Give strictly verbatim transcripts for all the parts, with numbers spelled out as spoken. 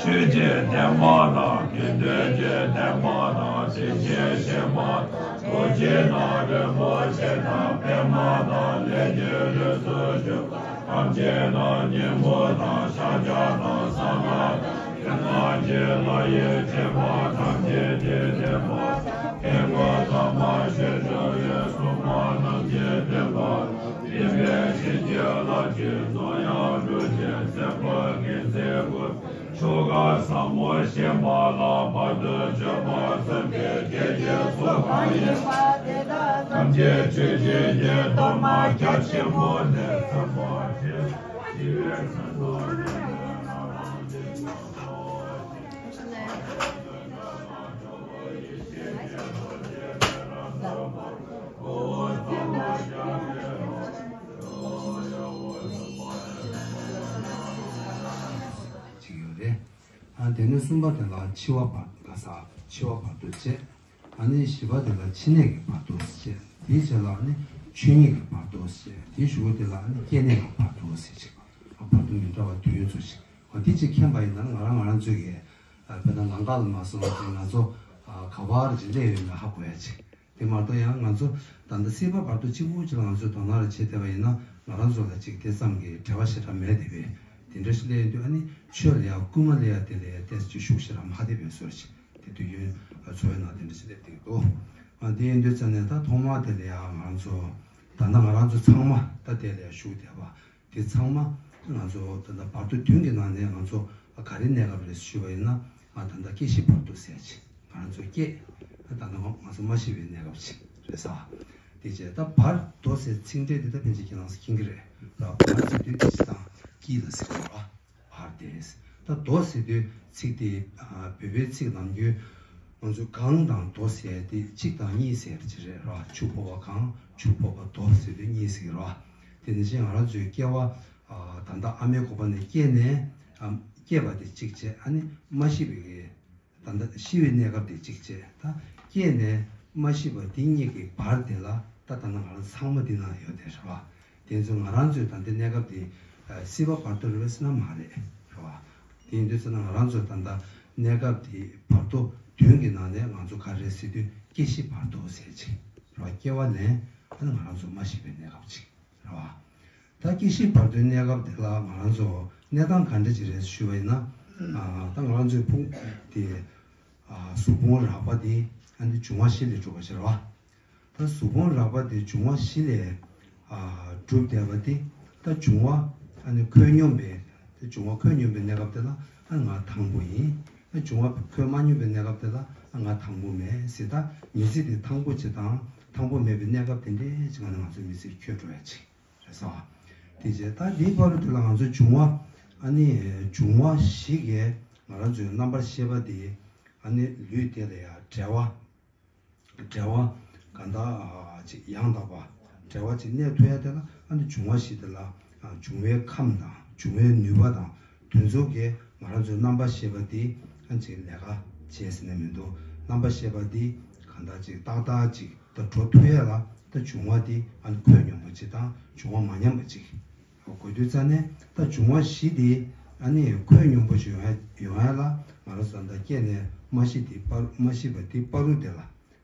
ཆོས་ཀྱི་བསྟན་པ་དང་དགེ་འདུན་གྱི་བསྟན་པ་དང་། དེ་བཞིན་གཤེགས་པ་རྡོ་རྗེ་དང་རིན་པོ་ཆེ་དང་པདྨ་དང་ལས་ཀྱི་རིགས་སུ་གྱུར་པ་ཐམས་ཅད་དང་། སྙིང་པོ་དང་ཕྱག་རྒྱ་དང་གསང་སྔགས་དང་། ཡུལ་ལྔ་གི་ལྷ་ཡི་བྱེ་བ་ཐམས་ཅད་ཀྱི་བསྟན་པ་དང་། ཐེག་པ་དམ་པ་ཞེས་བྱ་བའི་སྲུང་མ་རྣམས་ཀྱི་བསྟན་པ་དང་། སྲིད་པའི་ཞིང་གི་ལྷ་ཆོས་ཚོགས་དབྱངས་སྒྲོགས་ཤིང་སེམས་དཔའ་བརྒྱད་ཚེ་འགུགས། ཆོ་ག་ཟབ་མོ་བཞེས་པ་ལ་བར་དུ་གཅོད་པ་གསུམ་གྱི་སྡེ་བརྒྱད་ཀྱི་ཚོགས་གང་ཡིན་པ་དེ་དག་ཐམས་ཅད་ཆོས་ཀྱི་རྒྱལ་ཐོག་མ་རྒྱ་ཆེན་པོ་ནས་ཟབ་མོ་ཆེ་ཞི་བའི་མཚན་རྟོག་ཅིག་ཡོད་རེད། ཨ་དེ་ནས་གསུམ་པ་དེ་ལ་འཆི་བ་བར་ག་ས་འཆི་བ་བར་དོ་བྱས། ཨ་ནི་བཞི་པ་དེ་ལ་འཆི་ནད་ཀྱི་བར་དོ་བྱས། དེའི་རྗེས་ལ་ཨ་ནི་ཆོས་ཉིད་ཀྱི་བར་དོ་བྱས། དེའི་གཞུག་གུ་དེ་ལ་ཨ་ནི་སྐྱེ་གནས་ཀྱི་བར་དོ་ཟེར་ཅིག་ཨ་བར་དོ་མི་འདྲ་བ་དུས་ཡུན་ཚོ་ཅིག་ཨ་དེ་ཅིག་མཁྱེན་པ་ཡིན་ན་ང་རང་ང་རང་ཚོའི་གི་ཨ་དཔེར་ན་ལམ་ཁ་ལ་མ་སོང་ཙང་ང་ཚོ་ཨ་ག་བར་ཅིག་སླེབས་ཡོད་ན་ཧ་གོ་ཡ་ཅིག་དེ་མ་གཏོགས་ཡང་ང་ཚོ་ད་ལྟ་སྲིད་པ་བར་དོ་གཅིག་པུ་གཅིག་ལ་ང་ཚོས་དོ་སྣང་ལ་བྱེད་བསྡད་པ་ཡིན་ན་ང་རང་ཚོ་ལ་གཅིག་དེ་ཙམ་གྱི་འབྲེལ་བ་ཞེ་དྲག་མེད་དེ་བས། དེ་འདྲ་ཞིག་སླེབས་ཡོང་དུས་ཨ་ནི་ཆོས་ལ་ཡང་སྐུལ་མ་སླེབས་ཡ་དེ་ལ་ཡང་ཏོག་ཙམ་ཤུགས་ཞེ་དྲག་མ་ཐེབས་པའི་བཟོ་འདྲ་ཞིག་དེ་དུས་ཡུན་འཚོ་བའི་ནང་དེ་འདྲ་ཞིག་སླེབས་བསྡད་ཀྱི་འདུག་ཨ་དེ་ཡིན་དུས་ཙ་ནས་ད་ཐོག་མ་དེ་ལ་ཡང་ང་རང་ཚོ་ད་ལྟ་ང་རང་ཚོ་ཚང་མ་ད་དེ་ལ་ཡང་ཞུགས་བསྡད་པ། དེ་ཚང་མ་ང་ཚོ་ད་ལྟ་བར་དོ་བདུན་གྱི་ནང་ནས་ང་ཚོ་ག་རེ་གནས་སྐབས་རེད་ཞུས་པ་ཡིན་ན་ང་ད་ལྟ་སྐྱེ་ཤི་བར་དོ་ཟེར་ཅིག་ང་རང་ཚོ་སྐྱེ་ད་ལྟ་ང་ཚོ་མ་ཤི་བའི་གནས་སྐབས་ཅིག་རེད་ས། དེ་རྗེས་ད་བར་དོ་ཟེར་ཚིག་འགྲེལ་དེ་ད་ཕན་ཆད་ཁྱེད་རང་ཚོ་མཁྱེན་གྱི་རེད་ལ། བར་ཟེར་དུས་དེ་སྤྱི་དང་དཀྱིལ་ལ་ཟེར་གྱི་རེད་བ། བར་དེ། ད་དོ་ཟེར་དུས་ཚིག་དེ་བོད་པའི་ཚིག་ནམ་རྒྱུན་ང་ཚོ་གངས་དང་དོ་ཟེར་དེ་གཅིག་དང་གཉིས་ཟེར་གྱི་རེད་ར། ཆུ་ཕོར་པ་གངས་ཆུ་ཕོར་པ་དོ་ཟེར་དུས་གཉིས་ཟེར་གྱི་ར། དེ་ནང་བཞིན་ང་རང་ཚོའི་སྐྱེ་བ་ད་ལྟ་ཨ་མའི་གོ་པ་ནས་སྐྱེས་ནས་སྐྱེས་པ་དེ་གཅིག་བྱས། ཨ་ནི་མ་ཤི་བའི་གི་ད་ལྟ་ཤི་བའི་གནས་སྐབས་དེ་གཅིག་བྱས། ད་སྐྱེས་ནས་མ་ཤི་བ་དེ་གཉིས་ཀྱི་བར་དེ་ལ་ད་ད་ལྟ་ང་རང་ཚང་མ་འདི་ན་ཡོད་དེ་རེད་བ། དེ་ཚོ་ང་རང་ཚོའི་ད་ལྟའི་གནས་སྐབས་དེ་སྲིད་པ་བར་དོ་རེད་པས་ཟེར་ན་མ་རེད་རེད་བ། དེ་ཡིན་དུས་ཟེར་ན་ང་རང་ཚོ་ད་ལྟ་གནས་སྐབས་དེ་བར་དོ་བདུན་གྱི་ནང་ནས་ང་ཚོ་ག་རེ་ཟེར་དུས་སྐྱེ་ཤི་བར་དོ་ཟེར་ཅིག་རེད་བ། སྐྱེ་བ་ལེན་ཨ་ནི་ང་རང་ཚོ་མ་ཤི་བའི་གནས་སྐབས་ཅིག་རེད་བ། ད་སྐྱེ་ཤི་བར་དོའི་གནས་སྐབས་དེ་ལ་ང་རང་ཚོ་གནས་སྟངས་ག་འདྲ་ཅིག་རེད་ཞུས་པ་ཡིན་ན། ད་ང་རང་ཚོའི་ཕུང་དེ་གཟུགས་ཕུང་རགས་པ་དེ་ཨ་ནི་འབྱུང་བ་བཞི་ལས་གྲུབ་པ་ཞིག་རེད་བ། ད་གཟུགས་ཕུང་རགས་པ་དེ་འབྱུང་བ་བཞི་ལས་གྲུབ་བསྡད་པ་དེ། ད་འབྱུང་བ་ཨ་ནི་འཁོད་སྙོམས་པའི་ད་འབྱུང་བ་འཁོད་སྙོམས་པའི་གནས་སྐབས་དེ་ལ་ཨ་ང་དང་པོ་ཡིན། ཨ་འབྱུང་བ་འཁོད་མ་སྙོམས་པའི་གནས་སྐབས་དེ་ལ་ཨ་ང་དང་པོ་མེད་ཟེར། ད་མི་ཚེ་དེ་དང་པོ་ཅིག་དང་དང་པོ་མེད་པའི་གནས་སྐབས་དེ་འདྲའི་ཅིག་ང་ནི་ང་ཚོའི་མི་ཚེ་འཁྱོལ་འགྲོ་ཡ་ཅིག་རེད་ས། དེ་རྗེས་ད་དེའི་བར་དུ་དེ་ལ་ང་ཚོའི་འབྱུང་བ་ཨ་ནི་འབྱུང་བ་བཞི་གིས་ང་རང་ཚོའི་རྣམ་པར་ཤེས་པ་དེ་ཨ་ནི་ལུས་དེ་ལ་ཡ་འབྲེལ་བ། འབྲེལ་བ་ག་འདྲ་ཅིག་ཡང་དག་པ་འབྲེལ་བ་ཅིག་གནས་ཐུབ་ཡ་དེ་ལ་ཨ་ནི་འབྱུང་བ་བཞི་དེ་ལ་འབྱུང་བའི་ཁམས་དང་འབྱུང་བའི་ནུས་པ་དང་དེ་ཚོ་གིས་ང་རང་ཚོའི་རྣམ་པར་ཤེས་པ་དེ་ཨ་ཅིག་ལས་ཀ་བྱས་ཟེར་ནས་མི་འདུག་རྣམ་པར་ཤེས་པ་དེ་ག་འདྲ་ཅིག་ཏག་ཏག་ཅིག་ད་འགྲོ་ཐུབ་ཡ་ལ་ད་འབྱུང་བ་དེ་ཨ་ནི་འཁོད་སྙོམས་པ་ཅིག་དང་འབྱུང་བ་མ་ཉམས་པ་ཅིག་དགོས་དུས་ཙ་ནས་ད་འབྱུང་བ་བཞི་དེ་ཨ་ནི་འཁོད་སྙོམས་པོ་ཞིག་ཡོང་ཡ་ཡོང་ཡ་ལ་ང་རང་ཚོ་ད་སྐྱེས་ནས་མ་ཤི་དེ་བར་མ་ཤི་བ་དེ་བར་དུ་དེ་ལ་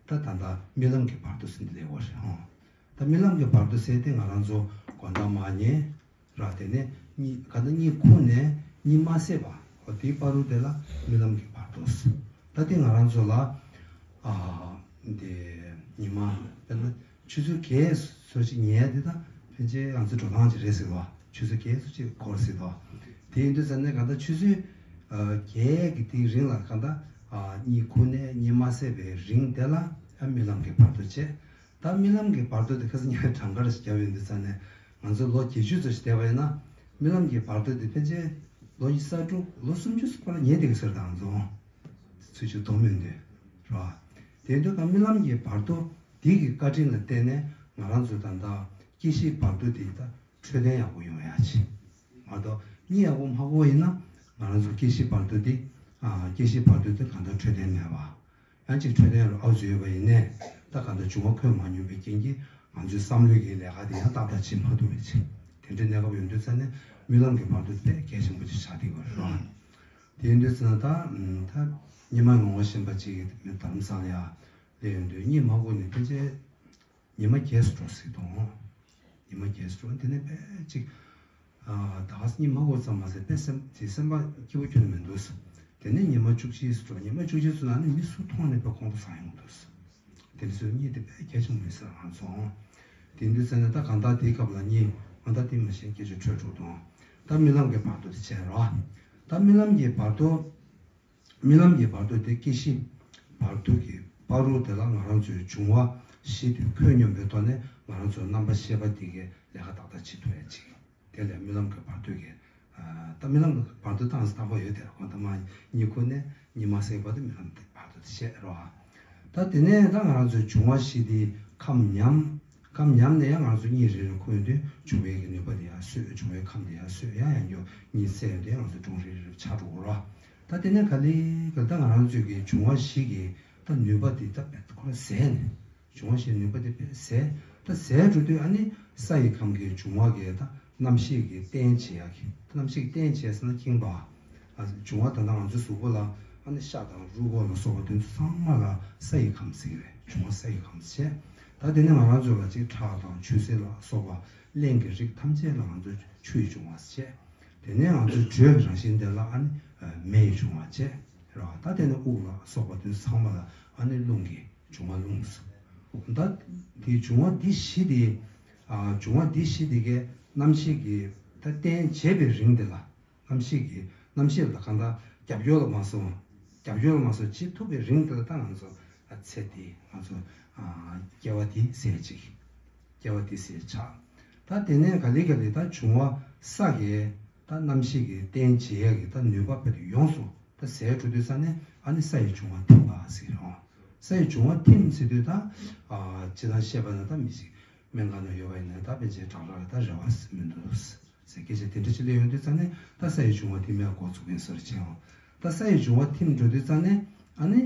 ད་ད་ལྟ་རྨི་ལམ་གྱི་བར་དོ་ཟེར་འདི་ལས་འོ་རེད་ཧང་། ད་ རྨི་ལམ་གྱི་བར་དོ་ཟེར་དེ་ང་རང་ཚོ་དགོང་དག་མར་ཉལ་ར། དེ་ནས་གཉིད་གང་ལྟར་གཉིད་ཁུག་ནས་གཉིད་མ་སད་པ། འོ་དེའི་བར་དོ་དེ་ལ་རྨི་ལམ་གྱི་བར་དོ་ཟེར། ད་དེ་ང་རང་ཚོ་ལ་ཨ་དེ་ཉི་མ་དཔེར་ན་ཆུ་ཚོད་བརྒྱད་སོ་ཅིག་ཉལ་དེ་ད་ཕན་ཆད་ང་ཚོ་འགྲོ་སྟངས་ཅིག་རེད་ཟེར་བ། ཆུ་ཚོད་བརྒྱད་སོ་ཅིག་འགོར་ཟེར་བ། དེ་ཡིན་དུས་ཙམ་ནས་གང་ལྟར་ཆུ་ཚོད་ཨ་བརྒྱད་ཀྱི་དེའི་རིང་ལ་གང་ལྟར་ཨ་གཉིད་ཁུག་ནས་གཉིད་མ་སད་པའི་རིང་དེ་ལ་ཨ་རྨི་ལམ་གྱི་བར་དོ་བྱས། ད་རྨི་ལམ་གྱི་བར་དོ་དེ་ཁ་སང་ཉིན་གྲངས་ཀར་ཞིག་བརྒྱབ་ཡོང་དུས་ཙམ་ནས་ང་ཚོ་ལོ་བརྒྱད་ཅུ་ཙམ་ཞིག་བསྡད་པ་ཡིན་ན། རྨི་ལམ་གྱི་བར་དོ་དེ་ཕན་ཆད་ལོ་ཉི་ཤུ་རྩ་དྲུག་ལོ་སུམ་ཅུ་སོགས་ལ་ཉལ་བསྡད་ཀྱི་ཟེར་དང་བཟོ་ཚུལ་ཅིག་མཐོང་མྱོང་དུས་རེད་བ། དེ་དུས་ཀ་རྨི་ལམ་གྱི་བར་དོ་དེ་གི་བཀའ་དྲིན་ལ་བརྟེན་ནས་ང་རང་ཚོ་ད་ལྟ་སྐྱེ་ཤི་བར་དོ་དེ་ད་འཕྲོད་བསྟེན་ཡག་པོ་ཡོང་ཡ་ཆེ། མ་གཏོགས་གཉིད་ཡག་པོ་མ་ཁུག་པ་ཡིན་ན་ང་རང་ཚོ་སྐྱེ་ཤི་བར་དོ་དེ་ཨ་སྐྱེ་ཤི་བར་དོ་དེ་གང་ལྟར་འཕྲོད་བསྟེན་མེད་པ། ཡང་ཅིག་འཕྲོད་བསྟེན་རུ་ཨའུ་ཙི་ཡོད་པ་ཡིན་ནའི་ད་གང་ལྟར་འབྱུང་བ་ཁོད་མ་མྱོང་བའི་རྐྱེན་གྱིས་ང་ཚོའི་བསམ་བློའི་གི་ལས་ཀ་དེ་ཡང་ཏག་ཏག་བྱེད་མ་ཐུབ་པའི་ཆེད། དེ་འདྲའི་གནས་སྐབས་ཡོང་དུས་ཙ་ནས་རྨི་ལམ་གྱི་བར་དོ་དཔེ་གལ་ཆེན་པོ་ཅིག་ཆགས་བསྡད་ཡོད་རེད། དེ་ཡིན་དུས་ཙ་ན་ད་ད་ཉི་མ་ངོ་བོ་ཞན་པ་ཅིག་མི་རྡ་རམ་ས་ལ་ཡ་སླེབས་ཡོང་དུས་གཉིད་མ་ཁུག་ནས་ཕན་ཆད་ཉི་མ་བརྒྱད་ཙམ་འགྲོ་སྲིད་དོ། ཉི་མ་བརྒྱད་ཙམ་འགྲོ། དེ་ནས་དཔེ་ཅིག་ཨ་ད་ག་སེ་གཉིད་མ་ཁུག་ཙམ་མ་ཟད་དཔེ་སེམས་དེ་སེམས་པ་སྐྱིད་པོ་ཁྱོན་མི་འདུག་ཟེར། དེ་ནས་ཉི་མ་བཅུ་གཅིག་ཙམ་འགྲོ། ཉི་མ་བཅུ་གཅིག་ཙམ་ནང་ནས་མི་སུ་མཐོང་ནས་དཔེ་ཁོང་ཁྲོ་ཟ་ཡོང་གི་འདུག་ཟེར། དེ་འདྲ་ཚོའི་གཉིད་དེ་དཔེ་གལ་ཆེན་པོ་རེད་ཟེར་ང་ཚོ། དེ་འདྲ་ཟེར་ནས་ད་གང་ལྟར་དེའི་སྐབས་ལ་གཉིད་ཨ་ད་དེ་མ་ཤེས་སྐད་ཆ་འཕྲོད་འགྲོ་དང་། ད་རྨི་ལམ་གྱི་བར་དོ་དེ་བྱས་རོགས། ད་རྨི་ལམ་གྱི་བར་དོ། རྨི་ལམ་གྱི་བར་དོ་དེ་སྐྱེ་ཤི་བར་དོ་གི་བར་དོ་དེ་ལ་ང་རང་ཚོའི་འབྱུང་བ་བཞི་དེ་ཁོད་སྙོམས་པའི་ཐོག་ནས་ང་རང་ཚོའི་རྣམ་པ་ཤེས་པ་དེ་གའི་ལས་ཀ་ཏག་ཏག་བྱེད་ཐུབ་ཡ་ཅིག་དེ་ལས་རྨི་ལམ་གྱི་བར་དོ་གི་ཨ་ད་རྨི་ལམ་གྱི་བར་དོ་ཏང་སྟག་པ་ཡོད་དེ་ཁོ་ད་མ་གཉིད་ཁུག་ནས་གཉིད་མ་སད་བར་དུ་རྨི་ལམ་གྱི་བར་དོ་དེ་བཤད་རོགས། ད་དེ་ནས་ད་ང་རང་ཚོའི་འབྱུང་བ་བཞི་དེ་ཁམས་ཉམས། ཁམས་ཉམས་ནས་ཡང་ང་ཚོ་གཉིད་རེ་རེ་ཁུག་ཡོང་དུས་འབྱུང་བའི་གི་ནུས་པ་དེ་ཡར་གསོས། འབྱུང་བའི་ཁམས་དེ་ཡར་གསོས། ཡང་ཡང་བསྐྱར་གཉིད་སད་ཡོང་དུས་ང་ཚོ་སྒྲུང་རེ་རེ་ཆགས་འགྲོ་གི་རེད། ད་དེ་ནས་ག་ལེ་ག་ལེ་ད་ང་རང་ཚོའི་གི་འབྱུང་བ་བཞི་གི་ད་ནུས་པ་དེ་ད་ཁོ་རང་ཟད་ནས། འབྱུང་བ་བཞིའི་ནུས་པ་དེ་ཟད། ད་ཟད་འགྲོ་དུས་ཨ་ནི་ས་ཡི་ཁམས་ཀྱི་འབྱུང་བ་གི་ད་རྣམ་ཤེས་ཀྱི་རྟེན་བྱེད་ཡག་གི་ད་རྣམ་ཤེས་ཀྱི་རྟེན་བྱེད་ཟེར་ན་ཁེངས་པ། ཨ་འབྱུང་བ་ད་ལྟ་ང་ཚོའི་གཟུགས་པོ་ལ་ཨ་ནི་ཤ་དང་རུས་ཁོག་ལ་སོགས་པ་དེ་ཚོ་ཚང་མ་ལ་ས་ཡི་ཁམས་ཟེར་གི་རེད། འབྱུང་བ་ས་ཡི་ཁམས་བྱས། ད་དེ་ནས་ང་རང་ཚོ་ལ་ཅིག་ཁྲག་དང་ཆུ་སེར་ལ་སོགས་པ་རླན་གྱི་རིགས་ཐམས་ཅད་ལ་ང་ཚོ་ཆུ་ཡི་འབྱུང་བ་བྱས། དེ་ནས་ང་ཚོའི་དྲོད་ཀྱི་རང་བཞིན་དེ་ལ་ཨ་ནི་མེ་ཡི་འབྱུང་བ་བྱས་རེད་བ། ད་དེ་ནས་དབུགས་ལ་སོགས་པ་དེ་ཚོ་ཚང་མ་ལ་ཨ་ནི་རླུང་གི་འབྱུང་བ་རླུང་ཟེར། ད་དེ་འབྱུང་བ་འདི་བཞི་དེ་ཨ་འབྱུང་བ་འདི་བཞི་དེ་གའི་རྣམ་ཤེས་ཀྱི་ད་རྟེན་བྱེད་པའི་རིང་དེ་ལ། རྣམ་ཤེས་ཀྱི་རྣམ་ཤེས་ལ་གང་ལྟར་རྒྱབ་སྐྱོར་ལ་མ་སོང་། རྒྱབ་སྐྱོར་ལ་མ་སོང་བྱེད་ཐུབ་པའི་རིང་དེ་ལ་ད་ང་ཚོ་ཨ་ཚེ་འདི་ང་ཚོ་ཨ་སྐྱེ་བ་འདི་ཟད་ཅིག་སྐྱེ་བ་འདི་ཟད་ཆགས། ད་དེ་ནས་ག་ལེ་ག་ལེ་ད་འབྱུང་བ་ས་གའི་ད་རྣམ་ཤེས་ཀྱི་རྟེན་བྱེད་ཡས་ཀྱི་ད་ནུས་པ་དཔེ་དེ་ཡོངས་སུ་ད་ཟད་འགྲོ་དུས་ཙ་ནས་ཨ་ནི་ས་ཡི་འབྱུང་བ་ཐིམ་པ་ཟེར་རོ། ས་ཡི་འབྱུང་བ་ཐིམ་ཟེར་དུས་ད་ཨ་སྤྱིར་བཏང་བཤད་པ་ན་ད་མི་ཞིག་སྨན་ཁང་ན་ཡོད་པ་ཡིན་ན་ད་ཕལ་ཆེར་བྲག་ར་ལ་ད་རེ་བ་ཟེར་མི་འདུག་ཟེར། སྐད་ཆ་དེ་འདྲ་ཞིག་སླེབས་ཡོང་དུས་ཙ་ནས་ད་ས་ཡི་འབྱུང་བ་ཐིམ་ཡས་འགོ་ཚུགས་ཡིན་ཟེར་བྱས་ཡོང་། ད་ས་ཡི་འབྱུང་བ་ཐིམ་འགྲོ་དུས་ཙ་ནས་ཨ་ནི་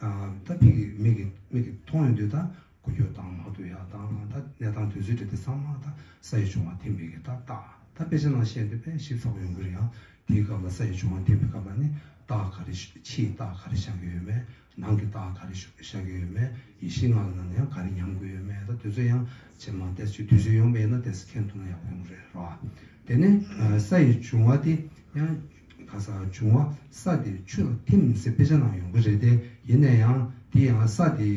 ཨ་ད་མིག་གིས་མིག་གིས་མིག་གིས་མཐོང་ཡོང་དུས་ད་འགུལ་སྐྱོད་བཏང་མ་ཐུབ་ཡ་དང་ད་གནས་སྟངས་དུས་ཚོད་དེ་དེ་ཚང་མ་ད་ས་ཡི་འབྱུང་བ་ཐིམ་པའི་གི་ད་རྟགས། ད་དཔེ་ཆ་ནང་བཤད་དུས་དཔེ་ཞིབ་ཚགས་པོ་ཡོང་གི་རེད་ཡ། དེའི་སྐབས་ལ་ས་ཡི་འབྱུང་བ་ཐིམ་པའི་སྐབས་ལ་ནི་རྟགས་ག་རེ་ཕྱིའི་རྟགས་ག་རེ་ཤར་གི་ཡོད་མེད། ནང་གི་རྟགས་ག་རེ་ཤར་གི་ཡོད་མེད། ཡེ་ཤེས་ལྔ་ལ་ནང་ནས་ཡང་ག་རེ་ཉམས་དགོས་ཡོད་མེད། ད་དུས་ཚོད་ཡང་ཇེ་མང་ཏོག་ཙམ་དུས་ཚོད་ཡོང་བ་ཡིན་ན་ཏོག་ཙམ་མཁྱེན་ཐུབ་ན་ཡག་པོ་ཡོང་གི་རེད་རོ། དེ་ནས་ས་ཡི་འབྱུང་བ་དེ་ཡང་ག་ས་འབྱུང་བ་ས་དེ་ཆུ་ལ་ཐིམ་ཟེར་དཔེ་ཆ་ནང་ཡོང་གི་རེད་དེ། ཡིན་ན་ཡང་དེ་ཡང་ས་དེ་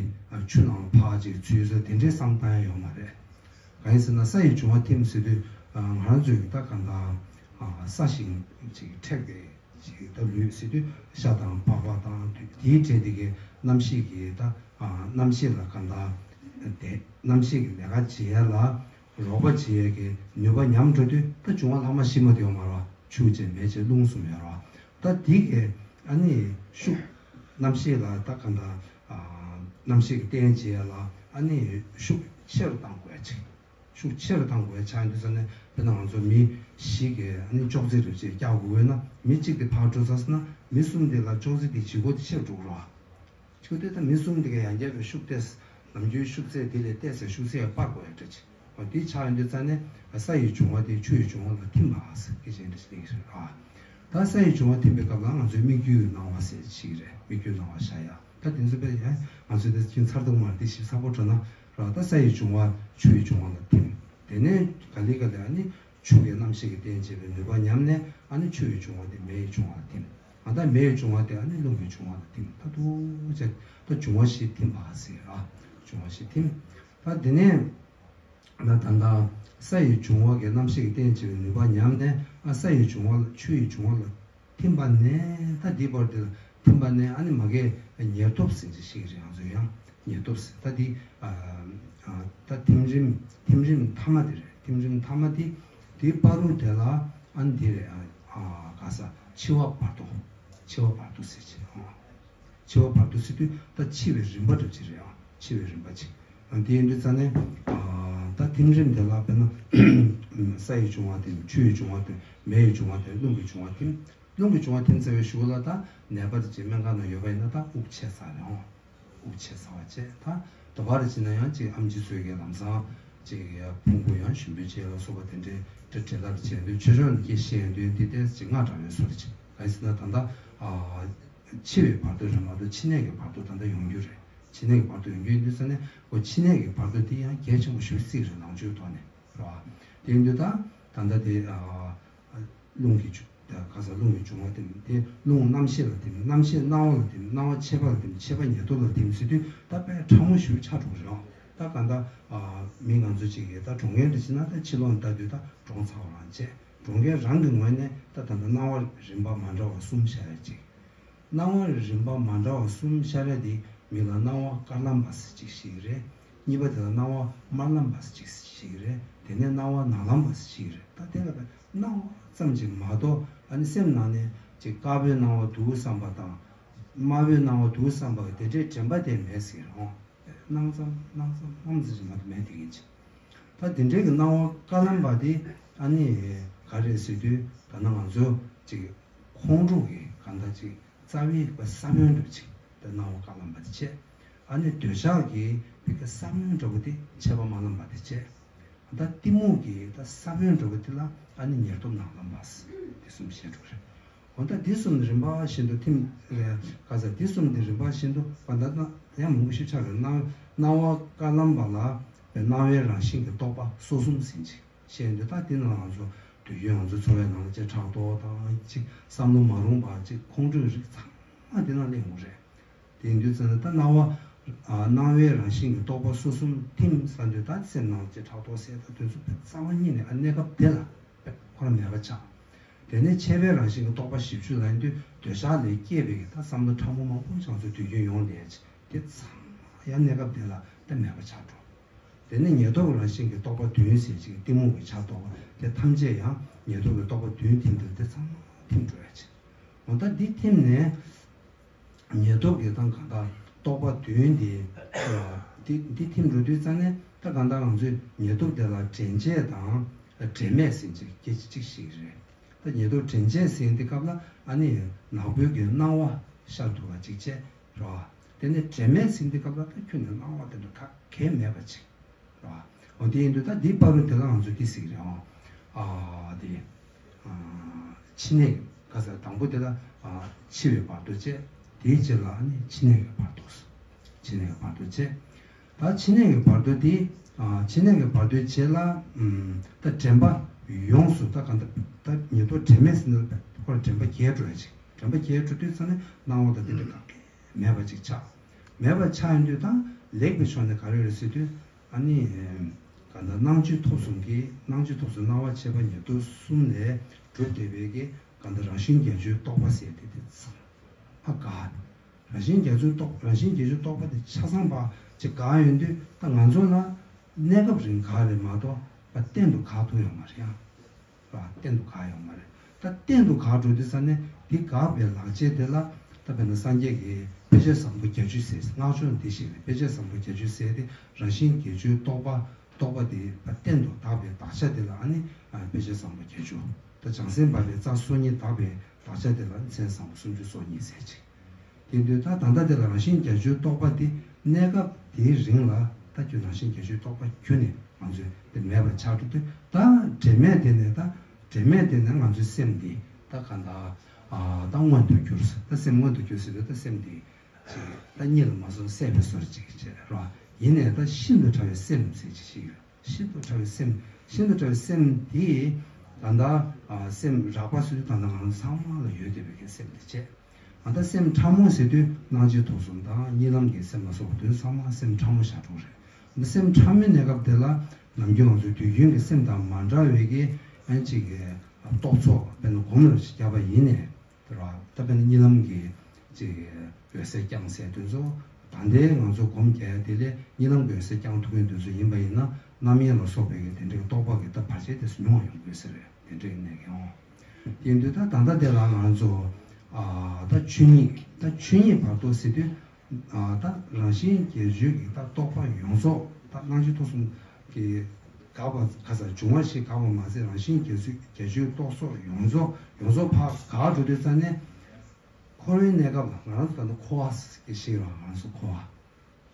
ཆུ་ནང་ལ་ཕར་ཅིག་ཚུད་ས་དེ་འདྲའི་བསམ་སྟངས་ཡང་ཡོད་མ་རེད། གང་ཡིན་ཟེར་ན་ས་ཡི་འབྱུང་བ་ཐིམ་ཟེར་དུས་ང་རང་ཚོའི་གི་ད་གང་ལྟར་ས་ཞིང་ཅིག་འཕྲད་པའི་ཅིག་ད་ལུས་ཟེར་དུས་ཤ་དང་པགས་པ་དང་དེའི་གྲས་དེ་གའི་རྣམ་ཤེས་ཀྱི་ད་རྣམ་ཤེས་ལ་གང་ལྟར་དེ་རྣམ་ཤེས་ཀྱི་ལས་ཀ་བྱེད་ཡ་ལ་རོགས་པ་བྱེད་ཡ་གི་ནུས་པ་ཉམས་འགྲོ་དུས་ད་འབྱུང་བ་ལྷག་མ་ཞིག་མ་དེ་ཡོད་མ་རེད། ཆུ་བྱས་མེ་བྱས་རླུང་གསུམ་ཡོད་རེད། ད་དེ་གའི་ཨ་ནི་ཤུགས་རྣམ་ཤེས་ལ་ད་གང་ལྟར་རྣམ་ཤེས་ཀྱི་རྟེན་བྱེད་ཡ་ལ་ཨ་ནི་ཤུགས་ཆེ་རུ་གཏང་དགོས་ཡ་ཅིག་ཤུགས་ཆེ་རུ་གཏང་དགོས་ཡ་ཆགས་ཡོང་དུས་ཙ་ནས་དཔེར་ན་ང་ཚོ་མི་བཞི་གིས་ཨ་ནི་ཅོག་ཙེ་རེ་བྱས་རྒྱག་དགོས་ན་མི་གཅིག་དེ་ཕར་འགྲོ་ཚར་སོང་ན་མི་གསུམ་དེ་ལ་ཅོག་ཙེ་དེ་ལྗིད་ཁོག་དེ་ཆེ་རུ་འགྲོ་གི་རེད། ཆུ་དེ་ད་མི་གསུམ་དེ་ག་ཡང་བསྐྱར་བའི་ཤུགས་ཏེ་ནམ་རྒྱུན་ཤུགས་ཚད་དེ་ལས་ཏོག་ཙམ་ཤུགས་ཚད་སྤར་དགོས་ཡ་འདྲ་ཅིག་འོ་དེ་ཆགས་ཡོང་དུས་ཙ་ནས་ས་ཡི་འབྱུང་བ་དེ་ཆུ་ཡི་འབྱུང་བ་ལ་ཐིམ་པ་ཟེར་སྐད་ཆ་འདྲ་ཞིག་གླེང་གི་རེད་ཨ། ད་ས་ཡི་འབྱུང་བ་ཐིམ་པའི་སྐབས་ལ་ང་ཚོའི་སྨིག་རྒྱུའི་སྣང་བ་ཟེར་ཞིག་རེད། སྨིག་རྒྱུའི་སྣང་བ་ཤར་ཡ། ད་དེ་ཚོ་དཔེ་ཡང་ང་ཚོས་དེ་ཁྱིམ་ཚར་ཐུབ་མ་རེད། དེ་ཞིབ་ཚགས་པོ་འགྲོ་ན་ ར། ད་ས་ཡི་འབྱུང་བ་ཆུ་ཡི་འབྱུང་བ་ལ་ཐིམ། དེ་ནས་ག་ལེ་ག་ལེ་ཨ་ནི་ཆུ་ཡི་རྣམ་ཤེས་ཀྱི་རྟེན་བྱེད་པའི་ནུས་པ་ཉམས་ནས་ཨ་ནི་ཆུ་ཡི་འབྱུང་བ་དེ་མེ་ཡི་འབྱུང་བ་ལ་ཐིམ། ཨ་ད་མེ་ཡི་འབྱུང་བ་དེ་ཨ་ནི་རླུང་གི་འབྱུང་བ་ལ་ཐིམ། ད་འདུག་བྱས་ད་འབྱུང་བ་བཞི་ཐིམ་པ་ཟེར་ར། འབྱུང་བ་བཞི་ཐིམ། ད་དེ་ནས་ད་ད་ད་ས་ཡི་འབྱུང་བ་གི་རྣམ་ཤེས་ཀྱི་རྟེན་བྱེད་པའི་ནུས་པ་ཉམས་ནས་ཨ་ས་ཡི་འབྱུང་བ་ལ་ཆུ་ཡི་འབྱུང་བ་ལ་ཐིམ་པ་ནས་ད་འདི་བར་དེ་ལ་ཐིམ་པ་ནས་ཨ་ནི་མ་གའི་ཉེར་ཐོབ་ཟེར་གྱི་ཞིག་རེད། ང་ཚོ་ཡང་ཉེར་ཐོབ་ཟེར་ད་འདི་ཨ་ཨ་ད་ཐིམ་རིམ་ཐིམ་རིམ་ཐ་མ་དེ་རེད། ཐིམ་རིམ་ཐ་མ་དེ་དེའི་བར་དུ་དེ་ལ་ཨ་ནི་འདི་རེད། ཨ་ཨ་ག་ས་འཆི་བ་བར་དོ། འཆི་བ་བར་དོ་ཟེར་གྱི་ཨ། འཆི་བ་བར་དོ་ཟེར་དུས་ད་འཆི་བའི་རིམ་པ་འདྲ་ཅིག་རེད་ཨང་། འཆི་བའི་རིམ་པ་ཅིག་ཨ་དེ་ཡིན་དུས་ཙ་ནས་ཨ་ད་ཐིམ་རིམ་དེ་ལ་དཔེར་ན་ས་ཡི་འབྱུང་བ་ཐིམ། ཆུ་ཡི་འབྱུང་བ་ཐིམ། མེ་ཡི་འབྱུང་བ་ཐིམ། རླུང་གི་འབྱུང་བ་ཐིམ། རླུང་གི་འབྱུང་བ་ཐིམ་ཚར་བའི་གཞུག་ལ་ད་ནད་པ་དེ་ཅིག་སྨན་ཁང་ནང་ཡོད་པ་ཡིན་ན་ད་དབུགས་ཆད་ཚར་རེད་ཨང་། དབུགས་ཆད་ཚར་བ་བྱས་ད་དོ་བ་རེ་བྱས་ན་ཡང་ཅིག་ཨམ་ཆི་ཚོས་ཀྱི་ལམ་སང་ཅིག་ཡ་ཕུང་པོ་ཡང་ཞིམ་པོ་བྱས་ལ་སོགས་པ་དེ་འདྲའི་དེ་འདྲའི་བྲེལ་བ་རེ་བྱས་དུས་ཆོས་ཕྱོགས་ནས་སྐད་བཤད་དུས་འདི་ལྟས་ཅིག་སྔ་དྲགས་པའི་བཟོ་རེ་བྱས། གང་ཡིན་ཟེར་ན་ད་ལྟ་ཨ། འཆི་བའི་བར་དོ་རེད་མ་གཏོགས་འཆི་ནད་ཀྱི་བར་དོ་ད་ལྟ་ཡོང་རྒྱུ་རེད། འཆི་ནད་ཀྱི་བར་དོ་ཡོང་རྒྱུ་ཡིན་དུས་ཙ་ནས་ཁོ་འཆི་ནད་ཀྱི་བར་དོ་དེ་ཡང་གལ་ཆེན་པོ་ཞེ་པོ་ཅིག་རེད། ནང་ཆོས་ཐོག་ནས་རེད་བ། དེ་ཡིན་དུས་ད་ད་ལྟ་དེ་རླུང་གི་འབྱུང་ད་ག་ས་རླུང་གི་འབྱུང་བ་དེ་དེ་རླུང་རྣམ་ཤེས་ལ་ཐིམ། རྣམ་ཤེས་སྣང་བ་ལ་ཐིམ། སྣང་བ་མཆེད་པ་ལ་ཐིམ། མཆེད་པ་ཉེར་ཐོབ་ལ་ཐིམ་ཟེར་དུས་ད་དཔེ་ཕྲ་མོ་ཞེ་པོ་ཆགས་འགྲོ་གི་རེད་བ། ད་ག་ད་མི་ང་ཚོ་ཅིག་གིས་ད་གྲོངས་མཁན་དེ་བྱས་ན་ད་ཕྱི་ལོགས་ལྟ་དུས་ད་གྲོངས་ཚར་བ་རང་བྱས། གྲོངས་མཁན་རང་གི་ངོས་ནས་ད་ད་ལྟ་སྣང་བ་རིམ་པ་མ་འདྲ་བ་གསུམ་ཤར་ཡ་གཅིག་སྣང་བ་རིམ་པ་མ་འདྲ་བ་གསུམ་ཤར་ཡ་དེ་མི་ལ་སྣང་བ་དཀར་ལམ་པ་ཟེར་གཅིག་ཞིག་རེད། གཉིས་པ་དེ་ལ་སྣང་བ་དམར་ལམ་པ་ཟེར་གཅིག་ཞིག་རེད། དེ་ནས་སྣང་བ་ནག་ལམ་པ་ཟེར་གཅིག་རེད། ད་དེ་ལ་སྣང་བ་ཙམ་གཅིག་མ་གཏོགས་ཨ་ནི་སེམས་ནང་ནས་ཅིག་དཀར་པོའི་སྣང་བ་འདུག་བསམ་པ་དང་། དམར་པོའི་སྣང་བ་འདུག་བསམ་པ་གི་དེ་འདྲའི་དྲན་པ་དེ་མེད་ཟེར་རོ། སྣང་ཙམ་སྣང་ཙམ་སྣང་ཙམ་ཞིག་མ་གཏོགས་མེད་དེ་ཡིན་ཅིག་ད་དེ་འདྲའི་གི་སྣང་བ་དཀར་ལམ་པ་དེ་ཨ་ནི་ག་རེ་ཟེར་དུས་ད་ནང་ང་ཚོ་ཅིག་ཁོང་ཁྲོ་གི་གང་ལྟར་ཅིག་རྩ་བའི་ས་བོན་འདྲ་ཅིག་ད་སྣང་བ་དཀར་ལམ་པ་དེ་བྱས། ཨ་ནི་འདོད་ཆགས་ཀྱི་བི་ཀ་ས་བོན་འདྲ་བོ་དེ་མཆེད་པ་དམར་ལམ་པ་དེ་བྱས། ད་གཏི་མུག་གི་ད་ས་བོན་འདྲ་བོ་དེ་ལ་ཨ་ནི་ཉེར་ཐོབ་ནག་ལམ་པ་དེ་གསུམ་བཤད་འགྲོ་རེད། འོ་ད་འདི་གསུམ་རིམ་པ་བཞིན་དུ་ཐིམ་རེད། ག་ས་འདི་གསུམ་དེ་རིམ་པ་བཞིན་དུ་བ་ད་ད་ཡང་མང་པོ་ཞིག་ཆགས་རེད། སྣང་སྣང་བ་དཀར་ལམ་པ་ལ་སྣང་བའི་རང་བཞིན་གྱི་རྟོག་པ་སོ་གསུམ་ཟིན་ཅིག་བཤད་འདི་ད་འདི་ནང་ང་ཚོ་དུས་རྒྱུན་ང་ཚོ་འཚོ་བའི་ནང་ལ་ཅིག་ཕྲག་དོག་དང་ཅིག་བསམ་བློ་མ་རུང་བ་ཅིག་ཁོང་ཁྲོའི་རིགས་ཚང་མ་འདི་ནང་སླེབས་འོང་རེད། དེ་ཡིན་དུས་ཙམ་ན་ད་སྣང་བ་ཨ་སྣང་བའི་རང་བཞིན་གྱི་རྟོག་པ་སོ་གསུམ་ཐིམ་ས་འདོད་ད་སེམས་ནང་ལ་ཅིག་ཕྲག་དོག་སེལ་ད་དོན་ཚུལ་དཔེ་རྩ་བ་ཉིད་ནས་ཨ་གནས་སྐབས་དེ་ལ་དཔེ་ཁོ་རང་མེད་པ་ཆགས། དེ་ནས་མཆེད་པའི་རང་བཞིན་གྱི་རྟོག་པ་བཞི་བཅུ་ལ་ཡིན་དུས་འདོད་ཆགས་ལས་སྐྱེས་པའི་གི་ད་བསམ་བློ་ཕྲ་མོ་མང་པོ་ཅང་ཚོ་དུས་རྒྱུན་ཡོང་བསྡད་ཅིག་དེ་ཚང་མ་ཡང་གནས་སྐབས་དེ་ལ་ད་མེད་པ་ཆགས་འགྲོ། དེ་ནས་ཉེར་ཐོབ་རང་བཞིན་གྱི་རྟོག་པ་བདུན་ཟེར་ཅིག་གཏི་མུག་གི་ཆ་རྟོགས་པ་དེ་ཐམས་ཅད་ཡང་ཉེར་ཐོབ་ཀྱི་རྟོག་པ་བདུན་ཐིམ་དུས་དེ་ཚང་མ་ཐིམ་འགྲོ་ཡ་ཅིག་འོ་ད་འདི་ཐིམ་ནས། ཉེར་ཐོབ་ཀྱི་དང་གང་དག་རྟོག་པ་བདུན་དེ་འདི་འདི་ཐིམ་འགྲོ་དུས་ཙང་ནས་ད་གང་དག་ང་ཚོས་ཉེར་ཐོབ་དེ་ལ་དྲན་བྱེད་དང་དྲན་མེད་ཟེར་གྱི་སྐད་ཆ་གཅིག་ཞིག་རེད། ད་ཉེར་ཐོབ་དྲན་བྱེད་ཟེར་འདི་སྐབས་ལ་ཨ་ནི་ནག་པོའི་གི་སྣང་བ་ཤར་ཐུབ་པ་གཅིག་བྱས་རོ། དེ་ནས་དྲན་མེད་ཟེར་འདི་སྐབས་ལ་ད་ཁྱོན་ནས་སྣང་བ་དེ་འདྲ་ག་གེ་མེད་པ་གཅིག་རེད་བ། འོ་དེ་ཡིན་དུས་ད་འདིའི་བར་དུ་དེ་ལ་ང་ཚོས་འདི་ཟེར་གི་རེད་ཨང་། ཨ་དེ་ཨ་འཆི་ནད་ག་ས་དང་པོ་དེ་ལ་ཨ་འཆི་བའི་བར་དོ་བྱས། དེའི་རྗེས་ལ་ཨ་ནི་འཆི་ནད་ཀྱི་བར་དོ། འཆི་ནད་ཀྱི་བར་དོ་བྱས། ད་འཆི་ནད་ཀྱི་བར་དོ་དེ་ཨ་འཆི་ནད་ཀྱི་བར་དོའི་རྗེས་ལ་ཨམ་ད་དྲན་པ་ཡོངས་སུ་ད་ག་ད་ད་ཉེར་ཐོབ་དྲན་མེད་ཟེར་ན་ཁོ་ལ་དྲན་པ་རྒྱས་འགྲོ་ཡ་ཅིག་དྲན་པ་རྒྱས་འགྲོ་དུས་ཙ་ནས་སྣང་བ་དང་དེ་འདྲ་ག་གེ་མེད་པ་ཅིག་ཆགས། མེད་པ་ཆགས་ཡོང་དུས་ད་ལེགས་པའི་ཕྱོགས་ནས་ག་རེ་རེད་ཟེར་དུས། ཨ་ནི། གང་ལྟར་སྣང་ཆོས་ཐོབ་གསུམ་གྱི་སྣང་ཆོས་ཐོབ་གསུམ་སྣང་བ་མཆེད་པ་ཉེར་ཐོབ་གསུམ་ལས་གྲུབ་བསྡད་པའི་གི་གང་ལྟར་རང་བཞིན་བརྒྱད་ཅུའི་རྟོག་པ་ཟེར་དེ་དེ་ཚང་མ་འགག་རང་བཞིན་བརྒྱད་ཅུའི་རྟོག་རང་བཞིན་བརྒྱད་ཅུའི་རྟོག་པ་དེ་ཆ་ཚང་པ་ཅིག་འགག་ཡོང་དུས་ད་ང་ཚོ་ལ་གནས་སྐབས་རིང་འགག་རེད་མ་གཏོགས་ད་གཏན་དུ་འགག་ཐུབ་ཡོད་མ་རེད་ཡ། ར་གཏན་དུ་འགག་ཡོང་མ་རེད། ད་གཏན་དུ་འགག་འགྲོ་དུས་ཙ་ནས་འདི་འགག་པའི་ལག་རྗེས་དེ་ལ་ད་དཔེར་ན་སངས་རྒྱས་ཀྱིས་དཔེ་བྱད་བཟང་པོ་བརྒྱད་ཅུ་ཟེར་སྔགས་ཕྱོགས་འདི་ཞིག་ནས་དཔེ་བྱད་བཟང་པོ་བརྒྱད་ཅུ་ཟེར་ཏེ་རང་བཞིན་བརྒྱད་ཅུའི་རྟོག་པ་རྟོག་པ་དེ་གཏན་དུ་དག་པའི་དག་ཆ་དེ་ལ་ཨ་ནི་དཔེ་བྱད་བཟང་པོ་བརྒྱད་ཅུ། ད་བྱང་སེམས་འབར་བའི་རྩ་སོ་གཉིས་དག་པའི་དག་ཆ་དེ་ལ་མཚན་བཟང་པོ་སུམ་ཅུ་སོ་གཉིས་ཟེར་ཅིག་དེ་དུས་ད་ད་ལྟ་དེ་ལ་རང་བཞིན་བརྒྱད་ཅུའི་རྟོག་པ་དེ་གནས་སྐབས་དེའི་རིང་ལ་ད་ཁྱོད་རང་བཞིན་བརྒྱད་ཅུའི་རྟོག་པ་ཁྱོན་ནས་ང་ཚོས་དེ་མེད་པར་ཆགས་འགྲོ་དུས་ད་དྲན་མེད་དེ་ནས་ད་དྲན་མེད་དེ་ནས་ང་ཚོའི་སེམས་འདི་ད་ག་འདྲ་ཨ་ད་མངོན་དུ་གྱུར་ད་སེམས་མངོན་དུ་གྱུར་ཟེར་དུས་ད་སེམས་འདི་ཅིག་ད་གཉིད་ལ་མ་སོང་སད་པའི་བཟོ་འདྲ་ཅིག་བྱས་ར། ཡིན་ནའི་ད་ཤིན་ཏུ་ཕྲ་བའི་སེམས་ཟེར་ཅིག་ཞིག་ཡོད། ཤིན་ཏུ་ཕྲ་བའི་སེམས། ཤིན་ཏུ་ཕྲ་བའི་སེམས་དེ་ད་ལྟ་ཨ་སེམས་རགས་པ་སུ་ད་ལྟ་ང་ཚོ་ཚང་མ་ལ་ཡོད་བསྡད་པའི་གི་སེམས་དེ་བྱས། ཨ་ད་སེམས་ཕྲ་མོ་ཟེར་དུས་སྣང་མཆེད་ཐོབ་གསུམ་དང་གཉིད་ལམ་གྱི་སེམས་ལ་སོགས་པ་དེ་ཚང་མ་སེམས་ཕྲ་མོ་ཞེ་དྲག་རེད། འདི་སེམས་ཕྲ་མོའི་གནས་སྐབས་དེ་ལ་ནམ་རྒྱུན་ང་ཚོའི་དུས་རྒྱུན་གྱི་སེམས་དང་མ་འདྲ་བའི་གི་ཨ་ཅིག་གི་རྟོག་ཚོགས་དཔེར་ན་སྒོམ་རབ་ཞིག་བརྒྱབ་པ་ཡིན་ནའི། དེ་ར་ད་དཔེར་ན་གཉིད་ལམ་གྱི་ཅིག་འོད་གསལ་རྐྱང་ཟེར་དུས་ཚོ། ད་ལྟའི་ང་ཚོ་སྒོམ་རྒྱག་ཡ་དེ་ལས་གཉིད་ལམ་གྱི་འོད་གསལ་རྐྱང་ཐུབ་མཁན་དེ་ཚོ་ཡིན་པ་ཡིན་ན། རྣམ་གཡེང་ལ་སོགས་པའི་གི་དེ་འདྲའི་རྟོག་པ་གི་ད་བར་ཆད་དེ་ཚོ་ཉུང་བ་ཡོང་དགོས་ཟེར་བས། དེ་འདྲའི་གནད་ཀྱང་། དེ་ཡིན་དུས་ད་ད་ལྟ་དེ་ལ་ང་ཚོ་ཨ་ད་ཆོས་ཉིད། ད་ཆོས་ཉིད་བར་དོ་ཟེར་དུས། ཨ་ད་རང་བཞིན་བརྒྱད་ཅུའི་གི་ད་རྟོག་པ་ཡོངས་རྫོགས། ད་སྣང་མཆེད་ཐོབ་གསུམ་གྱི་འགག་པ་ག་ས་འབྱུང་བ་ཞིག་འགག་པ་མ་ཟད། རང་བཞིན་བརྒྱད་ཅུ་བརྒྱད་ཅུའི་རྟོག་ཚོགས་ཡོངས་རྫོགས་ཡོངས་རྫོགས་ཕར་འགག་འགྲོ་དུས་ཙ་ནས། འཁོར་བའི་གནས་སྐབས་ལ་ང་རང་ཚོ་ད་ལྟ་འཁོར་བ་ཞིག་རང་ང་ཚོ་འཁོར་བ།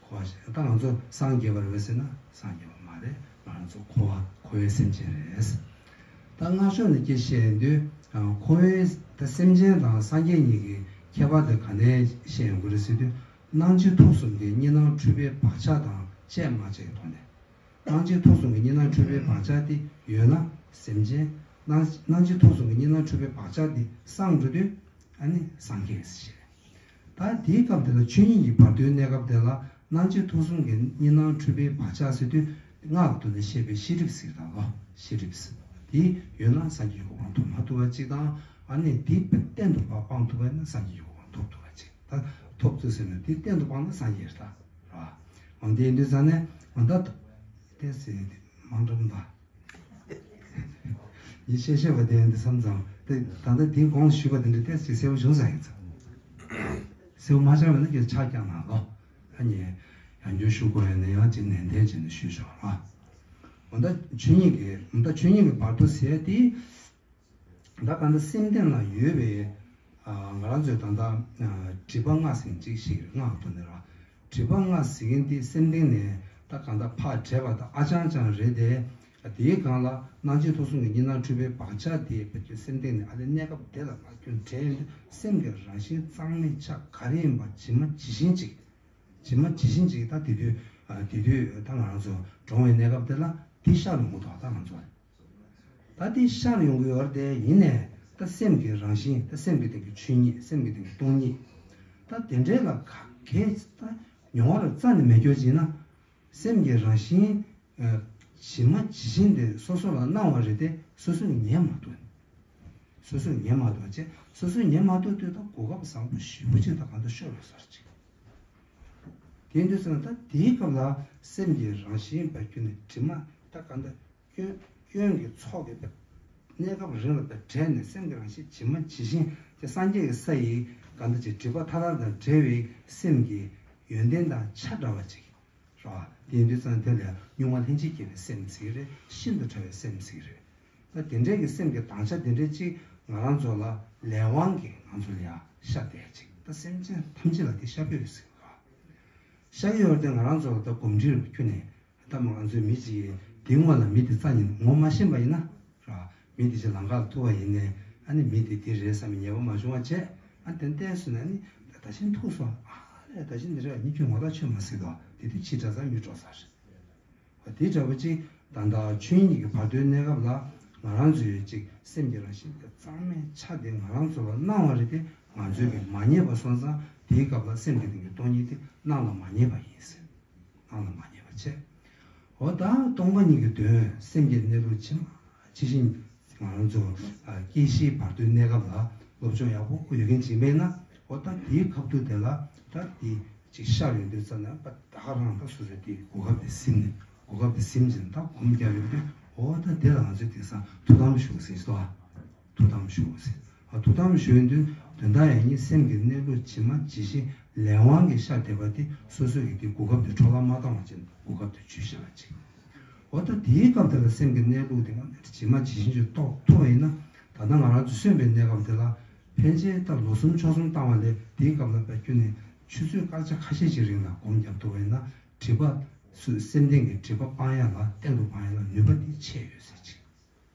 འཁོར་བ་ཞིག་ད་ང་ཚོ་སངས་རྒྱས་པ་རེད་ཟེར་ན་སངས་རྒྱས་པ་མ་རེད། ང་རང་ཚོ་འཁོར་བ། འཁོར་བའི་སེམས་ཅན་རེད། ད་སྔ་ཕྱོགས་ནས་སྐད་བཤད་དུས་འཁོར་བའི་ད་སེམས་ཅན་དང་སངས་རྒྱས་གཉིས་ཀྱི་ཁྱད་པར་དེ་ག་ནས་བཤད་ཡོང་གི་རེད་ཟེར་དུས། སྣང་མཆེད་ཐོབ་གསུམ་གྱི་གཉིས་སྣང་འཁྲུལ་པའི་བག་ཆགས་དང་བཅས་མ་བཅས་ཀྱི་ཐོག་ནས། སྣང་མཆེད་ཐོབ་གསུམ་གྱི་གཉིས་སྣང་འཁྲུལ་པའི་བག་ཆགས་དེ་ཡོད་ན་སེམས་ཅན། སྣང་སྣང་མཆེད་ཐོབ་གསུམ་གྱི་གཉིས་སྣང་འཁྲུལ་པའི་བག་ཆགས་དེ་སངས་འགྲོ་དུས་ཨ་ནི་སངས་རྒྱས་ཟེར། ད་དེའི་སྐབས་དེ་ལ་ཆོས་ཉིད་ཀྱི་བར་དོའི་གནས་སྐབས་དེ་ལ་སྣང་མཆེད་ཐོབ་གསུམ་གྱི་གཉིས་སྣང་འཁྲུལ་པའི་བག་ཆགས་ཟེར་དུས། སྔགས་ཀྱི་ཐོག་ནས་བཤད་པའི་ཤེས་སྒྲིབ་ཟེར་དང་ལོ། ཤེས་སྒྲིབ་ཟེར། དེ་ཡོད་ན་སངས་རྒྱས་གོ་འཕང་ཐོབ་མ་ཐུབ་པ་གཅིག་དང་། ཨ་ནི་དེ་གཏན་དུ་སྤང་ཐུབ་པ་ཡིན་ན་སངས་རྒྱས་གོ་འཕང་ཐོབ་ཐུབ་པ་གཅིག་ད་ཐོབ་ཐུབ་ཟེར་ན་དེ་གཏན་དུ་སྤངས་ན་སངས་རྒྱས་རེད་ད། ར། འོན་ཏེ་ཡིན་དུས་ཙང་ནས་འོན་ད་ཏེ་ཟེར་དེ་མང་དྲགས་མ། ཡིན་ཤེས་ཤེས་པ་དེ་ཡིན་དུས་བསམ་ཙང་དེ་ད་ལྟ་དེའི་གོང་ཞུས་པ་དེ་འདྲ་ཏོག་ཙམ་གསལ་པོ་བྱུང་ས་ཡིན་ཙང་། གསལ་པོ་མ་ཆགས་པ་ན་ཁྱེད་ཆ་རྐྱང་ན་ལོ། ཨ་ནི་ཡང་བསྐྱར་ཞུ་དགོས་ཡོད་ན་ཡང་ཅིག་ནན་ཏན་བྱས་ནས་ཞུས་ཆོག་ཨ། འོ་ད་ཆོས་ཉིད་ཀྱི་འོ་ད་ཆོས་ཉིད་ཀྱི་བར་དོ་ཟེར་དེ། ད་གང་ལྟར་སེམས་སྟེང་ལ་ཡོད་པའི་ཨ་ང་རང་ཚོའི་ད་ལྟ་ཨ་སྒྲིབ་པ་ལྔ་ཟེར་གཅིག་ཞིག་སྔགས་ཐོག་ནས་ར། སྒྲིབ་པ་ལྔ་ཟེར་མཁན་དེ་སེམས་སྟེང་ནས་ད་གང་ལྟར་ཕར་བྲལ་བ་དང་ཨ་ཅང་ཅང་རེད་དེ། དེའི་སྒང་ལ་སྣང་མཆེད་ཐོབ་གསུམ་གྱི་གཉིས་སྣང་འཁྲུལ་པའི་བག་ཆགས་དེ་བེད་སྤྱོད་སེམས་སྟེང་ནས་ཨ་ལས་གནས་སྐབས་དེ་ལ་ལ་སྐྱོན་བྲལ་ཡོང་དུས་སེམས་ཀྱི་རང་བཞིན་གཙང་མའི་ཆ་ག་རེ་ཡིན་པ་ཇི་མ་ཇི་བཞིན་ཅིག་ཇི་མ་ཇི་བཞིན་ཅིག་ད་དེ་དུས་ཨ་དེ་དུས་ད་ང་རང་ཚོ་གྲོངས་པའི་གནས་སྐབས་དེ་ལ་དེ་ཤར་ཡོང་གི་འདུག་ད་ང་ཚོ་ད་དེ་ཤར་ཡོང་གི་ཡོད་རེད་དེ། ཡིན་ནའི་ད་སེམས་ཀྱི་རང་བཞིན། ད་སེམས་ཀྱི་སྟེང་གི་ཆོས་ཉིད། སེམས་ཀྱི་སྟེང་གི་སྟོང་ཉིད། ད་དེ་འདྲའི་ལ་ག་གེ་ད་མྱོང་བ་ར་རྩ་ནས་མེད་རྒྱུ་ཅིག་ན། སེམས་ཀྱི་རང་བཞིན་ཨ་ཇི་མ་ཇི་བཞིན་དེ་སོ་སོ་ལ་སྣང་བ་རེད་དེ། སོ་སོས་ཉན་མ་ཐུབ། སོ་སོས་ཉན་མ་ཐུབ་བྱས། སོ་སོས་ཉན་མ་ཐུབ་དུས་ད་གོ་སྐབས་བཟང་པོ་ཞེ་པོ་ཅིག་ད་གང་ལྟར་ཤོར་བ་ཟེར་ཅིག་དེ་འདྲ་སོང་ན་ད་དེའི་སྐབས་ལ་སེམས་ཀྱི་རང་བཞིན་བེད་སྤྱོད་ནས་དྲི་མ་ད་གང་ལྟར་སྐྱོན་སྐྱོན་གྱི་ཚོགས་ཀྱི་གནས་སྐབས་རིང་ལ་བེད་བྲལ་ནས་སེམས་ཀྱི་རང་བཞིན་ཇི་མ་ཇི་བཞིན་དེ་སངས་རྒྱས་ཀྱི་ས་ཡི་གང་ལྟར་ཅིག་སྒྲིབ་པ་མཐའ་དག་དང་བྲལ་བའི་སེམས་ཀྱི་ཡོན་ཏན་དང་ཆ་འདྲ་བ་ཅིག་རེད་བ། དེ་ཡིན་དུས་ཙང་དེ་ལ་གཉུག་མ་ལྷན་ཅིག་སྐྱེས་པའི་སེམས་ཟེར་གྱི་རེད། ཤིན་ཏུ་ཕྲ་བའི་སེམས་ཟེར་གྱི་རེད། ད་དེ་འདྲའི་གི་སེམས་ཀྱི་དྭངས་ཆ་དེ་འདྲའི་ཅིག་ང་རང་ཚོ་ལ་ལས་དབང་གིས་ང་ཚོ་ལ་ཡང་ཤར་བསྡད་ཅིག་ད་སེམས་ཅན་ཐམས་ཅད་ལ་དེ་ཤར་གྱི་ཡོད་ཟེར་གྱི་རེད་བ། ཤར་གྱི་ཡོད་དེ་ང་རང་ཚོ་ལ་ད་གོམས་འདྲིས་རུ་ཁྱོན་ནས། ད་མ་ང་ཚོའི་མི་གཅིག་གིས་དེའི་སྔོན་ལ་མི་དེ་རྩ་ཉིད་ངོ་མ་ཤེས་པ་ཡིན་ན་ར། མི་དེ་ཅིག་ལམ་ཁ་ལ་ཐུག་པ་ཡིན་ནའི་ཨ་ནི་མི་དེ་དེ་རེད་བསམ་པའི་ངེས་པ་མ་བྱུང་བ་བྱས། ཨ་ཏན་ཏན་སོང་ནས་ཨ་ནི་ད་ད་བཞིན་ཐུག་སོང་། ཨ་ལས་ད་བཞིན་དེ་རེད། ཉིད་ཀྱི་ངོ་ཐག་ཆོད་མ་སྲིད་དོ། དེ་དུས་ཕྱི་དགྲ་ཚ་མི་སྤྲོ་ས་རེད། དེ་འདྲ་བོ་ཅིག་ད་ལྟ་ཆོས་ཉིད་ཀྱི་བར་དོའི་གནས་སྐབས་ལ་ང་རང་ཚོའི་ཅིག་སེམས་ཀྱི་རང་བཞིན་དེ་གཙང་མའི་ཆ་དེ་ང་རང་ཚོ་ལ་སྣང་བ་རེད་དེ། ང་ཚོས་ཀྱིས་མ་རྙེད་པ་སོང་ཙང་དེའི་སྐབས་ལ་སེམས་ཀྱི་སྟེང་གི་སྟོང་ཉིད་དེ་སྣང་ལ་མ་རྙེད་པ་ཡིན་ཟེར། སྣང་ལ་མ་རྙེད་པ་བྱས། འོ་ད་སྟོང་པ་ཉིད་ཀྱི་དོན་སེམས་ཀྱི་གནས་ལུགས་ཇི་མ་ཇི་བཞིན་ང་རང་ཚོ་ཨ་སྐྱེ་ཤིའི་བར་དོའི་གནས་སྐབས་ལ་སློབ་སྦྱོང་ཡག་པོ་ཡོད་མཁན་ཅིག་མེད་ན། འོ་ད་དེའི་སྐབས་དུས་དེ་ལ་ད་དེ་ཅིག་ཤར་ཡོང་དུས་ཙམ་ན་ད་ད་ག་རང་ད་སོ་སོའི་དེ་གོ་སྐབས་དེ་ཟིན་ནས་གོ་སྐབས་དེ་ཟིན་ཅིང་ད་གོམས་བརྒྱབ་ཡོང་དུས། འོ་ད་དེ་ལ་ང་ཚོས་དེང་སང་ཐུགས་དམ་བཞུགས་ཟིན་སོ། ཐུགས་དམ་བཞུགས་ཟེར། ཨ་ཐུགས་དམ་བཞུགས་དུས་དོན་དག་ཡང་སྙིང་སེམས་ཀྱི་གནས་ལུགས་ཇི་མ་ཇི་བཞིན་ལས་དབང་གིས་ཤར་བསྡད་པ་དེ་སོ་སོ་ཡི་དེ་གོ་སྐབས་དེ་འཕྲོ་བརླག་མ་བཏང་བ་བྱས་ནས་གོ་སྐབས་དེ་ཇུས་བཞག་པ་ཅིག་འོ་ད་དེའི་སྐབས་དེ་ལ་སེམས་ཀྱི་གནས་ལུགས་དེ་ངོ་མ་ཇི་མ་ཇི་བཞིན་ཅིག་རྟོགས་ཐུབ་པ་ཡིན་ན། ད་ལྟ་ང་རང་ཚོ་གསོན་པའི་གནས་སྐབས་དེ་ལ་ཕན་ཆད་ད་ལོ་གསུམ་ཕྱོགས་གསུམ་བཏང་བ་ལས་དེའི་སྐབས་ལ་བེད་སྤྱོད་ནས་ཆུ་ཚོད་སྐར་ཆ་ཁ་ཤས་ཅིག་རིང་ལ་སྒོམ་རྒྱབ་ཐུབ་པ་ཡིན་ན། སྒྲིབ་པ་སུ་སེམས་ལྡན་གྱི་སྒྲིབ་པ་སྤང་ཡ་ལ་གཏན་དུ་སྤང་ཡ་ལ་ནུས་པ་དེ་ཆེ་ཡོད་ཟེར་ཅིག་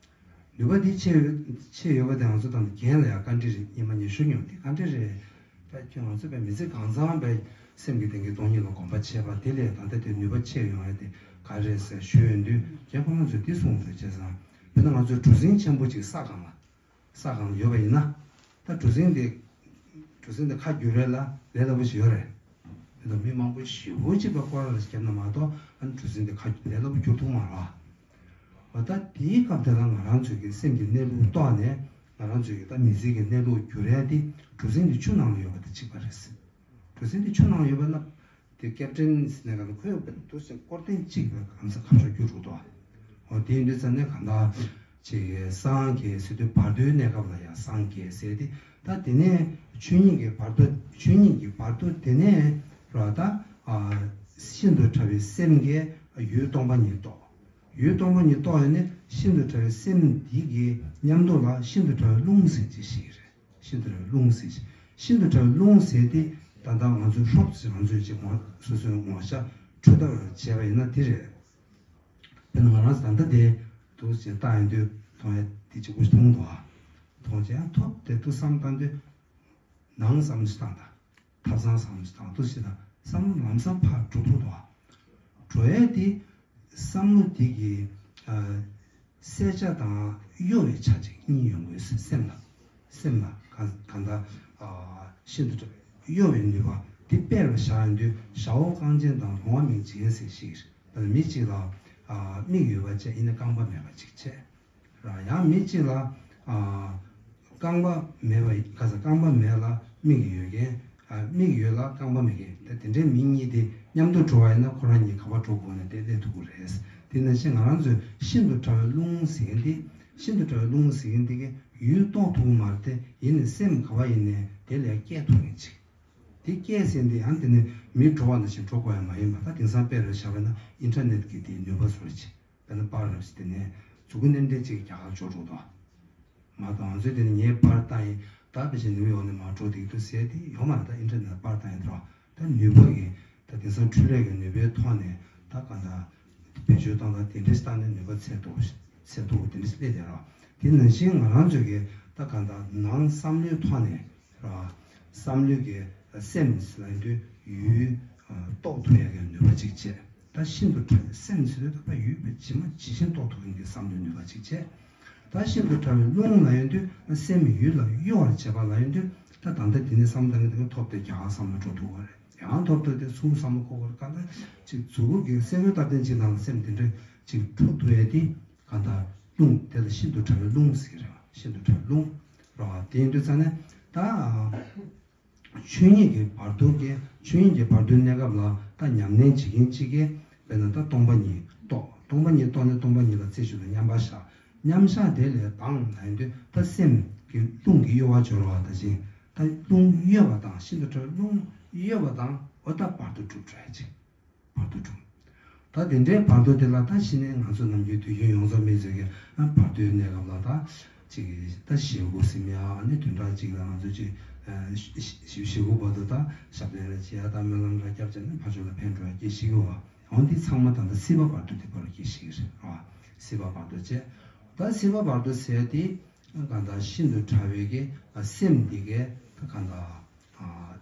ནུས་པ་འདི་ཆེ་ཡོད་ཆེ་ཡོད་པ་དེ་ང་ཚོ་དང་རྒན་ལ་ཡང་བཀའ་འདྲི་རེད། སྙེ་མ་ཉི་ཤུ་མྱོང་དེ་བཀའ་འདྲི་རེད། ད་ཁྱོད་ང་ཚོ་པའི་མི་ཚེ་གང་ཚང་པའི་ སེམས་ཀྱི་སྟེང་གི་སྟོང་ཉིད་ལ་གོམས་པ་བྱས་པ་དེ་ལས་ད་ལྟ་དེ་ནུས་པ་ཆེ་ཡོང་ཡ་དེ་ག་རེ་རེད་ཟེར་ཞུས་ཡོང་དུས། རྒན་ཁོ་རང་ཚོས་འདི་གསུངས་འདུག་བྱས་ཙང་། དཔེར་ན་ང་ཚོས་གྲུ་གཟིངས་ཆེན་པོ་ཅིག་ས་སྒང་ལ། ས་སྒང་ལ་ཡོད་པ་ཡིན་ན། ད་གྲུ་གཟིངས་དེ། གྲུ་གཟིངས་དེ་ཁ་བསྒྱུར་ཡས་ལ་ལས་སླ་པོ་ཞིག་ཡོད་རེད། དེ་དང་མི་མང་པོ་ཞེ་པོ་ཅིག་ལ་སྐོར་ར་ར་ཞིག་བརྒྱབ་ན་མ་གཏོགས། ཨ་ནི་གྲུ་གཟིངས་དེ་ཁ་ལས་སླ་པོ་བསྒྱུར་ཐུབ་མ་རེད་བ། ད་དེའི་སྐབས་དེ་ལ་ང་རང་ཚོའི་གི་སེམས་ཀྱི་གནས་ལུགས་རྟོགས་ནས། ང་རང་ཚོའི་གི་ད་མི་ཚེ་གི་གནས་ལུགས་བསྒྱུར་ཡ་དེ་གྲུ་གཟིངས་དེ་ཆུ་ནང་ལ་ཡོད་པ་དང་གཅིག་པ་རེད། གྲུ་གཟིངས་དེ་ཆུ་ནང་ཡོད་པ་ན། དེ་ཀེབ་ཊན་ཟེར་ནས་ག་ལ་ཁོས་འདུག་སེ་སྐོར་ཐེངས་གཅིག་ལ་གང་ས་གང་ཤོག་རྒྱུགས་འགྲོ་འདུག་འོ་དེ་ཡིན་དུས་ཙ་ནས་གང་ལྟར་ཅིག་སངས་རྒྱས་ཟེར་དུས་བར་དོའི་གནས་སྐབས་ལ་ཡང་སངས་རྒྱས་ཟེར་ཏེ། ད་དེ་ནས་ཆོས་ཉིད་ཀྱི་བར་དོ། ཆོས་ཉིད་ཀྱི་བར་དོ་དེ་ནས་ར་ད་ཨ་ཤིན་ཏུ་ཕྲ་བའི་སེམས་ཀྱིས་ཡུལ་སྟོང་པ་ཉིད་རྟོགས། ཡུལ་སྟོང་པ་ཉིད་རྟོགས་ཡོང་ནས་ཤིན་ཏུ་ཕྲ་བའི་སེམས་འདི་གི་མཉམ་དུ་ལ་ཤིན་ཏུ་ཕྲ་བའི་རླུང་ཟེར་གྱི་ཞིག་རེད། ཤིན་ཏུ་ཕྲ་བའི་རླུང་ཟེར་ཞིག་ཤིན་ཏུ་ཕྲ་བའི་རླུང་ཟེར་དེ་ད་ལྟ་ང་ཚོས་ཧྲོབ་ཙམ་ང་ཚོས་ཅིག་ངོ་སོ་སོའི་ངོ་ཤ་འཕྲོད་ཐབས་བྱས་པ་ཡིན་ན་དེ་རེད། དཔེར་ན་ང་རང་ད་ལྟ་དེ་འདུག་ཅེས་བལྟ་ཡོང་དུས་མཐོང་ཡ་དེ་གཅིག་པུ་ཞིག་མཐོང་འདུག་ཨ། མཐོང་བྱས་ཐོབ་དེ་འདུག་བསམ་བཏང་དུས། ནང་བསམ་བློ་ཞིག་བཏང་དང་། ཐབ་ཚང་བསམ་བློ་ཞིག་བཏང་འདུག་ཅེས་དང་བསམ་བློ་ལམ་སང་ཕར་འགྲོ་ཐུབ་འདུག་ཨ། འགྲོ་ཡ་དེ་བསམ་བློ་དེ་གི་ཨ་གསལ་ཆ་དང་གཡོ་བའི་ཆ་གཅིག་གཉིས་ཡོང་གི་ཡོད། སེམས་ལ། སེམས་ལ་གང་གང་ལྟར་ཨ་ཤིན་ཏུ་གཡོ་བའི་ནུས་པ་དེ་དཔེར་བཞག་ཡོང་དུས་ཞའོ་ཀང་ཅན་དང་ལོང་བ་མིང་ཅན་ཟེར་ཞིག་རེད། མི་གཅིག་ལ་ཨ་མིག་ཡོད་པ་བྱས། ཡིན་ན་རྐང་པ་མེད་པ་ཅིག་བྱས། ར་ཡང་མི་གཅིག་ལ་ཨ་རྐང་པ་མེད་པ། ག་ས་རྐང་པ་མེད་ལ་མིག་ཡོད་མཁན། ཨ་མིག་ཡོད་ལ་རྐང་པ་མེད་མཁན། ད་དེ་འདྲའི་མི་གཉིས་དེ་མཉམ་དུ་འགྲོ་བ་ཡིན་ན་ཁོ་རང་གཉིས་ག་པར་འགྲོ་དགོས་ན་དེ་སླེབས་ཐུབ་ཀྱི་རེད། དེ་ནང་བཞིན་ང་རང་ཚོས་ཤིན་ཏུ་ཕྲ་བའི་རླུང་ཟེར་མཁན་དེ། ཤིན་ཏུ་ཕྲ་བའི་རླུང་ཟེར་མཁན་དེ་གི་ཡུལ་རྟོགས་ཐུབ་ཀྱི་མ་རེད་དེ། ཡིན་ནའི་སེམས་ག་པར་ཡིན་ནའི་དེ་ལ་སྐྱེལ་ཐུབ་མཁན་ཅིག་དེ་སྐྱེལ་ཟེར་མཁན་དེ་ཡང་དེ་ནི་མི་འགྲོ་བ་ནང་བཞིན་འགྲོ་དགོས་ཡ་མ་ཡིན་པ། ད་དེང་སང་དཔེར་བཞག་པ་ན་ཨིན་ཊར་ནེཊ་གི་དེའི་ནུས་པ་བཟོ་འདྲ་ཅིག་དཔེར་ན་པར་རབ་ཞིག་དེ་ནས་མཛུ་གུ་མནན་འདྲེན་ཅིག་རྒྱ་གར་འབྱོར་འགྲོ་དང་། མ་གཏོགས་ང་ཚོས་དེ་ནས་ངའི་པར་བཏང་ཡིན། ད་ཕལ་ཆེར་ནིའུ་ཡོག་ནས་མར་འགྲོ་བསྡད་ཀྱི་འདུག་ཟེར་དེ་ཡོད་མ་རེད། ད་ཨིན་ཊར་ནེཊ་པར་བཏང་ཡིན་འགྲོ། ད་ནུས་པ་གི་ད་དེང་སང་འཕྲུལ་ལས་ཀྱི་ནུས་པའི་ཐོག་ནས་ད་གང་ལྟར་བེད་སྤྱོད་བཏང་ད་དེ་འདྲ་ཞིག་བཏང་ནས་ནུས་པ་ཚད་མཐོ་བོ་ཞིག་ཚད་མཐོ་བོ་དེ་འདྲ་ཞིག་སླེབས་བསྡད་ར། དེ་ནང་བཞིན་ང་རང་ཚོས་ཀྱི་ད་གང་ལྟར་ནང་བསམ་བློའི་ཐོག་ནས་ར། བསམ་བློའི་གི་སེམས་ལ་ཡིན་དུས་ཡུལ་རྟོགས་ཐུབ་ཡ་གི་ནུས་པ་ཅིག་བྱས། ད་ཤིན་ཏུ་ཕྲ་བའི་སེམས་ཟེར་དུས་ད་ཡུལ་དཔེ་ཇི་མ་ཇི་བཞིན་རྟོགས་ཐུབ་མཁན་གྱི་བསམ་བློའི་ནུས་པ་ཅིག་བྱས། ད་ཤིན་ཏུ་ཕྲ་བའི་རླུང་ལ་ཡིན་དུས་སེམས་ཡུལ་ལ་གཡོ་བར་བྱེད་པ་ལ་ཡིན་དུས། ད་ད་ལྟ་འདི་ནས་བསམ་བློ་བཏང་གི་འདུག་གི་ཐོབ་དེ་རྒྱ་གར་བསམ་བློ་འགྲོ་ཐུབ་པ་རེད། ཡང་ཐོབ་ཐོབ་དེ་ཚུར་བསམ་བློ་འཁོར་བར་ག་ལ་ཅིག་མཛུ་གུ་གི་སེ་གོལ་གཏད་ཐེངས་གཅིག་ནང་ལ་སེམས་དེ་འདྲ་ཅིག་འཁྲུག་ཐུབ་ཡས་དེ་ག་ད་རླུང་དེ་ལ་ཤིན་ཏུ་ཕྲ་བའི་རླུང་ཟེར་གི་རེད་བ། ཤིན་ཏུ་ཕྲ་བའི་རླུང་རེད་བ། དེ་ཡིན་དུས་ཙ་ནས་ད་ཆོས་ཉིད་ཀྱི་བར་དོ་གི་ཆོས་ཉིད་ཀྱི་བར་དོའི་གནས་སྐབས་ལ་ད་ཉམས་ལེན་བྱེད་མཁན་གཅིག་གིས་དཔེར་ན་ད་སྟོང་པ་ཉིད་རྟོགས། སྟོང་པ་ཉིད་རྟོགས་ནས་སྟོང་པ་ཉིད་ལ་རྩེ་གཅིག་ཏུ་མཉམ་པར་བཞག་མཉམ་བཞག་དེ་ལས་ལྡང་ལ་ཡིན་དུས་ད་སེམས་ཀྱི་རླུང་གི་གཡོ་བ་སྦྱོར་བ་དང་ཅིང་། ད་རླུང་གཡོ་བ་དང་། ཤིན་ཏུ་ཕྲ་བའི་རླུང་གཡོ་བ་དང་། འོ་ད་བར་དོ་གྲུབ་འགྲོ་ཡ་ཅིག་བར་དོ་གྲུབ། ད་དེ་འདྲའི་བར་དོ་དེ་ལ་ད་གཞི་ནས་ང་ཚོ་ནམ་རྒྱུན་དུས་རྒྱུན་ཡོངས་རྫོགས་མི་ཚོས་ཀྱི་ཨ་བར་དོའི་གནས་སྐབས་ལ་ད་ཅིག་ད་ཞེ་དགུ་ཟེར་ཡ། ཨ་ནི་བདུན་ཕྲག་གཅིག་ལ་ང་ཚོ་ཅིག་ཨ་ཞེ་དགུ་བར་དུ་ད་ཞབས་བརྟན་རེ་བྱེད་ཡ། ད་སྨོན་ལམ་རེ་བརྒྱབ་བྱས་ནས་ཕར་ཕྱོགས་ལ་ཕན་འགྲོ་ཡ་སྐད་ཤེས་ཀྱི་ཡོད་པ། འོ་འདི་ཚང་མ་ད་ལྟ་སྲིད་པ་བར་དོ་དེ་བར་སྐད་ཤེས་ཀྱི་རེད་བ། སྲིད་པ་བར་དོ་བྱས། ད་སྲིད་པ་བར་དོ་ཟེར་ཡ་དེ་གང་ལྟར་ཤིན་ཏུ་ཕྲ་བའི་གི་སེམས་འདི་གས་ད་གང་ལྟར་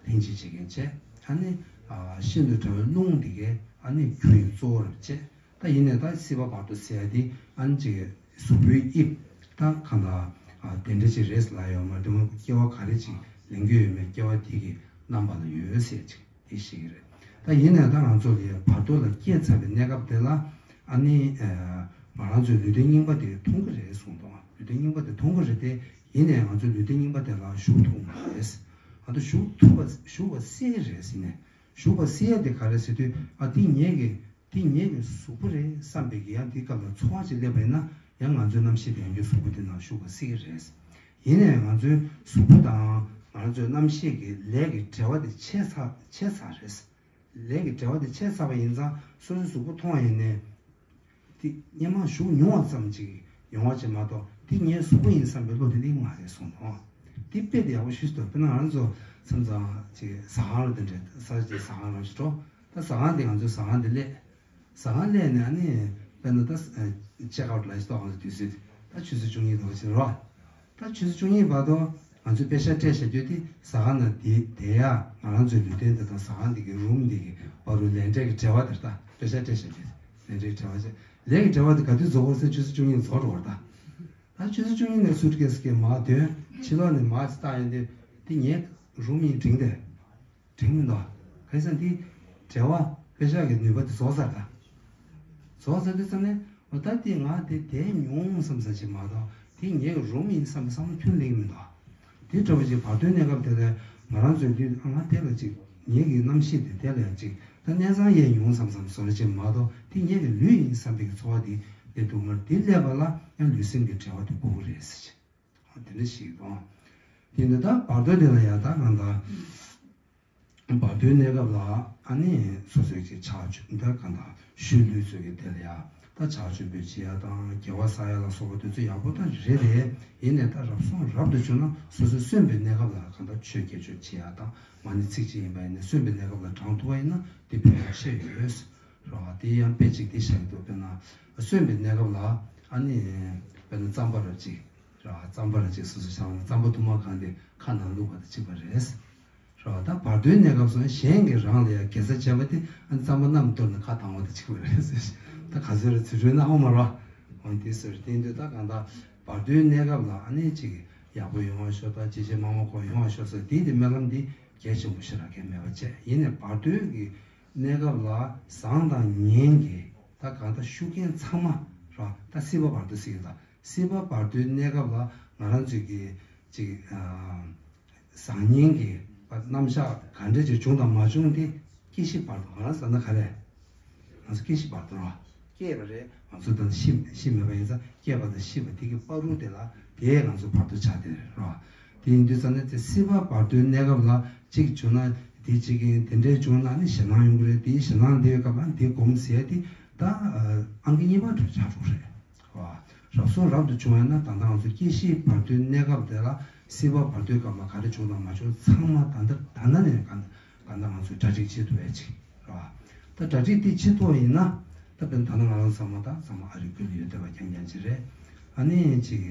ལྷན་ཅིག་བྱེད་མཁན་བྱས། ཨ་ནི་ཤིན་ཏུ་ཕྲ་བའི་རླུང་འདི་གས་ཨ་ནི་རྒྱུ་ཡི་གཙོ་བོར་བྱས། ད་ཡིན་ནའི་ད་སྲིད་པ་བར་དོ་ཟེར་ཡ་དེ་ཨ་ནི་ཅིག་གཟུགས་པོའི་དབྱིབས་ད་གང་ལྟར་དེ་འདྲ་ཅིག་རེད་ལབ་ཡོད་མ་རེད། དེ་སྐྱེ་བ་ག་རེ་ཅིག་ལེན་གྱི་ཡོད་མེད་སྐྱེ་བ་དེ་གི་རྣམ་པ་ལ་ཡོད་ཟེར་ཅིག་དེ་ཤེས་ཀྱི་རེད། ད་ཡིན་ནའི་ད་ང་ཚོ་ལ་བར་དོ་ལ་སྐྱེས་ཚར་བའི་གནས་སྐབས་དེ་ལ་ཨ་ནི་ང་རང་ཚོའི་ལུས་རྟེན་རྙིང་པ་དེ་མཐོང་གི་རེད་གསུངས་དང་། ལུས་རྟེན་རྙིང་པ་དེ་མཐོང་གི་རེད་དེ། ཡིན་ནའི་ང་ཚོའི་ལུས་རྟེན་རྙིང་པ་དེ་ལ་ཞུགས་ཐུབ་མ་རེད། ང་ཚོ་ཞུགས་ཐུབ་པ་ཞུགས་པ་སྲིད་རེད་ཟེར་ནས། ཞུགས་པ་སྲིད་ཡ་དེ་ག་རེ་ཟེར་དུས། ཨ་འདི་ངེད་ཀྱི་འདི་ངེད་ཀྱི་གཟུགས་པོ་རེད་བསམ་པའི་གི་ཡང་དེའི་སྐབས་ལ་ཚོར་བ་ཅིག་སླེབས་པ་ཡིན་ན། ཡང་ང་ཚོའི་རྣམ་ཤེས་དེ་ཡང་གཟུགས་པོ་དེ་ནང་ཞུགས་པ་སྲིད་ཀྱི་རེད། ཡིན་ནའི་ང་ཚོའི་གཟུགས་པོ་དང་ང་ཚོའི་རྣམ་ཤེས་ཀྱི་ལས་ཀྱི་འབྲེལ་བ་དེ་ཆད་ཚར་ཆད་ཚར་རེད། ལས་ཀྱི་འབྲེལ་བ་དེ་ཆད་ཚར་བ་ཡིན་ཙང་སོ་སོའི་གཟུགས་པོ་མཐོང་བ་ཡིན་ནའི། དེ་སྔོན་མ་ཞུགས་མྱོང་བ་ཙམ་ཅིག་ཡོང་བ་ཅིག་མ་གཏོགས་དེ་ངའི་གཟུགས་པོ་ཡིན་བསམ་པའི་བློ་དེ་སླེབས་མ་རེད་གསུངས་དང་། དེ་དཔེ་དེ་ཡག་པོ་ཞིག་འདུག་དཔེར་ན་ང་ཚོ་མཚམས་མཚམས་ཅིག་ཟ་ཁང་ལ་དེ་འདྲ་ས་ཅིག་ཟ་ཁང་ལ་ཞིག་འགྲོ། ད་ཟ་ཁང་དེ་ང་ཚོའི་ཟ་ཁང་དེ་སླེབས། ཟ་ཁང་སླེབས་ནས་ཨ་ནི་དཔེར་ན་ད་ཅེག་ཨའུཊ་ལ་ཞིག་གཏོང་དུས་ཚོད་ད་ཆུ་ཚོད་བཅུ་གཉིས་དང་ཕྱིན་རོ། ད་ཆུ་ཚོད་བཅུ་གཉིས་བར་དུ་ ང་ཚོས་དཔེ་ཆ་སྤྲད་བཞག་རྒྱུ་དེ་ཟ་ཁང་ནང་དེ་དེ་ཡ་ང་རང་ཚོའི་ལུས་རྟེན་དེ་དང་ཟ་ཁང་དེ་གི་རུམ་དེ་གི་བར་དུ་ལས་འབྲས་ཀྱི་འབྲེལ་བ་དེ་ལྟ་དཔེ་ཆ་སྤྲད་བཞག་རྒྱུ་དེ་ལས་འབྲས་ཀྱི་འབྲེལ་བ་བྱས་ལས་ཀྱི་འབྲེལ་བ་དེ་ག་དུས་རྫོགས་དགོས་ཟེར་ཆུ་ཚོད་བཅུ་གཉིས་རྫོགས་འགྲོ་བ་ད། ད་ཆུ་ཚོད་བཅུ་གཉིས་ནས་སུཊ་ཀེ་སི་གི་མར་ཐོན་ཕྱི་ལོགས་ནས་མར་ཅིག་བཏང་ཡོང་དུས་དེ་ངའི་རུམ་ཡིན་དྲན་དེ། དྲན་མི་འདུག་གང་ཡིན་ཟེར་ན་དེ་འབྲེལ་བ་དཔེ་ཆ་གི་ནུས་པ་དེ་རྫོགས་ཚར་ད། རྫོགས་ཚར་དུས་ཙམ་ནས་འོ་ད་དེ་ང་དེ་དེ་མྱོང་བསམ་ས་ཅིག་མ་གཏོགས་དེ་ངའི་རུམ་ཡིན་བསམ་པའི་བསམ་བློ་ཁྱོན་ནས་སླེབས་ཀྱི་མི་འདུག་དེ་འདྲ་བོ་ཅིག་བར་དོའི་གནས་སྐབས་དེ་ལ་ང་རང་ཚོའི་ལུས་ཨ་ང་དེ་ལ་ཅིག་ངེད་ཀྱི་རྣམ་ཤེས་དེ་དེ་ལ་ཅིག་ད་གནས་ཚང་ཡས་མྱོང་བསམ་བསམ་བཟོ་འདྲ་ཅིག་མ་གཏོགས་དེ་ངེད་ཀྱི་ལུས་ཡིན་བསམ་པའི་ཚོར་བ་དེ་སླེབས་འདུག་མ་རེད། དེ་སླེབས་པ་ལ་ཡང་ལུས་སེམས་ཀྱི་འབྲེལ་བ་དེ་དགོས་ཀྱི་རེད་ཟེར་ཅིག་དེ་འདྲ་ཞིག་དང་། དེ་འདྲ་ད་བར་དོ་དེ་ལ་ཡང་ད་གང་ལྟར། བར་དོའི་གནས་སྐབས་ལ་ཨ་ནི་སོ་སོའི་ཅིག་ཕྱག་མཆོད་ད་གང་ལྟར་ཤུལ་ལུས་ཚོས་ཀྱི་དེ་ལ་ཡ་ད་ཕྱག་མཆོད་འབུལ་བྱེད་ཡ་དང་དགེ་བ་བསགས་ཡ་ལ་སོགས་པ་དེ་ཚོ་ཡག་པོ་ད་རེད་རེད། ཡིན་ནའི་ད་རབ་སོང་རབ་ཏུ་བྱུང་ན་སོ་སོ་གསོན་པའི་གནས་སྐབས་ལ་གང་ལྟར་ཆོས་དགེ་སྦྱོར་བྱེད་ཡ་དང་མ་ཎི་ཚིག་གཅིག་ཡིན་པ་ཡིན་ན་གསོན་པའི་གནས་སྐབས་ལ་བགྲང་ཐུབ་པ་ཡིན་ན་དེ་ཕན་ཡོན་ཆེ་ཡོད་རེད་བ། དེ་ཡང་དཔེ་གཅིག་དེ་བཞག་གི་འདུག་དཔེར་ན་གསོན་པའི་གནས་སྐབས་ལ་ཨ་ནི་དཔེར་ན་རྩམ་པ་ར་གཅིག་ར་རྩམ་པ་ར་གཅིག་སོ་སོ་བྱང་རྩམ་པ་དུ་མ་གང་དེ་ཁ་ནང་བླུགས་པ་དང་གཅིག་པ་རེད། རེད་བ། ད་བར་དོའི་གནས་སྐབས་སུ་གཞན་གྱིས་རང་ལ་ཡང་དགེ་རྩ་བྱས་པ་དེ་ཨ་ནི་རྩམ་པ་མནའ་མ་གཏོར་ནས་ཁ་བཏང་བ་དང་གཅིག་པ་རེད་ཟེར། ད་ག་ཚོད་རེད་ཚོད་འཕྲུལ་ནའང་མ་རེད་བ། འོན་ཏེ་ཟེར་བསྟན་དུས་ད་གང་ལྟར་བར་དོའི་གནས་སྐབས་ལ་ཨ་ནི་ཅིག་ཡག་པོ་ཡོང་བ་ཤོག་དང་ཅི་བྱེད་མ་མ་གོ་ཡོང་བ་ཤོག་ཟེར་དེའི་དེ་སྨོན་ལམ་འདི་གལ་ཆེན་པོ་ཞེ་དྲག་གལ་མེད་པ་བྱས། ཡིན་ནའི་བར་དོའི་གི་གནས་སྐབས་ལ་བཟང་དང་ངན་གྱི་ད་གང་ལྟར་ཤུགས་རྐྱེན་ཚང་མ་རེད་བ། ད་སྲིད་པ་བར་དོ་ཟེར་གྱི་ད་སྲིད་པ་བར་དོའི་གནས་སྐབས་ལ་ང་རང་ཚོས་ཀྱི་ཅིག་ཨ། བཟང་ངན་གྱི་རྣམ་གཞག་ག་འདྲ་ཅིག་བྱུང་དང་མ་བྱུང་དེ་སྐྱེ་ཤི་བར་དོ། ང་རང་ཟེར་ན་ག་རེ། ང་ཚོ་སྐྱེ་ཤི་བར་དོ་རེད་བ། སྐྱེས་པ་རེད། ང་ཚོ་ད་ཤི་ཤི་མེད་པ་ཡིན་ཙང་སྐྱེས་པ་དང་ཤི་བ་དེ་གི་བར་དོ་དེ་ལ་དེ་ང་ཚོ་བར་དོ་ཆགས་བསྡད་རེད་བ། དེ་ཡིན་དུས་ཙམ་ནས་དེ་སྲིད་པ་བར་དོའི་གནས་སྐབས་ལ་གཅིག་བྱུང་ན་དེ་གཅིག་ཡིན། དེ་འདྲའི་བྱུང་ན་ནི་ཞེད་སྣང་ཡོང་གི་རེད། དེའི་ཞེད་སྣང་དེའི་སྐབས་ལ་དེ་སྒོམ་ཟེར་དེ་ད་ཨང་ཀི་གཉིས་པ་འདྲ་ཆགས་འགྲོ་རེད། བ། རབ་སོང་རབ་ཏུ་བྱུང་བ་ཡིན་ན་ད་ལྟ་ང་ཚོ་སྐྱེ་ཤི་བར་དོའི་གནས་སྐབས་དེ་ལ་སྲིད་པ་བར་དོའི་སྐབས་ལ་ག་རེ་བྱུང་དང་མ་བྱུང་ཚང་མ་ད་ལྟ་ད་ལྟ་ནས་ག་ག་ལྟ་ང་ཚོས་གྲ་སྒྲིག་བྱེད་ཐུབ་པའི་ཅིག་རེད་བ། ད་གྲ་སྒྲིག་དེ་བྱེད་ཐུབ་པ་ཡིན་ན་ད་དཔེར་ན་ད་ལྟ་ང་རང་ཚང་མ་ད་ཚང་མ་ཨ་རི་ཁུལ་ཡོད་བསྡད་པ་རྐྱང་རྐྱང་ཅིག་རེད། ཨ་ནི་ཅིག་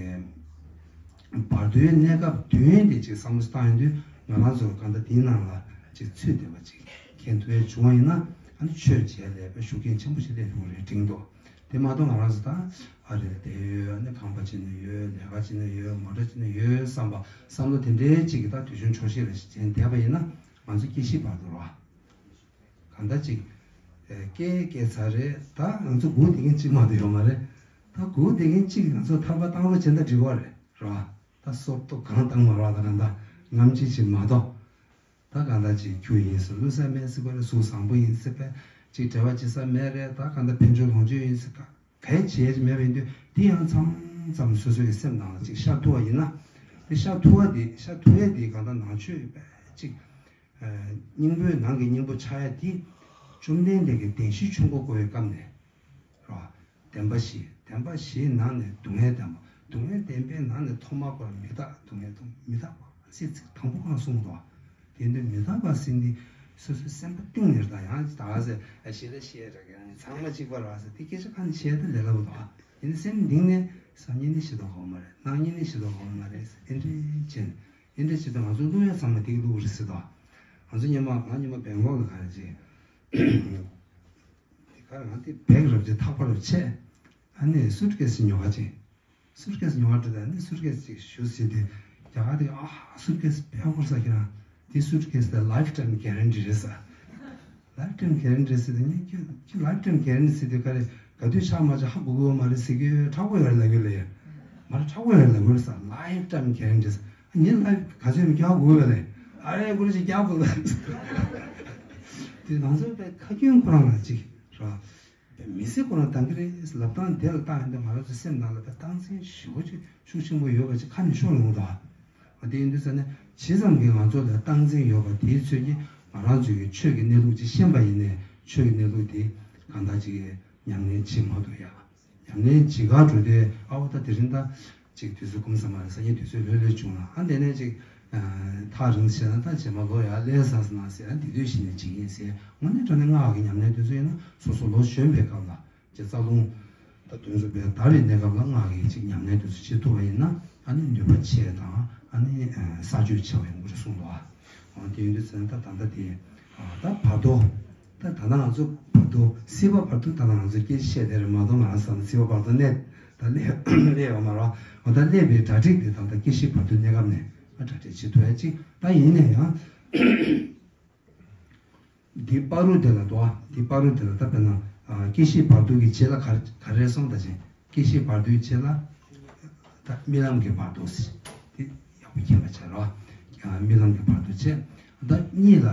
བར་དོའི་གནས་སྐབས་དོན་དེ་ཅིག་བསམ་བློ་བཏང་ཡོང་དུས་ང་རང་ཚོ་ག་ལྟ་དེའི་ནང་ལ་ཅིག་ཚུད་བསྡད་པ་ཅིག་མཁྱེན་ཐུབ་པ་བྱུང་བ་ཡིན་ན་ཨ་ནི་ཆོས་བྱེད་ལས་པའི་ཤུགས་རྐྱེན་ཆེན་པོ་ཞིག་སླེབས་ཐུབ་ཀྱི་རེད་དྲན་འདུག་དེ་མ་གཏོགས་ང་རང་ཚོ་ད་ཨ་རིར་བསྡད་ཡོད། ཨ་ནི་ཁང་པ་ཅིག་ནས་ཡོད། ལས་ཀ་ཅིག་ནས་ཡོད། མོ་ཊ་ཅིག་ནས་ཡོད་བསམ་པ་བསམ་བློ་དེ་འདྲའི་ཅིག་གི་ད་དུས་ཆུང་ཆོག་ཤེས་རེ་ཞིག་བྱས་བསྡད་པ་ཡིན་ན་ང་ཚོ་སྐྱེ་ཤི་བར་དོ་རེད་བ། གང་ལྟར་ཅིག་སྐྱེ་སྐྱེ་ཚར་རེད། ད་ང་ཚོ་སྒུག་བསྡད་མཁན་གཅིག་མ་གཏོགས་ཡོད་མ་རེད། ད་སྒུག་བསྡད་མཁན་གཅིག་ང་ཚོ་ཐར་པ་བཏང་རོགས་བྱས་ན་འགྲིག་གི་རེད་རེད་བ། ད་སྲོག་ཐོག་གང་བཏང་མ་རེད་བ། ད་གང་ལྟར་ངམ་ཅིག་ཅིག་མ་གཏོགས། ད་གང་ལྟར་ཅིག་ཁྱུ་ཡིན་ཟེར་བསླུ་ས་མེད་ཟེར་བ་རེད། གཟུགས་བཟང་པོ་ཡིན་ཟེར་བས་ཅིག་འབྲེལ་བ་བྱེད་ས་མེད་རེད། ད་གང་ལྟར་ཕན་ཆོད་ལོངས་སྤྱོད་ཡིན་ཟེར་ག་གལ་ཆེ་མེད་པ་ཡིན་དུས་དེ་ཡང་མཚམས་མཚམས་སོ་སོའི་སེམས་ནང་ལ་ཅིག་ཤར་ཐུབ་པ་ཡིན་ན། དེ་ཤར་ཐུབ་པ་དེ་ཤར་ཐུབ་ཡས་དེ་གང་ལྟར་ནང་ཆོས་པས་ཅིག་སྙིང་པོའི་ནང་གི་སྙིང་པོ་ཆགས་ཡས་དེ་བཅོམ་ལྡན་འདས་ཀྱིས་བདེན་བཞིའི་ཆོས་འཁོར་བསྐོར་བའི་སྐབས་ནས། རོ། བདེན་པ་བཞི། བདེན་པ་བཞིའི་ནང་ནས་སྡུག་བསྔལ་བདེན་པ། སྡུག་བསྔལ་བདེན་པའི་ནང་ནས་ཐོག་མར་ཁོ་རང་མི་རྟག་སྡུག་བསྔལ་སྡུག་མི་རྟག་པ་ཟེར་ཚིག་དང་པོ་གང་གསུངས་འདུག་དེ་འདྲ་མི་རྟག་པ་ཟེར་འདི་སོ་སོའི་སེམས་པ་གཏིང་ནས་རྟག་ཡང་ད་ཟེར་ཨ་ཞེ་ལ་ཞེ་ར་གི་ཚང་མ་གཅིག་པ་ར་ཟེར་དེ་སྐད་ཆ་ཁ་ནས་བཤད་དེ་ལས་སླ་པོ་འདུག་ཡིན་ནའི་སེམས་གཏིང་ནས་སང་ཉིན་ནི་ཤི་དོགས་གོ་མ་རེད། གནངས་ཉིན་ནི་ཤི་དོགས་གོ་མ་རེད་ཟེར་ཨེ་འདྲས་བྱས་ནས་ཨེ་འདྲས་བྱས་ཏེ་ང་ཚོ་བླུག་ཡ་ཚང་མ་དེ་གི་བླུག་རེད་ཟེར་དོ། ང་ཚོ་ཉི་མ་ང་ཉི་མ་བེང་ལོག་ལ་ག་རེ་བྱས། དེ་གར་ང་དེ་བེག་རབ་ཅིག་ཐག་པ་རབ་ཆད། ཨ་ནི་སུཊ་ཀེ་སི་ཉོ་ག་ཅིག་སུཊ་ཀེ་སི་ཉོ་བ་དེ་ལ་ཨ་ནི་སུཊ་ཀེ་སི་ཅིག་ཞུ་ཟེར་དུས་རྒྱ་གར་དེ་ཨ་སུཊ་ཀེ་སི་དཔེ་ཁོ་ས་ཁྱེད་རང་དེ་སུཊ་ཀེ་སི་དེ་ལའིཕ་ཊའིམ་གེ་རན་ཊི་རེད་ས། ལའིཕ་ཊའིམ་གེ་རན་ཊི་ཟེར་དུས་ངས་ཁྱོད་ཁྱོད་ལའིཕ་ཊའིམ་གེ་རན་ཊི་ཟེར་དུས་ག་རེ་ག་དུས་ཆག་མ་ཆག་ཧ་གོ་གི་ཡོད་མ་རེད་ཟེར་གི་ཡོད། ཁྲག་པོ་ཡོད་རེད་ལབ་གི་ལ་ཡོད། མ་རེད་ཁྲག་པོ་ཡོད་རེད་ལབ་གི་རེད་ས། ལའིཕ་ཊའིམ་གེ་རན་ཊི་ཟེར། ངས་ལའིཕ་ག་ཚོད་ཡོད་རྒྱག་དགོས་ལ་ལས། ཨ་རེ་ཀུ་རེ་ཞིག་རྒྱག་དགོས་ལ། དེ་ང་ཚོ་པའི་ཁ་སྐྱོན་ཁོ་རང་ལ་ཅིག་ར། པའི་མི་ཚེ་ཁོ་རང་བཏང་གི་རེད་ལབ་སྟངས་དེ་ལ་བཏང་ཡོང་དུས་ང་རང་ཚོ་སེམས་ནང་ལ་པའི་སྟངས་འཛིན་ཞེ་པོ་ཅིག་ཤུགས་ཆེན་པོ་ཡོད་པ་ཅིག་ཁ་ནས་ཤོར་ཡོང་གི་འདུག་ཨ། དེ་ཡིན་དུས་ཙ་ནས་ཇི་ཙམ་གྱིས་ང་ཚོ་ལ་སྟངས་འཛིན་ཡོད་པ་དེའི་ཚོད་ཀྱིས་ང་རང་ཚོའི་ཆོས་ཀྱི་གནས་ལུགས་ཅིག་ཤེས་པ་ཡིན་ནའི་ཆོས་ཀྱི་གནས་ལུགས་དེ་གང་ལྟར་ཅིག་ཉམས་ལེན་བྱེད་མ་ཐུབ་ཡ། ཉམས་ལེན་བྱེད་གར་འགྲོ་དུས་ཨ་འོ་ད་དེ་རིང་ད་ཅིག་དུས་ཚོད་ཁོམ་ས་མ་རེད། སང་ཉིན་དུས་ཚོད་ལྷོད་ལྷོད་བྱུང་ན་ཨ་དེ་ནས་ཅིག་ཐག་རིང་བྱས་ན་ད་རྗེས་མ་ལོ་ཡར་སླེབས་ས་སོང་ན་ཟེར། ཨ་དེ་དུས་གཞི་ནས་བྱེད་ཀྱིན་ཟེར་དངོས་གནས་དྲང་གནས་སྔགས་ཀྱི་ཉམས་ལེན་དུས་ཚོད་ཡིན་ན་སོ་སོ་ལོ་གཞོན་པའི་སྐབས་ལ་ཅིག་རྩ་རླུང་ད་དུས་ཚོད་པའི་དར་བའི་གནས་སྐབས་ལ་སྔགས་ཀྱི་ཅིག་ཉམས་ལེན་དུས་ཚོད་བྱེད་ཐུབ་པ་ཡིན་ན་ཨ་ནི་ནུས་པ་ཆེ་དང་ ཨ་ནི་ས་བཅུད་ཆེ་བ་ཡོང་གི་རེད་གསུངས་འདུག་ཨ། དེ་ཡིན་དུས་ཙང་ད་ད་ལྟ་དེ་ད་བར་དོ། ད་ད་ལྟ་ང་ཚོ་བར་དོ་སྲིད་པ་བར་དོ་ད་ལྟ་ང་ཚོ་སྐད་ཆ་བཤད་བསྡད་རེད་མ་གཏོགས་ང་རང་བསམ་ན་སྲིད་པ་བར་དོ་གནས་ད་སླེབས་སླེབས་ཡོད་མ་རེད། འོ་ད་སླེབས་པའི་གྲ་སྒྲིག་དེ་ད་ལྟ་སྐྱེ་ཤི་བར་དོའི་གནས་སྐབས་ནས་ཨ་གྲ་སྒྲིག་བྱེད་ཐུབ་ཡ་གཅིག་ད་ཡིན་ན་ཡང་འདི་བར་དོ་དེ་ལ་དོ་འདི་བར་དོ་དེ་ལ་ད་དཔེར་ན་སྐྱེ་ཤི་བར་དོ་གི་རྗེས་ལ་ག་ག་རེ་སོང་ད་ཅིང་། སྐྱེ་ཤི་བར་དོའི་རྗེས་ལ་ད་རྨི་ལམ་གྱི་བར་དོ་ཟེར། དེ་ཡག་པོ་མཁྱེན་པ་བྱས་རོགས། རྨི་ལམ་གྱི་བར་དོ་བྱས། ད་གཉིད་ལ་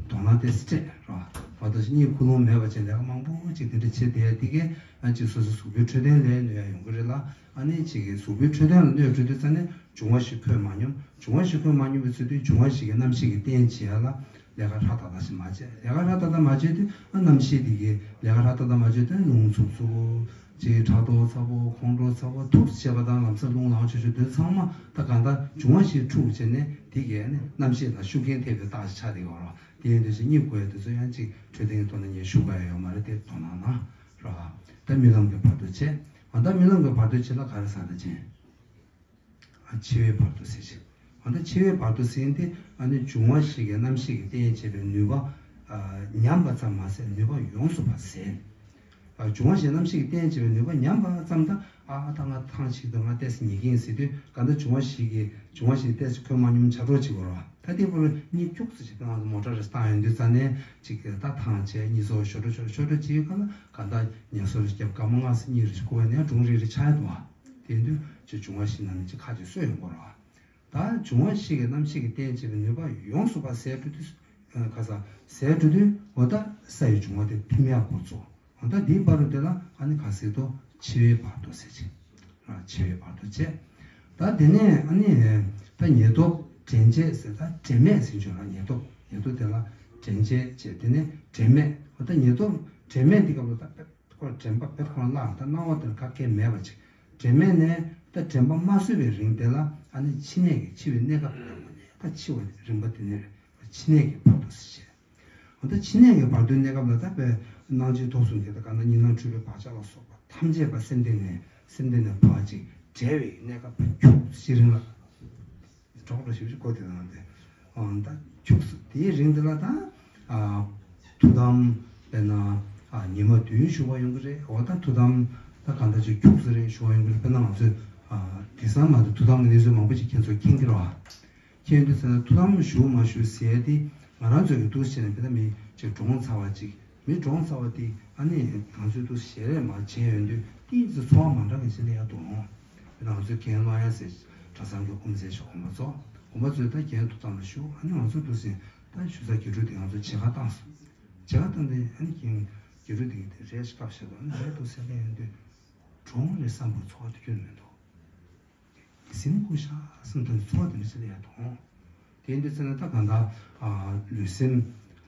དོ་སྣང་ཏོག་ཙམ་སྤྲད་རོགས། བར་དོ་གཉིད་ཁུག་ལོང་མེད་པ་བྱས་ལས་ཀ་མང་པོ་ཅིག་དེ་འདྲ་བྱས་བསྡད་དེ་གས་ཨ་ཅིག་སོ་སོའི་གཟུགས་པོའི་འཕྲོད་བསྟེན་ལ་གནོད་ཡ་ཡོང་གི་རེད་ལ། ཨ་ནི་ཅིག་གི་གཟུགས་པོའི་འཕྲོད་བསྟེན་ལ་གནོད་འགྲོ་དུས་ཙ་ནས་འབྱུང་བ་བཞི་འཁོད་མ་སྙོམས། འབྱུང་བ་བཞི་འཁོད་མ་སྙོམས་པའི་ཚུལ་དུ་འབྱུང་བ་བཞི་གི་རྣམ་ཤེས་ཀྱི་རྟེན་བྱེད་ཡ་ལ་ལས་ཀ་ཧྲ་ཏག་ཏག་ཞིག་མ་བྱས། ལས་ཀ་ཧྲ་ཏག་ཏག་མ་བྱས་དུས་ཨ་རྣམ་ཤེས་དེ་གི་ལས་ཀ་ཧྲ་ཏག་ཏག་མ་བྱས་དུས་རླུང་འཚུབ་འཚུབ། ཅིག་ཕྲག་དོག་ཚ་པོ་ཁོང་ཁྲོ་ཚ་པོ་ཐུགས་སུ་ཆད་པ་དང་ལམ་སང་རླུང་ལངས་ཆོག་ཆོག་དེ་ཚང་མ་ད་གང་ལྟར་འབྱུང་བ་བཞིའི་འཁྲུག་བྱས་ནས་དེ་གས་ནི་རྣམ་ཤེས་ལ་ཤུགས་རྐྱེན་ཐེབས་པའི་རྟགས་ཤིག་ཆགས་བསྡད་ཡོད་རེད། དེ་ཡིན་དུས་ཅིག་གཉིད་ཁུག་ཡ་དེ་ཚོ་ཡང་ཅིག་འཕྲོད་བསྟེན་གྱི་ཐོག་ནས་ངས་ཞུ་དགོས་ཡ་ཡོད་མ་རེད་དེ་དོ་སྣང་གནང་རོགས། ད་རྨི་ལམ་གྱི་བར་དོ་བྱས། ཨ་ད་རྨི་ལམ་གྱི་བར་དོ་བྱས་ལ་ག་རེ་ཟེར་ད་ཅིང་། འཆི་བའི་བར་དོ་ཟེར་ཞིང་། འོ་ན་འཆི་བའི་བར་དོ་ཟེར་ཏེ་ཨ་ནི་འབྱུང་བ་བཞི་གི་རྣམ་ཤེས་ཀྱི་རྟེན་བྱེད་པའི་ནུས་པ་ཉམས་པ་ཙམ་མ་ཟད་ནུས་པ་ཡོངས་སུ་པ་ཟད། འབྱུང་བ་བཞི་རྣམ་ཤེས་ཀྱི་རྟེན་བྱེད་པའི་ནུས་པ་ཉམས་པ་ཙམ་དང་ཨ་ད་ང་ཐང་ཆད་འདུག་ང་ཏོག་ཙམ་ཉལ་གྱིན་ཟེར་དུས་གང་ལྟར་འབྱུང་བ་བཞི་གི་འབྱུང་བ་བཞི་ཏོག་ཙམ་འཁོད་མ་སྙོམས་བྱ་གྲོགས་བྱེད་དགོས་རེད་བ། ད་ལྟའི་བར་གཉིད་སྐྱུག་ཙམ་ཞིག་ང་ཚོ་མོ་ཊ་རེ་བཏང་ཡོང་དུས་ཙ་ནས་ཅིག་ད་ཐང་ཆད་གཉིད་སོགས་ཤོར་འགྲོ་ཤོར་འགྲོ་ཤོར་འགྲོ་བྱེད་ཡོད་ག་ལ་གང་ལྟར་ངལ་གསོ་རེ་བརྒྱབ་སྐར་མ་ལྔ་ཙམ་གཉིད་རེ་ཞིག་ཁུག་པ་ནས་སྒྲུང་རེ་རེ་ཆགས་ཡོད་དོ། དེ་དུས་ཅིག་འབྱུང་བ་བཞི་ནང་ནས་ཅིག་ཁ་ཅིག་གསོས་ཡོང་གི་རེད་བ། ད་འབྱུང་བ་བཞི་གི་རྣམ་ཤེས་ཀྱི་རྟེན་བྱེད་པའི་ནུས་པ་ཡོངས་སུ་པ་ཟད་འགྲོ་དུས་ཁ་ས་ཟད་འགྲོ་དུས་འོ་ད་ས་ཡི་འབྱུང་བ་དེ་ཐིམ་ཡག་འགོ་ཚུགས། འོ་ད་འདིའི་བར་དུ་དེ་ལ་ཨ་ནི་ག་ཟེར་དོ་འཆི་བའི་བར་དོ་ཟེར་ཅིག་འཆི་བའི་བར་དོ་བྱས། ད་དེ་ནས་ཨ་ནི་ད་ཉེར་ཐོབ་དྲན་བྱེད་ཟེར་ད་དྲན་མེད་ཟེར་བརྗོད་ལ་ཉེར་ཐོབ་ཉེར་ཐོབ་དེ་ལ་དྲན་བྱེད་བྱས་དེ་ནས་དྲན་མེད་འོ་ད་ཉེར་ཐོབ་དྲན་མེད་འདི་སྐབས་ལ་ད་དཔེ་ཁོ་དྲན་པ་དཔེ་ཁོ་ན་བརླག་ད་སྣང་བ་དེར་ག་གེ་མེད་པ་ཅིག་དྲན་མེད་ནས་ད་དྲན་པ་མ་གསོས་པའི་རིང་དེ་ལ་ཨ་ནི་འཆི་ནད་ཀྱི་འཆི་བའི་གནས་སྐབས་ད་འཆི་བ་རིམ་པ་དེ་ནས་འཆི་ནད་ཀྱི་བར་དོ་ཟེར་བྱས། འོ་ད་འཆི་ནད་ཀྱི་བར་དོའི་གནས་སྐབས་ལ་ད་དཔེ་སྣང་མཆེད་ཐོབ་གསུམ་དེ་ད་ག་ན་གཉིད་སྣང་འཁྲུལ་པའི་བག་ཆགས་ལ་སོགས་པ་ཐམས་ཅད་པ་སེམས་གཏིང་ནས་སེམས་གཏིང་ནས་ཕར་ཅིག་བྲལ་བའི་གནས་སྐབས་ཁྱུག་ཅིག་རིང་ལ། གྲོགས་པོ་ཞིག་ཞིག་གོ་དེ་དང་དེ། ཨང་ད་ཁྱུག་སོ་དེའི་རིང་དེ་ལ་ད་ཨ་ཐུགས་དམ་དཔེར་ན་ཨ་ཉི་མ་བདུན་བཞུགས་པ་ཡོང་གི་རེད། འོ་ད་ཐུགས་དམ་ད་གང་ལྟར་ཅིག་ཁྱུག་སོ་རིང་བཞུགས་པ་ཡོང་གི་རེད། དཔེར་ན་ང་ཚོས་ཨ་དེང་སང་མ་གཏོགས་ཐུགས་དམ་གྱི་གནས་ཚུལ་མང་པོ་ཅིག་ཁྱེད་ཚོས་མཁྱེན་གྱི་རེད་བ། ཁྱེད་འདི་ཚོ་ཐུགས་དམ་བཞུགས་མ་བཞུགས་ཟེར་ཏེ་ང་རང་ཚོའི་གི་འདུག་བྱས་ནས་དཔེ་ད་མི་ཅིག་གྲོངས་ཚར་བ་ཅིག་མི་གྲོངས་ཚར་བ་དེ་ཨ་ནི་ང་ཚོའི་འདུག་ཞལ་རས་མར་བྱས་ཡོང་དུས་ཏིག་ཙི་ཚོར་བ་མ་འདྲ་བ་ཞིག་སླེབས་ཡ་འདུག་ཨང་། དཔེ་ང་ཚོའི་རྒན་ལོ་ཡ་ཟེར་གྲྭ་ཚང་གི་དབུ་མཛད་ཞིག་དགོན་པ་ཚོ་དགོན་པ་ཚོས་ད་རྒན་ཐུགས་དམ་ལ་བཞུགས། ཨ་ནི་ང་ཚོའི་འདུག་ཟེར་ད་ཞུ་ས་དགེ་ཕྲུག་དེ་ང་ཚོ་མཇལ་ཁ་བཏང་སོང་། མཇལ་ཁ་བཏང་དུས་ཨ་ནི་རྒན་དགེ་ཕྲུག་དེ་གི་དེ་རས་ཞིག་བཀབ་བཞག་འདུག་ཨ་ནི་རས་འདུག་ཟེར་སླེབས་ཡོང་དུས་གྲོངས་རེད་བསམ་པའི་ཚོར་བ་དེ་ཁྱོན་ནས་མི་འདུག་ཟིན་དགོས་ཤག་བསམ་དོན་ཚོར་བ་དེ་འདྲ་ཞིག་སླེབས་ཡ་དང་། དེ་འདྲ་ཚེ་ན་ད་གང་ལྟར་ལུས་སེམས་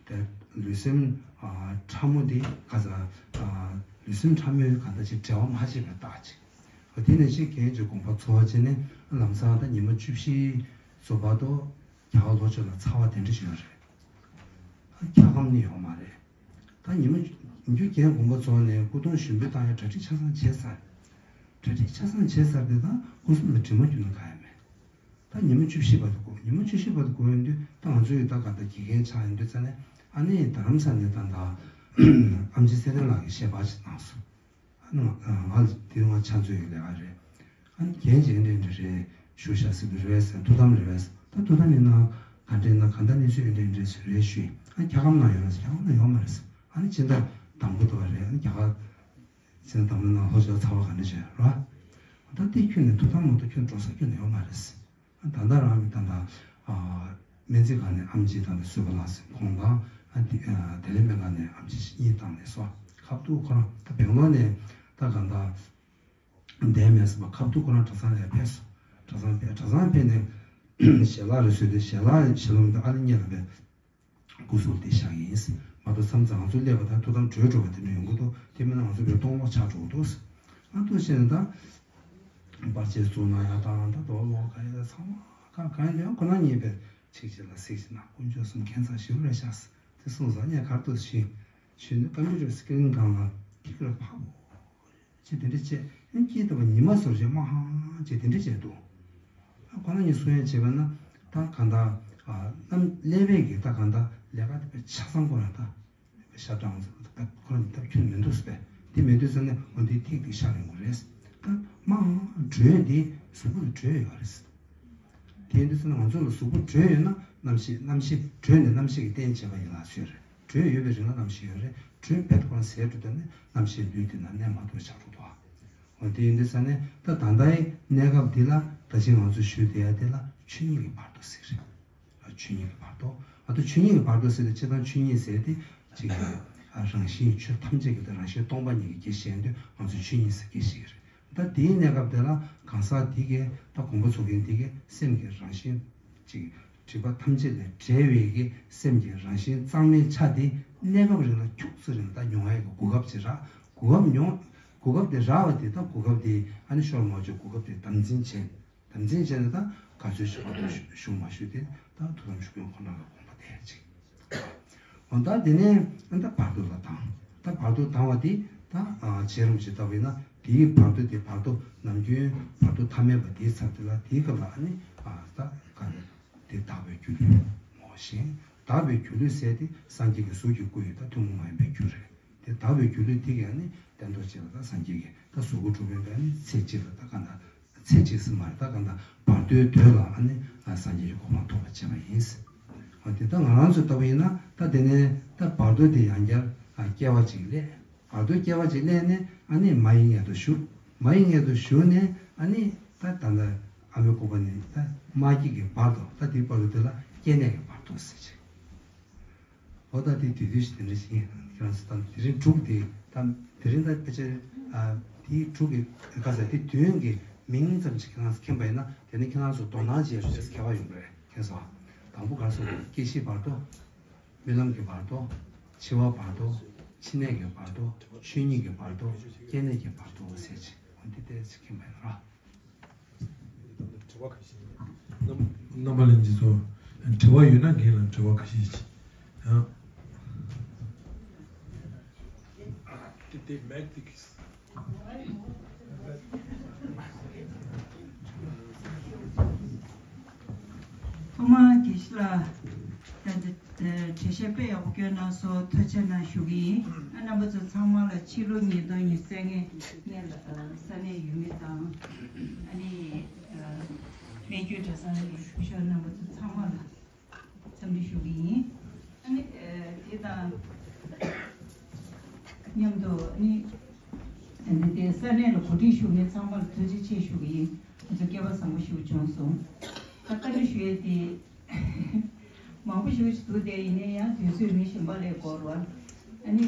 དེ་ལུས་སེམས་ཕྲ་མོ་དེ་ག་ས་ལུས་སེམས་ཕྲ་མོའི་གང་ལྟར་ཅིག་འབྲེལ་བ་མ་བྱས་པའི་རྟགས་ཅིག་དེ་ནས་ཅིག་རྒན་གྱི་དགོངས་པ་ཚོར་བ་བྱས་ནས་ལམ་སང་ད་ཉི་མ་བཅུ་བཞི་བཟོ་བར་དུ་རྒྱ་གར་ལྷོ་ཕྱོགས་ལ་ཚ་བ་དེ་འདྲ་ཞིག་ཡོད་རེད། འཁྱག་སྒམ་ནི་ཡོད་མ་རེད། ད་ཉི་མ་རྒྱུན་རྒན་དགོངས་པ་རྫོགས་ནས་སྐུ་གདུང་ཞུགས་འབུལ་བཏང་ཡ་གྲ་སྒྲིག་ཆ་ཚང་བྱས་ཚར། གྲ་སྒྲིག་ཆ་ཚང་བྱས་ཚར་དེ་དང་སྐུ་གསུང་ལ་གྲིབ་མ་བསྒྱུར་ན་ག་ཡ་མེད། ད་ཉི་མ་བཅུ་བཞི་བར་དུ་འགོར། ཉི་མ་བཅུ་བཞི་བར་དུ་འགོར་ཡོང་དུས་ད་ང་ཚོ་ཡི་ད་ག་ད་དགེ་རྒན་ཆགས་ཡོང་དུས་ཙ་ནས་ཨ་ནི་རྡ་རམ་ས་ནས་ད་ད་ཨམ་ཆི་ཚེ་བརྟན་ལགས་ཀྱིས་ཞལ་པར་ཞིག་གནང་སོང་། ང་ང་དེ་ང་ཕྱག་མཛོད་ཀྱི་ལས་ཀ་རེད། ཨ་ནི་རྒན་གྱིས་འདྲ་འདྲ་རེད་ཞུ་ཤག་ཟེར་དུས་རེད་ཟེར། ཐུགས་དམ་རེད་པས་ཟེར། ད་ཐུགས་དམ་ཡིན་ན་ག་འདྲས་ན་ག་འདྲ་གནས་ཚུལ་ཡིན་འདྲ་འདྲ་ཟེར་རེད་ཞུས། ཨ་ནི་འཁྱག་སྒམ་ནང་ཡོད་རེད་ཟེར། འཁྱག་སྒམ་ནང་ཡོད་མ་རེད་ཟེར། ཨ་ནི་སྤྱི་ཟླ་དང་པོ་དེ་བ་རེད། ཨ་ནི་རྒྱ་གར་སྤྱི་ཟླ་དང་པོ་ནང་ལྷོ་ཕྱོགས་ཚ་བ་ག་འདྲ་བྱས་རོ། ད་དེ་ཁྱོན་ནས་ཐུགས་དམ་མ་གཏོགས་ཁྱོན་འགྲོ་ས་ཁྱོན་ནས་ཡོད་མ་རེད་ཟེར། ད་ལྟ་རང་གི་ད་ལྟ་སྨན་རྩིས་ཁང་ནས་ཨེམ་ཆི་དང་བཟོད་པ་ལགས་ཟེར་ཁོང་དང་དེ་དེ་ལས་སྨན་ཁང་ནས་ཨེམ་ཆི་གཉིས་བཏང་ནས་སོ། ཁ་ཐུག་ཁོ་རང་ད་སྦེང་ལོར་ནས་ད་གང་ལྟར་བསྡད་མེད་ཟེར་བ། ཁ་ཐུག་ཁོ་རང་གྲྭ་ཚང་ལ་ཕེབས་སོང་། གྲྭ་ཚང་ཕེབས། གྲྭ་ཚང་ཕེབས་ནས་ཞལ་ལག་རེ་བཟོས་ཏེ་ཞལ་ལག་ཞལ་ལུང་དེ་ཨ་ནི་གཉིས་ལ་ཕེབས། སྐུ་གཟུགས་དེ་བཞག་ཡིན། མ་གཏོགས་མཚམས་མཚམས་ང་ཚོ་སླེབས་པ་དང་ཐུགས་དམ་གྲོལ་འགྲོ་བ་དེ་འདྲ་ཡོང་གི་འདུག་དེ་མིན་ན་ང་ཚོ་བོད་སྟོང་ལོག་ཆགས་འགྲོ་གི་འདུག་ཨ་འདུག་བྱས་ནས་ད་པར་ཆས་བཙུགས་གནང་ཡ་དང་ད་དོ་ལོག་ག་ཡ་ཚང་མ་ག་གང་ཡིན་ཡང་ཁོ་ན་ཉིད་པའི་ཚིག་གཅིག་ལ་གཟིགས་ཤིག་ན་དཀོན་མཆོག་གསུམ་མཁྱེན་ཚང་ཞེ་པོ་རེད་ཤག་དེ་གསུངས་ས་ངས་གར་དུ་ཕྱིན་ཕྱིན་ནས་ཀམ་པུ་ཊར་སི་ཀི་རིན་སྒང་ལ་ཀི་ཀི་ར་ཕག་པོ། ཅེས་དེ་འདྲ་བྱས། ཨ་ནི་སྐྱིད་ལྟ་བུ་ཉི་མ་ཟོར་བྱས་མ་ཧང་ཅེས་དེ་འདྲ་བྱས་འདུག་ཁོ་རང་གཉིས་གསུང་ཡ་བྱས་པ་ན་ད་གང་ལྟར་ཨ་རྣམ་ཀླད་པའི་གི་ད་གང་ལྟར་ལས་ཀ་དེ་ཆ་ཚང་ཁོ་རང་ད་ཤ་སྦྲང་ཁོ་རང་ད་ཁྱོན་མི་འདུག་ཟེར། དེ་མི་འདུག་ཟེར་ནས་འོ་འདི་ཐིག་ཐིག་ཤ་རིང་པོ་རེད། ད་མ་འོང་དྲོད་འདི་གཟུགས་པོ་ལ་དྲོད་ཡོད་རེད། དེ་འདི་ཚོ་ནི་ང་ཚོ་ལ་གཟུགས་པོ་དྲོད་ཡོད་ན་རྣམ་ཤེས་རྣམ་ཤེས་དྲོད་ནི་རྣམ་ཤེས་ཀྱི་རྟེན་བྱེད་པ་ཡིན་ལ་ཟེར། དྲོད་ཡོད་པའི་རིང་ལ་རྣམ་ཤེས་ཡོད་རེད། དྲོད་རྦད་དེ་ཁོ་རང་ཟད་འགྲོ་དུས་ནི་རྣམ་ཤེས་ལུས་དེ་ན་གནས་མ་ཐུབ་པ་ཆགས་འགྲོ་འདུག་འོ་དེ་ཡིན་དུས་ཙ་ནས་ད་ད་ལྟའི་གནས་སྐབས་འདི་ལ་ད་ཅི་ང་ཚོ་ཞུས་བསྡད་ཡ་དེ་ལ་ཆོས་ཉིད་ཀྱི་བར་དོ་ཟེར་རེད། ཆོས་ཉིད་ཀྱི་བར་དོ། ཨ་ད་ཆོས་ཉིད་ཀྱི་བར་དོ་ཟེར་དུས་སྤྱིར་བཏང་ཆོས་ཉིད་ཟེར་དེ་ཅིག་རང་བཞིན་ཆོས་ཐམས་ཅད་ཀྱི་ད་རང་བཞིན་སྟོང་པ་ཉིད་ཀྱི་སྐད་བཤད་དུས་ང་ཚོས་ཆོས་ཉིད་ཟེར་སྐད་བཤད་ཀྱི་རེད། ད་དེའི་གནས་སྐབས་དེ་ལ་གང་ཟག་དེ་གས་ད་དགོངས་པ་རྫོགས་མཁན་དེ་གས་སེམས་ཀྱི་རང་བཞིན་ཅིག་སྒྲིབ་པ་ཐམས་ཅད་ལས་བྲལ་བའི་གི་སེམས་ཀྱི་རང་བཞིན་གཙང་མའི་ཆ་དེ་གནས་སྐབས་རིང་ལ་ཁྱུག་ཙམ་རིང་ད་མྱོང་ཡ་གི་གོ་སྐབས་ཅིག་རག་གོ་སྐབས་མྱོང་། གོ་སྐབས་དེ་རག་པ་དེ་ད་གོ་སྐབས་དེ་ཨ་ནི་ཤོར་མ་བཅུག་གོ་སྐབས་དེ་དམ་འཛིན་བྱས། དམ་འཛིན་བྱས་ནས་ད་ག་ཚོད་ཞིག་བར་དུ་ཞུ་མ་ཞུ་དེ་ད་ཐུགས་དམ་ཞུ་མཁན་ཁོ་ན་ལ་དགོངས་པ་དེ་ཅིག་འོ་ད་དེ་ནས་ད་བར་དོ་ལ་བཏང་། ད་བར་དོ་བཏང་བ་དེ་ད་ཨ་བྱེད་རུང་བྱེད་ལྟ་བུ་ཡིན་ན་དེའི་བར་དོ་དེ་བར་དོ་ནམ་རྒྱུན་བར་དོ་ཐ་མལ་པ་དེའི་ཚབ་དེ་ལ་དེའི་སྐབས་ལ་ཨ་ནི་ཨ་ད་ག་རེ་དེ་དག་པའི་སྒྱུ་ལུས་ངོ་ཤེས། དག་པའི་སྒྱུ་ལུས་ཟེར་དེ་སངས་རྒྱས་ཀྱི་གཟུགས་ཀྱི་སྐུ་ཡི་ད་ཐུན་མོང་མ་ཡིན་པའི་རྒྱུ་རེད། དེ་དག་པའི་སྒྱུ་ལུས་དེ་གས་ནི་བསྟན་ཏོག་ཅིག་ལ་ད་སངས་རྒྱས་ཀྱི་ད་གཟུགས་སྐུ་གྲུབ་པའི་ད་ནི་ཚེ་གཅིག་ལ་ད་ག་འདྲ་ཚེ་གཅིག་ཟེར་མ་རེད། ད་ག་འདྲ་བར་དོའི་དོད་ལ་ཨ་ནི་སངས་རྒྱས་ཀྱི་གོ་འཕང་ཐོབ་པར་བྱེད་པ་ཡིན། འོ་དེ་ད་ང་རང་ཚོ་ལྟ་བུ་ཡིན་ན་ད་དེ་ནས་ད་བར་དོ་དེ་ཡང་བསྐྱར་སྐྱེ་བ་གཅིག་སླེབས། བར་དོ་སྐྱེ་བ་གཅིག་སླེབས་ནས་ཨ་ནི་མ་ཡི་མངལ་དུ་ཞུགས། མ་ཡི་མངལ་དུ་ཞུགས་ནས་ཨ་ནི་ད་ད་ལྟ་ཨ་མའི་ཁོག་པ་ནས་ད་མ་སྐྱེས་ཀྱི་བར་དོ་ད་དེའི་བར་དོ་དེ་ལ་སྐྱེ་གནས་ཀྱི་བར་དོ་ཟེར་བྱས། འོ་ད་དེ་དུས་དུས་ཤིག་དེ་འདྲ་ཞིག་ཡིན། ཁྱེད་རང་ཚོ་ད་དེ་རིང་དྲུག་དེ་ད་དེ་རིང་ད་ཕལ་ཆེར་ཨ་དེའི་དྲུག་གི་ཁ་ཟེར་དེ་དོན་གྱི་མིང་ཙམ་ཞིག་ཁྱེད་རང་ཚོ་མཁྱེན་པ་ཡིན་ན་དེ་ནི་ཁྱེད་རང་ཚོ་དོ་སྣང་བྱེད་ཡག་ཁྱད་པར་ཡོང་གི་རེད། མཁྱེན་སོང་། དང་པོ་ག་རེ་ཟེར་སྐྱེ་ཤི་བར་དོ། རྨི་ལམ་གྱི་བར་དོ། འཆི་བ་བར་དོ། འཆི་གནས་ཀྱི་བར་དོ། ཆོས་ཉིད་ཀྱི་བར་དོ། སྐྱེ་གནས་ཀྱི་བར་དོ་ཟེར་ཅིག་འོ་འདི་ལྟས་ཅིག་མཁྱེན་པ་ཡིན་ན་ར། དྲི་བ་ཁ་ཤས། རྣམ་རྣམ་པ་ལྷན་རྒྱས་ཚོ། དྲི་བ་ཡོད་ན་རྒན་ལ་དྲི་བ་ཁ་ཤས་ཅིག་ཡང་། དེ་དེ་མེག་དེ་གིས། ཐོག་མར་དགེ་བཤེས་ལགས་ད་ལྟ་འགྲེལ་བཤད་དཔེ་ཡག་པོ་བསྐྱོན་གནང་སོང་། ཐུགས་རྗེ་གནང་ཞུ་གི་ཡིན། ཨ་རྣམ་པ་ཚོ་ཚང་མ་ལ་ཕྱི་ལོ་ཉིས་སྟོང་ཉི་ཤུ་རྩ་ལྔའི་སྔོན་ལ་ས་གནས་ཡུལ་མི་དང་ཨ་ནི་སྨད་རྒྱུད་གྲྭ་ཚང་གི་ཞུ་ཞོ་རྣམ་པ་ཚོ་ཚང་མ་ལ་འཚམས་འདྲི་ཞུ་གི་ཡིན། ཨ་ནི་དེ་དང་མཉམ་དུ་ཨ་ནི་འདི་ས་གནས་ལ་གོ་སྒྲིག་ཞུ་མཁན་ཚང་མ་ལ་ཐུགས་རྗེ་ཆེ་ཞུ་གི་ཡིན། ང་ཚོ་སྐལ་བ་བཟང་པོ་ཞིག་བྱུང་སོང་། ད་བཀའ་འདྲི་ཞུ་ཡས་དེ་མང་པོ་ཞིག་འདུག་དེ་ཡིན་ན་ཡང་དུས་ཚོད་མི་གཞན་པ་ལས་འགོར་བ། ཨ་ནི་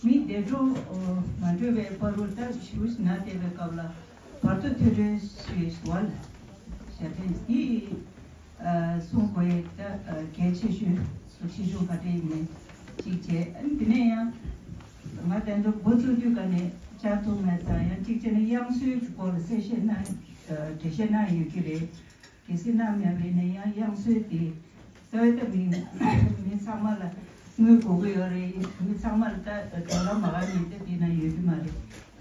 མི་འདས་གྲོངས་མ་འགྲོ་བའི་བར་དུ་ད་ཞུ་ན་བསྡད་པའི་སྐབས་ལ་བར་དོ་ཐོས་གྲོལ་ཞེས་ཞུ་བ་ལ་ཞབས་བརྟན་འདི་གསུང་དགོས་ཡས་ད་གལ་ཆེ་ཤོས་སུ་ཆེ་ཆུང་ག་འདྲ་ཡིན་མིན་གཅིག་བྱས། ཨ་ནི་དེ་ནས་ཡང་ང་དེ་ཚོ་འགོ་བཙུགས་དུས་ཀ་ནས་བཅར་ཐུབ་མེད་ཙང་ཡང་གཅིག་བྱས་ན་དབྱངས་གསོའི་སྐོར་ལ་གསལ་བཤད་གནང་འགྲེལ་བཤད་གནང་ཡོད་ཀྱི་རེད། གལ་སྲིད་གནང་མེད་པ་ཡིན་ན་ཡང་དབྱངས་གསོའི་དེ་རྩ་བའི་ད་མི་མི་ཚང་མ་ལ་དངུལ་དགོས་ཀྱི་ཡོད་རེད། མི་ཚང་མ་ལ་ད་ཌོ་ལར་མ་ག་ཉིས་ད་དེ་ན་ཡོད་ཀྱི་མ་རེད།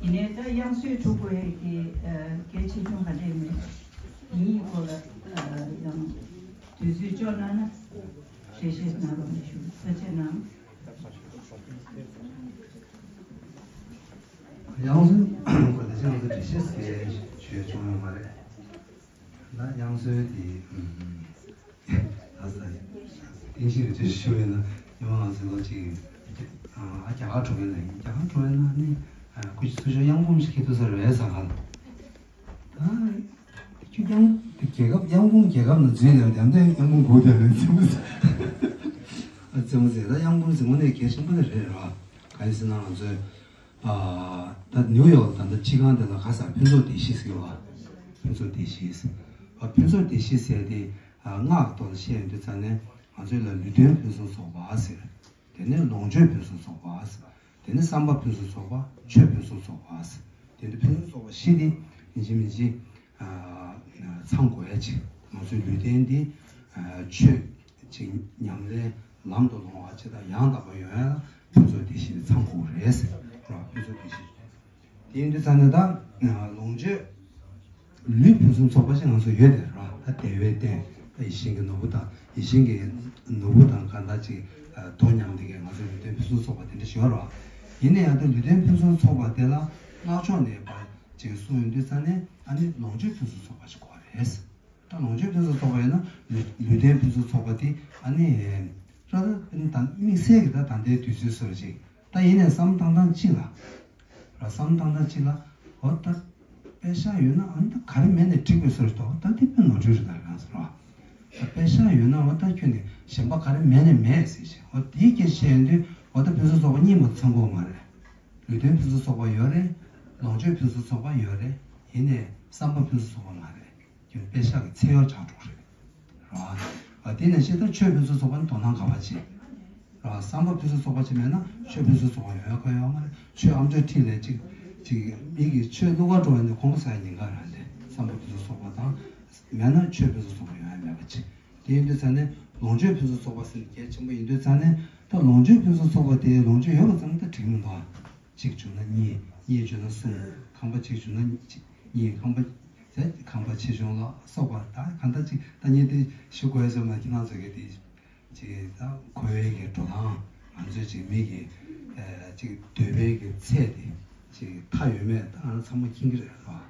ཡིན་ནའི་ད་དབྱངས་གསོའི་ཐུགས་དགོས་ཡས་ཀྱི་གལ་ཆེ་ཆུང་ག་འདྲས་མེད། དེའི་སྐོར་ལ་ཡང་དུས་ཚོད་ལྕོགས་གནང་ན་འགྲེལ་བཤད་གནང་རོགས་གནང་ཞུ། ཐུགས་རྗེ་གནང་། དབྱངས་གསོའི་སྐོར་དེ་ཚོ་ང་ཚོ་འགྲེལ་བཤད་ཟེར་ཞུ་ཡ་བྱུང་ཡོད་མ་རེད། ད་དབྱངས་གསོའི་དེ་ཨུམ། ད་ས་རྟེན་གཞི་རེ་ཅིག་ཞུ་ཡོད་ན་ཉི་མ་ང་ཚོའི་ལོ་གཅིག་ཨ་རྒྱ་གར་འགྲོ་མཁན་ལ་ཡིན། རྒྱ་གར་འགྲོ་ཡོད་ན་ནི་ཨ་ཁོ་ཚོ་ཚུར་ཤོག་གཡང་འབུམ་ཞིག་འཁྱེར་ཐུབ་ས་རེད་ཟེར་ག་ལ། ད་ཁྱོད་གཡང་རྒྱལ་ཁབ་གཡང་འབུམ་རྒྱལ་ཁབ་ནང་འཛུལ་ནས་ཡང་ད་གཡང་འབུམ་སྒུག་བསྡད་རེད་ཚེ་མོ་ཟེར། ཨ་ཚེ་མོ་ཟེར་ད་གཡང་འབུམ་ཟེར་དངོས་གནས་གལ་ཆེན་པོ་ནི་རེད་ར། གང་ཡིན་ཟེར་ན་ང་ཚོའི་ཨ་ད་ནིའུ་ཡོག་ལ་ད་ལྟ་སྤྱི་ཁང་དེ་ལ་ག་ས་ཕུན་ཚོགས་སྡེ་བཞི་ཟེར་བ། ཕུན་ཚོགས་སྡེ་བཞི་ཟེར། ཨ་ཕུན་ཚོགས་སྡེ་བཞི་ཟེར་དེ་ཨ་སྔགས་ཀྱི་ཐོག་ལ་བཤད་ཡོང་དུས་ཙང་ནས་ང་ཚོའི་ལ་ལུས་རྟེན་ཕུན་སུམ་ཚོགས་པ་ཟེར། དེ་ནས་ལོངས་སྤྱོད་ཕུན་སུམ་ཚོགས་པ་ཟེར། དེ་ནས་བསམ་པ་ཕུན་སུམ་ཚོགས་པ། ཆོས་ཕུན་སུམ་ཚོགས་པ་ཟེར། དེ་འདྲ་ཕུན་སུམ་ཚོགས་པ་བཞི་དེ་ཡིན་གཅིག་མིན་གཅིག་ཨ་ཚང་དགོས་ཡ་ཅིག་ང་ཚོའི་ལུས་རྟེན་འདི་ཨ་ཆོས་ཅིག་ཉམས་ལེན་ལམ་དུ་ལོངས་པ་ཅིག་དང་ཡང་དག་པ་ཡོང་ཡ་ལ་ཕུན་ཚོགས་སྡེ་བཞི་དེ་ཚང་དགོས་རེད་ཟེར་རོ། ཕུན་ཚོགས་སྡེ་བཞི། དེ་ཡིན་དུས་ཙང་ནས་ད་ལོངས་སྤྱོད་ ལུས་ཕུན་སུམ་ཚོགས་པ་ཞིག་ང་ཚོ་ཡོད་དེ་ར། ད་བདེ་བའི་སྟེང་ད་ཡིད་བཞིན་གྱི་ནོར་བུ་དང་ཡིད་བཞིན་གྱི་ནོར་བུ་དང་གང་ལྟར་ཅིག་དོ་མཉམ་དེ་གས་ང་ཚོ་ལུས་རྟེན་ཕུན་སུམ་ཚོགས་པ་དེ་འདྲ་ཞིག་ཡོད་ར། ཡིན་ན་ཡང་ད་ལུས་རྟེན་ཕུན་སུམ་ཚོགས་པ་དེ་ལ་སྔགས་ཕྱོགས་ནས་ཕར་ཅིག་གསུངས་ཡོང་དུས་ཙང་ནས་ཨ་ནི་ལོངས་སྤྱོད་ཕུན་སུམ་ཚོགས་པ་ཞིག་དགོས་རེད། ད་ལོངས་སྤྱོད་ཕུན་སུམ་ཚོགས་པ་ཡིན་ན་ལུས་ལུས་རྟེན་ཕུན་སུམ་ཚོགས་པ་དེ་ཨ་ནི་ར་ད་དམིགས་བསལ་གྱི་ད་ད་ལྟའི་དུས་ཚོད་བཟོ་འདྲ་ཅིག་ད་ཡིན་ནའི་བསམ་བློ་བཏང་སྟངས་གཅིག་ལ། ར་བསམ་བློ་བཏང་སྟངས་གཅིག་ལ། འོ་ད། པེ་ཤག་ཡོད་ན་ཨ་ནི་ད་ག་རེ་མེད་ནའི་འགྲིག་པའི་བཟོ་འདྲ་འདུག་ད་འདི་དཔེ་ནོར་འཁྲུལ་རེད་ད་རང་ཟེར་བ། ད་པེ་ཤག་ཡོད་ན་འོ་ད་ཁྱོད་ནི་གཞན་པ་ག་རེ་མེད་ནའི་མེད་ཟེར་ཞིང་འོ་དེའི་སྐད་ཆ་བཤད་ཡོང་དུས་འོ་ད་ཕུན་སུམ་ཚོགས་པ་གཉིས་མ་ཚང་གོ་མ་རེད། ལུས་རྟེན་ཕུན་སུམ་ཚོགས་པ་ཡོད་རེད། ལོངས་སྤྱོད་ཕུན་སུམ་ཚོགས་པ་ཡོད་རེད། ཡིན་ནའི་བསམ་པ་ཕུན་སུམ་ཚོགས་པ་མ་རེད། ཀྱང་པེ་ཤག་གི་ཚེ་ཡོལ་ཆགས་འགྲོ་གི་རེད། ར། དེ་ནས་ཤེས་ད་ཆོས་ཕུན་སུམ་ཚོགས་པ་ནི་དོ་སྣང་ག་པར་བྱེད། ར། བསམ་པ་ཕུན་སུམ་ཚོགས་པ་ཅིག་མེད་ན་ཆོས་ཕུན་སུམ་ཚོགས་པ་ཡོང་ཡ་ག་ཡོད་མ་རེད། ཆོས་ཨ་མཆོག་ཁྲིད་ལས་ཅིག་ཅིག་མི་གིས་ཆོས་བླུག་ག་འགྲོ་བ་ནི་ཁོང་ཁྲོ་ཟ་ཡ་ཉེན་ཁ་རང་རེད། བསམ་པ་ཕུན་སུམ་ཚོགས་པ་དང་མེད་ན་ཆོས་ཕུན་སུམ་ཚོགས་པ་ཡོང་ཡ་མེད་པ་ཅིག་དེ་ཡིན་དུས་ཙང་ནས་ལོངས་སྤྱོད་ཕུན་སུམ་ཚོགས་པ་ཟེར་ནས་གལ་ཆེན་པོ་ཡིན་དུས་ཙང་ནས་ད་ལོངས་སྤྱོད་ཕུན་སུམ་ཚོགས་པ་དེ་ལོངས་སྤྱོད་ཡོད་པ་ཙམ་ད་འགྲིག་མི་འདུག་ཨ། གཅིག་བྱུང་ན་གཉིས། གཉིས་བྱུང་ན་གསུམ། ཁང་པ་གཅིག་བྱུང་ན་གཅིག་གཉིས། ཁང་པ་ཟེར་ཁང་པ་ཆེ་ཆུང་ལ་སོགས་པ་ད་གང་ལྟར་གཅིག་ད་ཉིན་དེ་ཞུ་དགོས་བསམ་ན་ཁྱེད་རང་ཚོ་གི་དེ་གཅིག་ད་འཁོར་བའི་གི་འགྲོ་སྟངས་ང་ཚོའི་གཅིག་མི་གི་གཅིག་འདོད་པའི་གི་ཚད་དེ་གཅིག་མཐའ་ཡོད་མེད་ད་ང་ཚང་མ་མཁྱེན་གི་རེད་ར།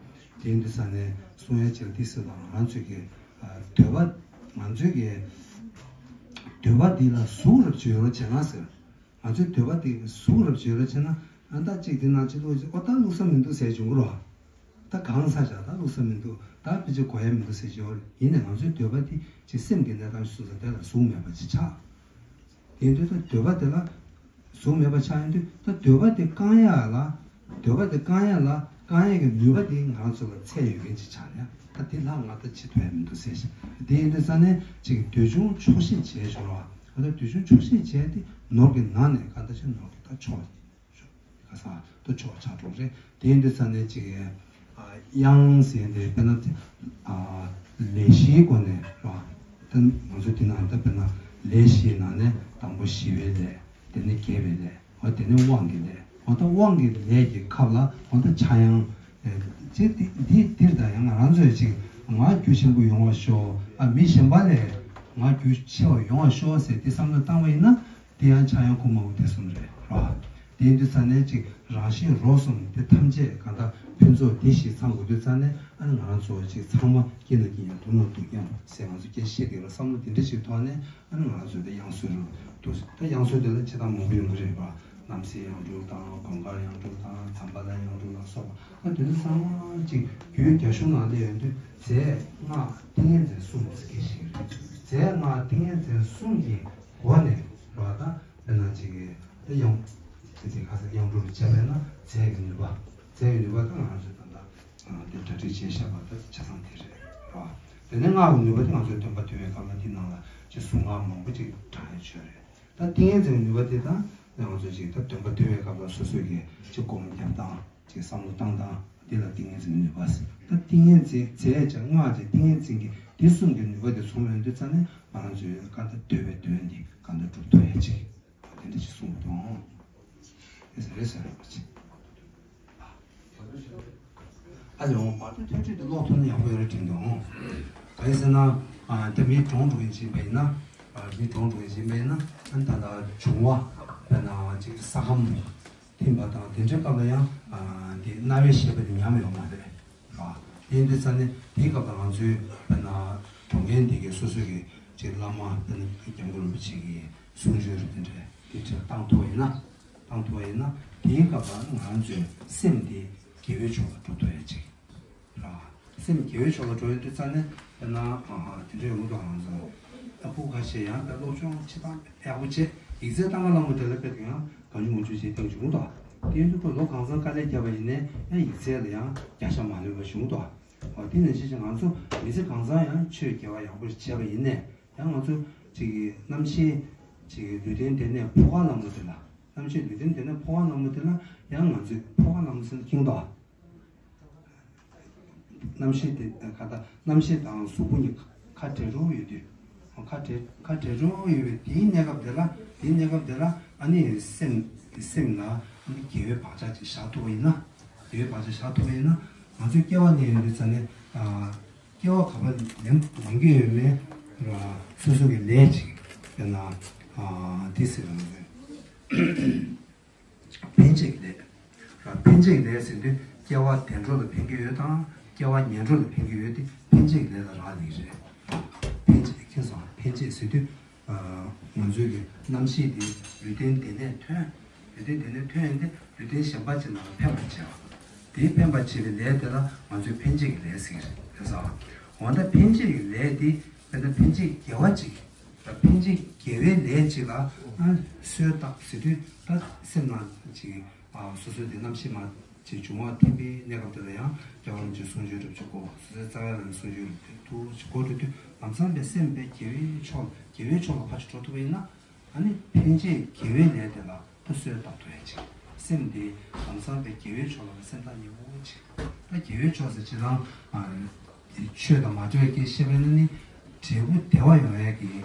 དེ་ཡིན་དུས་ས་ནས་གསུང་ཡ་གཅིག་ལ་དེ་སྲིད་དང་ང་ཚོས་གི་འདོད་པ་ང་ཚོའི་གི་འདོད་པ་འདི་ལ་གཟུགས་རབ་ཅིག་ཡོད་རོགས་བྱེད་ང་ཟེར། ང་ཚོའི་འདོད་པ་དེ་གཟུགས་རབ་ཅིག་ཡོད་རོགས་བྱས་ན་ཨ་ད་གཅིག་དེ་ནང་ཅི་ལོག་ཅིག་ཨོ་ད་བླུགས་ས་མི་འདུག་ཟེར་བྱུང་གི་རོགས། ད་གང་ས་བཞག་ད་བླུགས་ས་མི་འདུག་ད་ཕལ་ཆེར་གོ་ཡ་མི་འདུག་ཟེར་བྱས་ཡོད་རེད། ཡིན་ནའི་ང་ཚོའི་འདོད་པ་དེ་ཅིག་སེམས་ཀྱི་གནས་སྟངས་ཤིག་སོང་ཙང་དེ་ལ་གཟུགས་མེད་པ་ཅིག་ཆགས། དེ་འདོད་ད་འདོད་པ་དེ་ལ་གཟུགས་མེད་པ་ཆགས་ཡོང་དུས་ད་འདོད་པ་དེ་བསྐང་ཡ་ལ་འདོད་པ་དེ་བསྐང་ཡ་ལ་བསྐང་ཡ་གི་ནུས་པ་དེ་ང་རང་ཚོ་ལ་ཚད་ཡོད་མཁན་ཅིག་ཆགས་ནས་ད་དེ་ལྷག་ང་ད་བྱེད་ཐུབ་ཡ་མི་འདུག་ཟེར་ཞིང་དེ་ཡིན་དུས་ས་ནས་ཅིག་འདོད་ཆུང་ཆོག་ཤེས་བྱས་ཤོར་བ་ད་འདོད་ཆུང་ཆོག་ཤེས་བྱས་ཏེ་ནོར་གྱི་ནང་ནས་ག་ད་ཆ་ནོར་གྱི་ད་ཆོག་ཁ་སང་དུ་ཆོག་ཆགས་འགྲོ་རེད། དེ་ཡིན་དུས་ས་ནས་ཅིག་ཨ་དབྱངས་ཟེར་ཏེ་དཔེར་ན་ཨ་ལས་གཞིའི་སྒོ་ནས་ར་ད་ང་ཚོ་དེ་ནང་ད་དཔེར་ན་ལས་བཞིའི་ནང་ནས་དང་པོ་ཞི་བའི་ལས། དེ་ནས་དགེ་བའི་ལས། འོ་དེ་ནས་དབང་གི་ལས། འོ་ད་དབང་གི་ལས་ཀྱི་ཁབ་ལ་འོ་ད་ཕྱྭ་གཡང་། ཅེས་འདི་འདི་འདིར་ད་ཡང་ང་རང་ཚོས་ཅིག་ང་རྒྱུ་ཆེན་པོ་ཡོང་བ་ཤོག་ཨ་མི་གཞན་པ་ལས་ང་རྒྱུ་ཆེ་བ་ཡོང་བ་ཤོག་ཟེར་ཏེ་བསམ་བློ་བཏང་བ་ཡིན་ན་དེ་ཡང་ཕྱྭ་གཡང་ཁུག་མ་འུ་དེ་གསུམ་རེད་ར། དེ་ཡིན་དུས་ཙང་ནས་ཅིག་རང་གཞན་རོ་གསུམ་དེ་ཐམས་ཅད་གང་ལྟར་ཕུན་ཚོགས་འདི་ཞིག་ཚང་དགོས་དུས་ཙང་ནས་ཨ་ནི་ང་རང་ཚོ་ཅིག་ཚང་མ་སྐྱིད་ན་སྐྱིད་ཡང་སྡུག་ན་སྡུག་ཡང་ཟེར་ང་ཚོ་སྐད་ཆ་བཤད་དེ་ལ་བསམ་བློ་དེ་འདྲ་ཞིག་ཐོག་ནས་ཨ་ནི་ང་རང་ཚོ་དེ་དབྱངས་གསོལ་རུ་འདུག་ད་དབྱངས་གསོལ་དེ་ལ་ཅི་ལྟར་མང་པོ་ཡོང་གི་རེད་པ། རྣམ་སྲས་དབྱངས་སྒྲོལ་དང་དགོང་དཀར་དབྱངས་སྒྲོལ་དང་ཛམ་བྷ་ལ་དབྱངས་སྒྲོལ་ལ་སོགས་པ་ཨ་དེ་ཚོ་ཚང་མ་ཅིག་རྒྱུད་རྒྱ་གཞུང་ནང་ལ་ཡོད་དུས་རྫས་སྔགས་ཏིང་ངེ་འཛིན་གསུམ་ཟེར་གྱི་ཞིག་རེད། རྫས་སྔགས་ཏིང་ངེ་འཛིན་གསུམ་གྱི་སྒོ་ནས་རོ་ད་དཔེར་ན་ཅིག་དེ་དབྱངས་དེ་དེ་ཁ་སང་དབྱངས་སྒྲོལ་བྱས་པས་ན་རྫས་ཀྱི་ནུས་པ་རྫས་ཀྱི་ནུས་པ་དང་ང་ཚོས་ད་ལྟ་དེ་གྲ་སྒྲིག་བྱས་བཞག་པ་ད་ཆ་ཚང་དེ་རེད་རོ། དེ་ནས་སྔགས་ཀྱི་ནུས་པ་དེ་ང་ཚོས་འདོན་པ་འདོན་པའི་སྐབས་ལ་དེ་ནང་ལ་ཅིག་གཟུངས་སྔགས་མང་པོ་ཅིག་བགྲང་ཡས་ཆོས་རེད། ད་ཏིང་ངེ་འཛིན་གྱི་ནུས་པ་དེ་དང་ང་ཚོ་ཅིག་ད་འདོན་པ་འདོན་པའི་སྐབས་ལ་སོ་སོ་གིས་ཅིག་སྒོམ་རྒྱབ་སྟངས་ཅིག་བསམ་བློ་བཏང་སྟངས་འདི་ལ་ཏིང་ངེ་འཛིན་གྱི་ནུས་པ་ཟེར། ད་ཏིང་ངེ་འཛིན་རྫས་ཀྱི་སྔགས་ཀྱི་ཏིང་ངེ་འཛིན་གྱི་འདི་གསུམ་གྱི་ནུས་པ་དེ་ཚང་མ་ཡོང་དུས་ཙང་ནས་ང་རང་ཚོའི་གང་ལྟར་འདོད་པའི་དོན་འདི་གང་ལྟར་འགྲུབ་ཐུབ་ཡ་ཅིག་དེ་འདྲ་ཅིག་གསུངས་འདུག་ཨང་། རེད་ཟེར་རེད་ཟེར་རེད་པ་ཅིག་ཨ་ལེ་འོང་བར་དུ་ཐོས་གྲོལ་དུ་ཀློག་ཐུབ་ན་ཡག་པོ་ཡོད་རེད་དྲན་འདུག་ཨང་། གང་ཡིན་ཟེར་ན། ཨ་ད་མི་གྲོངས་འགྲོ་མཁན་ཅིག་ཡིན་པ་ཡིན་ན། ཨ་མི་གྲོངས་འགྲོ་མཁན་ཅིག་ཡིན་པ་ཡིན་ན་ཨ་ད་ལྟ་བྱུང་བ་དཔེར་ན་ཅིག་ས་ཁམས་ཐིམ་པ་དང་དེ་འདྲའི་སྐབས་ལ་ཡང་ཨ་འདི་རྣ་བའི་ཤེས་པ་དེ་ཉམས་ཡོང་མ་རེད་ར། དེ་ཡིན་དུས་ཙང་ནས་དེའི་སྐབས་ལ་ང་ཚོའི་དཔེར་ན་གྲོངས་མཁན་དེ་གའི་སོ་སོ་གི་ཅིག་བླ་མ་དཔེར་ན་སྐྱབས་མགོན་རིན་པོ་ཆེ་གི་གསུང་ཆོས་རེད་དེ་འདྲ་དེ་འདྲ་བཏང་ཐུབ་པ་ཡིན་ན། བཏང་ཐུབ་པ་ཡིན་ན་དེའི་སྐབས་ལ་ང་རང་ཚོའི་སེམས་དེ་དགེ་བའི་ཕྱོགས་ལ་འགྲོ་ཐུབ་ཡ་ཅིག་ར། སེམས་དགེ་བའི་ཕྱོགས་ལ་འགྲོ་ཡོང་དུས་ཙང་ནས་དཔེར་ན་ཨ་ཧ་དེ་འདྲ་ཡོང་གི་འདུག་ང་ཚོ་ཨ་ཕོ་ཁ་ཤས་ཡང་ད་སློབ་སྦྱོང་བྱེད་སྟངས་ཡག་པོ་བྱེད་ཡིག་ཚད་ལྟ་ག་ལ་མོ་དེ་ལ་དཔེ་དེ་ཡང་གང་བྱུང་མང་བྱུང་བྱེད་སྟངས་བྱུང་འདུག་དེ་ཡིན་དུས་ཁོ་ལོ་གང་ཚང་དཀའ་ལས་བརྒྱབ་པ་ཡིན་ནའི་ཡང་ཡིག་ཚད་ལ་ཡང་བརྒྱ་ཆ་མ་ལོན་པ་བྱུང་འདུག་ཨ་དེ་ནང་བཞིན་ང་ཚོ་མི་ཚེ་གང་ཚང་ཡང་ཆོས་དགེ་བ་ཡག་པོ་ཞིག་བྱས་པ་ཡིན་ནའི། ཡང་ང་ཚོ་ཅིག་གི་རྣམ་ཤེས་ཅིག་གི་ལུས་རྟེན་དེ་ནས་འཕོ་བ་ལ་མོ་དེ་ལ། རྣམ་ཤེས་ལུས་རྟེན་དེ་ནས་འཕོ་བ་ལ་མོ་དེ་ལ་ཡང་ང་ཚོས་འཕོ་བ་ལ་མོ་ཟེར་ན་ཁེངས་དོ། རྣམ་ཤེས་དེ་ག་ད་རྣམ་ཤེས་དང་གཟུགས་པོ་གཉིས་ཁ་བྲལ་འགྲོ་ཡོད་དུས། ཁ་བྲལ་ཁ་བྲལ་འགྲོ་ཡོད་པའི་དེའི་གནས་སྐབས་དེ་ལ་དེའི་གནས་སྐབས་དེ་ལ་ཨ་ནི་སེམས་སེམས་ལ་ཨ་ནི་དགེ་བའི་བག་ཆགས་ཅིག་བཞག་ཐུབ་པ་ཡིན་ན། དགེ་བའི་བག་ཆགས་བཞག་ཐུབ་པ་ཡིན་ན། ང་ཚོས་སྐྱེ་བ་ལེན་ཡོང་དུས་ཙ་ནས། ཨ། སྐྱེ་བ་ག་པར་ལེན་ལེན་གྱི་ཡོད་མེད་ར། སོ་སོ་གི་ལས་ཅིག་དཔེར་ན། ཨ། དེ་ཟེར་བ་ནི། འཕེན་བྱེད་ཀྱི་ལས། ར། འཕེན་བྱེད་ཀྱི་ལས་ཟེར་དུས་སྐྱེ་བ་བདེ་འགྲོ་ལ་འཕེན་གྱི་ཡོད་དང་སྐྱེ་བ་ངན་འགྲོ་ལ་འཕེན་གྱི་ཡོད་དེ་འཕེན་བྱེད་ཀྱི་ལས་ལ་རག་ལས་རེད། འཕེན་བྱེད་ཀྱི་ཁྱེད་ཚོ་འཕེན་བྱེད་ཟེར་དུས། ཨ། ང་ཚོའི་གི་རྣམ་ཤེས་དེ་ལུས་རྟེན་དེ་ནས་ཐོན། ལུས་རྟེན་དེ་ནས་ཐོན་ཡོང་དུས་ལུས་རྟེན་གཞན་པ་ཅིག་ནང་ལ་འཕེན་པར་བྱེད་པ། དེའི་འཕེན་པར་བྱེད་པའི་ལས་དེ་ལ་ང་ཚོས་འཕེན་བྱེད་ཀྱི་ལས་ཟེར་གྱི་རེད་ཟེར་བ། འོ་ན་འཕེན་བྱེད་ཀྱི་ལས་དེ་དཔེར་ན་འཕེན་བྱེད་དགེ་བ་ཅིག་ད་འཕེན་བྱེད་དགེ་བའི་ལས་ཅིག་ལ་ཨ་གསོས་བཏབ་ཟེར་དུས། ད་སེམས་ནང་ཅིག་ཨ། སོ་སོའི་དེ་རྣམ་ཤེས་མ་ཅིག་འབྱུང་བ་ཐིམ་པའི་གནས་སྐབས་དེ་ལ་ཡང་རྒྱལ་བ་རིན་པོ་ཆེའི་གསུང་ཆོས་སྒྲུབ་ཅིག་གོ། སོ་སོའི་རྩ་བའི་བླ་མའི་གསུང་ཆོས་སྒྲུབ་ཅིག་ཐུགས་ཅིག་གོ་འགྲོ་དུས་ལམ་སང་པའི་སེམས་པའི་དགེ་བའི་ཕྱོགས་དགེ་བའི་ཕྱོགས་ལ་ཕར་ཅིག་འགྲོ་ཐུབ་པ་ཡིན་ན། ཨ་ནི་འཕེན་བྱེད་དགེ་བའི་ལས་དེ་ལ་ད་གསོས་བཏབ་ཐུབ་ཡ་ཅིག་སེམས་དེ་ལམ་སང་པའི་དགེ་བའི་ཕྱོགས་ལ་སེམས་ཐག་ཉེ་བོ་ཅིག་ད་དགེ་བའི་ཕྱོགས་ཟེར་ཅིག་རང་། ཨ། ཆོས་དང་མ་འབྲེལ་བའི་སྐད་བཤད་པས་ན་ནི། འབྲས་བུ་བདེ་བ་ཡོང་ཡས་ཀྱི།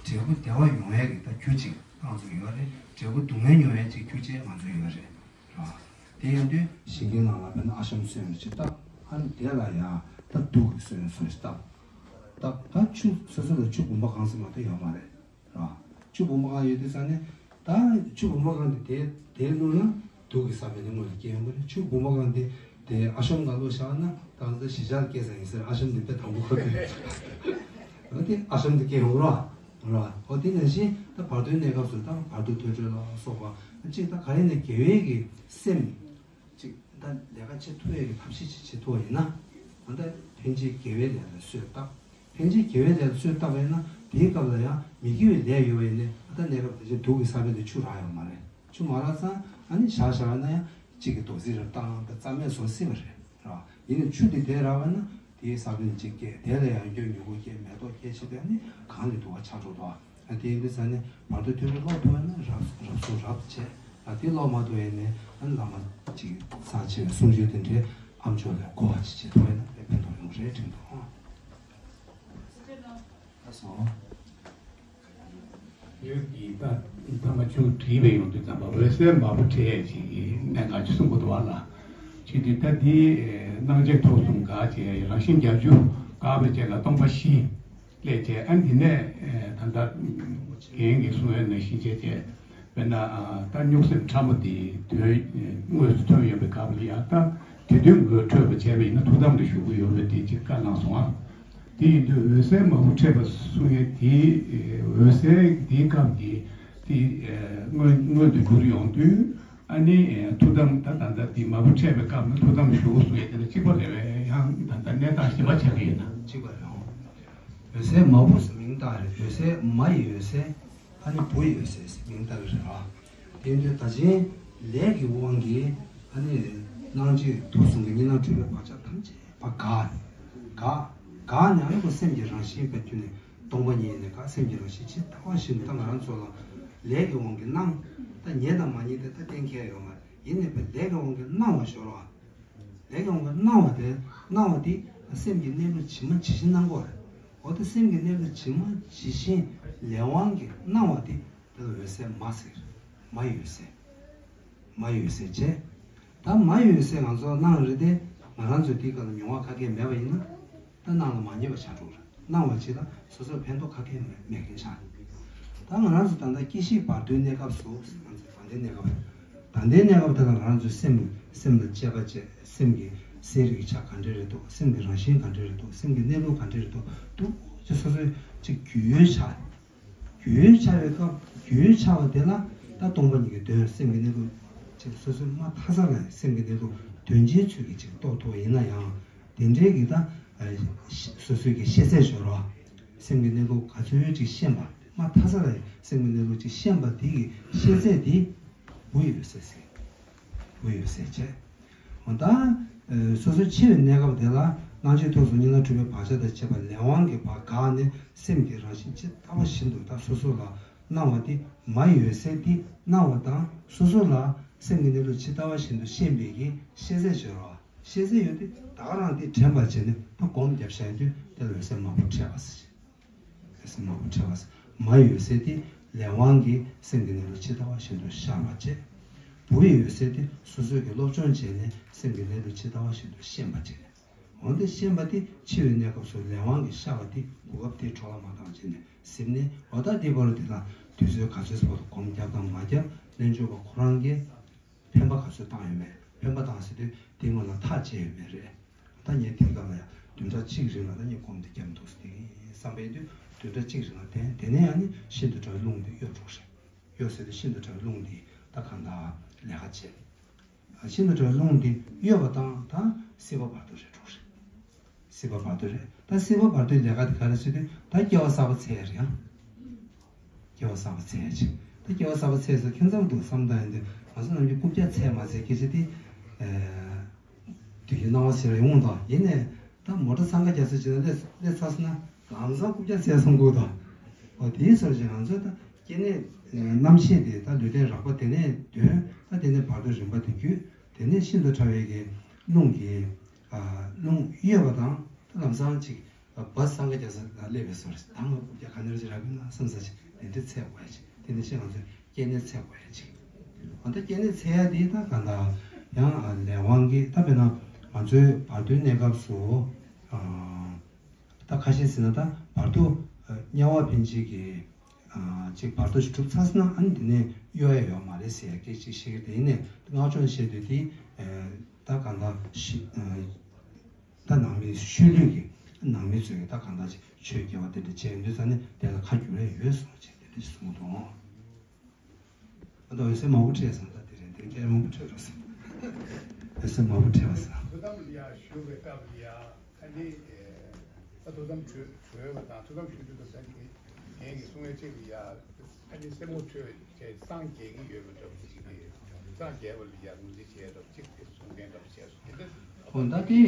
འབྲས་བུ་བདེ་བ་ཡོང་ཡས་ཀྱི་ད་རྒྱུ་ཅིག་བཏང་ཚུལ་ཡོད་རེད། འབྲས་བུ་སྡུག་བསྔལ་ཡོང་ཡས་ཀྱི་རྒྱུ་ཅིག་ང་ཚོ་ཡོད་རེད། ར། དེ་ཡིན་དུས་ཞིང་ཁའི་ནང་ལ་དཔེར་ན་ཨ་ཤམ་སོན་ཅིག་བཏབ། ཨ་ནི་དེ་ལ་ཡང་ད་དུག་གི་སོན་སོན་ཅིག་བཏབ། བཏབ། ད་ཆུ་སོ་སོ་ལ་ཆུ་བུམ་པ་གང་ཙམ་མ་གཏོགས་ཡོད་མ་རེད། ར། ཆུ་བུམ་པ་གང་ཡོད་དུས་ཙ་ནས། ད་ཆུ་བུམ་པ་གང་དེ་དེ་དེ་བླུགས་ན་དུག་གི་ས་བོན་དེ་སྔོན་ལ་སྐྱེ་ཡོང་གི་རེད། ཆུ་བུམ་པ་གང་དེ་དེ་ཨ་ཤམ་གང་བླུགས་བཞག་ན་ད་ག་ཚོད་གཞིས་ཆགས་སྐྱེ་ས་ཡིན་ཟེར། ཨ་ཤམ་དེ་དཔེ་དང་པོ་ཁོ་དེ་རེད། འོ་དེ་ཨ་ཤམ་དེ་སྐྱེ་ཡོང་ར། ར། འོ་དེ་ནང་བཞིན་ད་བར་དོའི་གནས་སྐབས་སུ་ད་བར་དོ་ཐོས་གྲོལ་ལ་སོགས་པ་གཅིག་ད་ག་རེ་ནས་དགེ་བའི་གི་སེམས། གཅིག་ད་ལས་ཀ་བྱེད་ཐུབ་ཡས་ཀྱི་ཐབས་ཤེས་ཅིག་བྱེད་ཐུབ་པ་ཡིན་ན། ད་འཕེན་བྱེད་དགེ་བའི་ལས་ལ་གསོས་བཏབ། འཕེན་བྱེད་དགེ་བའི་ལས་ལ་གསོས་བཏབ་པ་ཡིན་ན་དེའི་སྐབས་ལ་ཡང་མི་དགེ་བའི་ལས་ཡོད་པ་ཡིན་ནའི་ད་གནས་སྐབས་དེ་བཞིན་དུག་གི་ས་བོན་དེ་ཆུ་རག་ཡོད་མ་རེད། ཆུ་མ་རག་ཙང་ཨ་ནི་བཞག་བཞག་ན་ཡང་གཅིག་གི་རྡོག་རྫིས་རེ་བཏང་ད་རྩ་མེད་བཟོ་སྲིད་པ་རེད། ར། ཡིན་ནའི་ཆུ་དེ་དེ་རག་པ་ན་དེའི་ས་བོན་གཅིག་སྐྱེ། དེ་ལ་ཡང་སྐྱོན་མྱུ་གུ་སྐྱེ། མེ་ཏོག་སྐྱེ་བྱེད་དེ་ནི་གང་ལས་དུ་བ་ཆགས་འགྲོ་དོ། དེ་ཡིན་དུས་ཙ་ནས་བར་དོ་ཐོས་གྲོལ་ཀློག་ཐུབ་པ་ན་རབ་རབ་གསུང་རབ་བྱས། ཨ་དེ་ཀློག་མ་ཐུབ་ཡས་ནས་ཨ་ནི་བླ་མ་གཅིག་ཚར་ཆེ་བའི་གསུང་ཆོས་དེ་འདྲའི་ཨ་མཆོག་ལས་གོ་བ་ཅིག་བྱེད་ཐུབ་ཡས་ན་དཔེ་ཕན་ཐོགས་ཡོང་རེད་དྲན་འདུག་ཨང་། ལགས་སོ། ཡོད་ཀྱི་ད་ཐ་མ་ཆུ་བྲིས་པའི་ཡོང་དུས་ཙམ་པ་འོད་གསལ་མ་བུ་ཁྲིད་ཡས་ཅིག་གནད་འགག་ཅིག་གསུང་གི་འདུག་བ་ལ། ཅིག་དུས་ད་འདི་སྣང་མཆེད་ཐོབ་གསུམ་འགག་བྱས། རང་བཞིན་བརྒྱད་ཅུ་འགག་པའི་རྗེས་ལ་སྟོང་པ་བཞི་སླེབས་བྱས། ཨ་འདི་ནས་ད་ལྟ་རྒན་གྱིས་གསུང་བའི་ནང་བཞིན་བྱས་བྱས། དཔེར་ན་ད་གཉུག་སེམས་ཕྲ་མོ་དེ་དོན་དངོས་སུ་ཐོན་ཡོད་པའི་སྐབས་ལ་ཡང་ད་དེ་དོན་དངོས་འཕྲོད་པ་བྱས་པ་ཡིན་ན་ཐུགས་དམ་ལ་བཞུགས་ཀྱི་ཡོད་པའི་དེ་ཅིག་བཀའ་གནང་སོང་ཨ། དེ་ཡིན་དུས་འོད་གསལ་མ་བུ་ཁྲིད་པ་གསུང་ཡས་དེ་འོད་གསལ་དེའི་སྐབས་ཀྱི་དེ་མངོན་མངོན་དུ་གྱུར་ཡོང་དུས། ཨ་ནི་ཐུགས་དམ་ད་ད་ལྟ་འདི་མ་བུ་ཁྲིད་པའི་སྐབས་ན་ཐུགས་དམ་བཞུགས་གསུང་ཡས་དེ་ལ་གཅིག་པ་རེད་པས། ཡང་ད་ལྟ་གནས་སྟངས་གཞན་པ་ཆགས་ཀྱི་ཡོད་ན། གཅིག་པ་རེད། འོད་གསལ་མ་བུ་ཟེར་མིང་བཏགས་རེད། འོད་གསལ་མ་ཡི་འོད་གསལ། ཨ་ནི་བུ་ཡི་འོད་གསལ་ཟེར་མིང་བཏགས་རེད་པ། དེ་འདྲའི་ད་ཅིང་ལས་ཀྱི་དབང་གིས་ཨ་ནི་སྣང་མཆེད་ཐོབ་གསུམ་གྱི་གཉིས་སྣང་འཁྲུལ་པའི་བག་ཆགས་ཐམས་ཅད་ཕར་འགག་འགག་འགག་ནས་ཨ་ནི་ཁོ་སེམས་ཀྱི་རང་བཞིན་པའི་ཐོག་ནས་སྟོང་པ་ཉིད་ནས་འགག་སེམས་ཀྱི་རང་བཞིན་ཇི་ལྟ་བ་བཞིན་དུ། ད་ང་རང་ཚོ་ལ་ལས་ཀྱི་དབང་གིས་སྣང་། ད་ཉེས་དང་མ་ཉེས་དེ་ད་གཏན་འཁེལ་ཡོད་མ་རེད། ཡིན་ནའི་ལས་ཀྱི་དབང་གིས་སྣང་བ་ཤོར་བ། ལས་ཀྱི་དབང་གིས་སྣང་བ་དེ་སྣང་བ་དེ་སེམས་ཀྱི་གནས་ལུགས་ཇི་མ་ཇི་བཞིན་སྣང་གི་རེད། འོ་ད་སེམས་ཀྱི་གནས་ལུགས་ཇི་མ་ཇི་བཞིན་ལས་དབང་གིས་སྣང་བ་དེ་དེ་ལ་འོད་གསལ་མ་ཟེར། མ་ཡི་འོད་གསལ། མ་ཡི་འོད་གསལ་བྱས། ད་མ་ཡི་འོད་གསལ་ང་ཚོ་སྣང་རེད་དེ། ང་རང་ཚོས་དེའི་སྐབས་ལ་མྱོང་བ་ཁ་སྐད་མེད་པ་ཡིན་ན། ད་སྣང་ལ་མ་ཉེས་པ་ཆགས་འགྲོ་རེད། སྣང་བ་ཅིག་ལ་སོ་སོར་ཕན་ཐོགས་ཁ་སྐད་མེད་མཁན་ཆགས། ད་ང་རང་ཚོ་ད་ལྟ་སྐྱེ་ཤི་བར་དོའི་གནས་སྐབས་སུ། ང་ཚོ་ད་ལྟའི་གནས་སྐབས། ད་ལྟའི་གནས་སྐབས་དེ་ལ་ང་རང་ཚོའི་སེམས་སེམས་ལ་དཔྱད་པ་བྱས། སེམས་ཀྱི་གསལ་རིག་ཆ་ག་འདྲ་རེད་འདུག་སེམས་ཀྱི་རང་བཞིན་ག་འདྲ་རེད་འདུག་སེམས་ཀྱི་གནས་ལུགས་ག་འདྲ་རེད་འདུག་འདུག་ཅེས་སོ་སོའི་ཅིག་རྒྱུས་ཡོད་ཆགས། རྒྱུས་ཆགས་པའི་སྐབས། རྒྱུས་ཆགས་པ་དེ་ལ་ད་སྟོང་པ་ཉིད་ཀྱི་དོན། སེམས་ཀྱི་གནས་ལུགས་ཅིག་སོ་སོའི་མ་མཐའ་ས་ལ་སེམས་ཀྱི་གནས་ལུགས་དོན་སྤྱིའི་ཚུལ་གྱིས་ཅིག་རྟོགས་ཐུབ་པ་ཡིན་ན་ཡང་། དེ་འདྲའི་གི་ད་སོ་སོའི་གི་ཤེས་ཚད་སྦྱོར་བ། སེམས་ཀྱི་གནས་ལུགས་ག་ཚོད་ཅིག་ཤེས་པ། མ་མཐའ་ས་ལ་སེམས་ཀྱི་གནས་ལུགས་ཅིག་ཤེས་པ་དེ་གི་ཤེས་ཚད་དེ་བུ་ཡི་འོད་གསལ་ཟེར། བུ་ཡི་འོད་གསལ་བྱས། འོ་ད། ཨ། སོ་སོའི་འཆི་བའི་གནས་སྐབས་དེ་ལ་སྣང་མཆེད་ཐོབ་གསུམ་གཉིས་སྣང་འཁྲུལ་པའི་བག་ཆགས་དང་བཅས་པ་ལས་དབང་གིས་ཕར་འགགས་ནས་སེམས་ཀྱི་རང་བཞིན་ཇི་ལྟ་བ་བཞིན་དུ་ད་སོ་སོ་ལ་སྣང་བ་དེ། མ་ཡི་འོད་གསལ་དེ་སྣང་བ་དང་སོ་སོ་ལ་སེམས་ཀྱི་གནས་ལུགས་ཇི་ལྟ་བ་བཞིན་དུ་ཤེས་པའི་གི་ཤེས་ཚད་སྦྱོར་བ། ཤེས་ཚད་ཡོད་དེ་ད་ག་རང་དེ་དྲན་པར་བྱས་ནས་ད་སྒོམ་བརྒྱབ་བཞག་དུས་དེ་ལ་འོད་གསལ་མ་བུ་ཁྲིད་པ་ཟེར། འོད་གསལ་མ་བུ་ཁྲིད་པ་ཟེར། མ་ཡི་འོད་གསལ་དེ་ལས་དབང་གིས་སེམས་ཀྱི་གནས་ལུགས་ཇི་ལྟ་བ་བཞིན་དུ་ཤར་བ་བྱས། བུ་ཡི་འོད་ཟེར་དེ་སོ་སོས་ཀྱི་སློབ་སྦྱོང་བྱས་ནས་སེམས་ཀྱི་ལས་དང་ཇི་ལྟ་བ་བཞིན་དུ་ཤེས་པ་བྱས་ནས། འོན་ཏེ་ཤེས་པ་དེ་འཆི་བའི་གནས་སྐབས་སུ་ལས་དབང་གིས་ཤར་བ་དེ་གོ་སྐབས་དེ་འཕྲོ་བརླག་མ་བཏང་བྱས་ནས་གཟིམས་ནས། འོ་ད་དེའི་བར་དེ་ལ་དུས་ཚོད་ག་ཚོད་བར་དུ་སྒོམ་བརྒྱབ་དང་མ་བརྒྱབ། རྣལ་འབྱོར་པ་ཁོ་རང་གིས་ཕན་པ་ག་ཚོད་བཏང་ཡོད་མེད། ཕན་པ་བཏང་ཟེར་དུས་དེའི་སྔོན་ལ་ཐག་བཅད་ཡོད་མེད་རེད། ད་ངས་དེའི་སྒང་ལ་ཡང་བདུན་ཕྲག་གཅིག་རིང་ལ་ད་ངས་སྒོམ་དེ་བརྒྱབ་འདུག་ཟེར་དེ་བསམ་པའི་དུས་བདུན་ཕྲག་གཅིག་རིང་ལ་བསྟེན། དེ་ནས་ཡང་ནི་ཤིན་ཏུ་ཕྲ་བའི་རླུང་དེ་གཡོ་འགྲོ་རེད། གཡོ་ཟེར་དུས་ཤིན་ཏུ་ཕྲ་བའི་རླུང་དེ་ད་གང་ལྟར་ལས་ཀ་བྱེད། ཤིན་ཏུ་ཕྲ་བའི་རླུང་འདི་གཡོ་བ་དང་ད་སྲིད་པ་བར་དོ་རེད་འགྲོ་རེད། སྲིད་པ་བར་དོ་རེད། ད་སྲིད་པ་བར་དོའི་ལས་ཀ་དེ་ག་རེ་ཟེར་དུས་ད་སྐྱེ་བ་གསར་པ་འཚོལ་ཡ་རེད་ཡང་། སྐྱེ་བ་གསར་པ་འཚོལ་ཡ་ཅིག་ད་སྐྱེ་བ་གསར་པ་འཚོལ་ཟེར་ཁྱད་མཚར་འདུག་བསམ་བཏང་ཡོང་དུས་ང་ཚོ་ནམ་རྒྱུན་རྐུབ་བཀྱག་འཚོལ་མ་འཚོལ་སྐད་ཆ་དེ། དུས་ཀྱི་སྣང་བ་ཟེར་ཡོང་དང་ཡིན་ནའི། ད་མོ་ཊ་འཚང་ཁ་རྒྱག་ས་ཅིག་ལ་སླེབས་སླེབས་ཚར་སོང་ན་ལམ་སང་རྐུབ་བཀྱག་འཚོལ་སོང་དགོས་དང་། འོ་དེའི་ཚོར་ཞིག་ང་ཚོས་ད་སྐྱེ་གནས་རྣམ་ཤེས་དེ་ད་ལུས་རྟེན་རགས་པ་དེ་ནས་ཐོན། ད་དེ་ནས་བར་དོ་རིམ་པ་དེ་བརྒྱུད། དེ་ནས་ཤིན་ཏུ་ཕྲ་བའི་གི་རླུང་གི་རླུང་གཡོས་པ་དང་ད་ལམ་སང་ཅིག་བ་འཚང་ཁ་རྒྱག་ས་ལ་སླེབས་པའི་ཚོར་ཞིག་ད་ང་རྐུབ་བཀྱག་ག་ནས་ཅིག་རག་གི་ན་བསམ་ས་ཅིག་དེ་འདྲ་འཚོལ་དགོས་ཡ་ཅིག་དེ་ནས་ཤིན་ང་ཚོས། སྐྱེ་གནས་འཚོལ་དགོས་ཡ་ཅིག་འོ་ད་སྐྱེ་གནས་འཚོལ་ཡ་དེ་ད་ག་འདྲ་ཡང་ལས་དབང་གིས་ད་དཔེར་ན་ང་ཚོའི་བར་དོའི་གནས་སྐབས་སུ་ད་ཁ་ཤས་ཟེར་ན་ད་བར་དོ་དམྱལ་བ་ཕན་ཆད་ཀྱི་ཅིག་བར་དོ་ཞིག་གྲུབ་ཚར་སོང་ན་ཨ་ནི་དེ་ནས་གཡོ་ཡ་ཡོད་མ་རེད་ཟེར་ཡ་སྐད་ཅིག་བཤད་ཀྱི་རེད། ཡིན་ནའི་སྔགས་ཕྱོགས་བཤད་དུས་དེ་ད་ག་འདྲ་ཞིག་ད་ནང་མི་ཤུལ་ལུས་ཀྱི་ནང་མི་ཚོས་ཀྱི་ད་གང་ལྟར་ཅིག་ཆོས་དགེ་བ་དེ་འདྲ་བྱས་ཡོང་དུས་ཙང་ནས་དེ་ལ་ཁ་བསྒྱུར་ཡ་ཡོད་གསུངས་བྱས་དེ་འདྲ་ཞིག་གསུངས་འདུག་ཨ་ད་འོད་ཟེར་མང་པོ་འཕྲད་སོང་། ད་དེ་རིང་དེ་སྐད་མང་པོ་འཕྲད་རོགས་སོང་། འོད་ཟེར་མང་པོ་འཕྲད་པ་སོང་། ཐུགས་དམ་ལ་ཡ་བཞུགས་པའི་སྐབས་ལ་ཡ་ཨ་ནི་ད་ཐུགས་དམ་གྲོལ་གྲོལ་བ་དང་ཐུགས་དམ་བཞུགས་དུས་ད་ས་ངས་ངས་ཀྱི་གསུང་ཡ་གཅིག་ལ་ཡ་ཨ་ནི་སེམས་ངོ་འཕྲོད། ཅེས་སངས་རྒྱས་ཀྱི་ཡོད་པའི་འདྲ་པོ་ཞིག་གིས་སངས་རྒྱས་པ་ལ་ཡང་ངོས་འཛིན་བྱས་འདྲ་པོ་གཅིག་གིས་གསུང་མཁན་འདྲ་པོ་བྱས་སོང་། དེ་འདྲ། འོ་ད་དེ་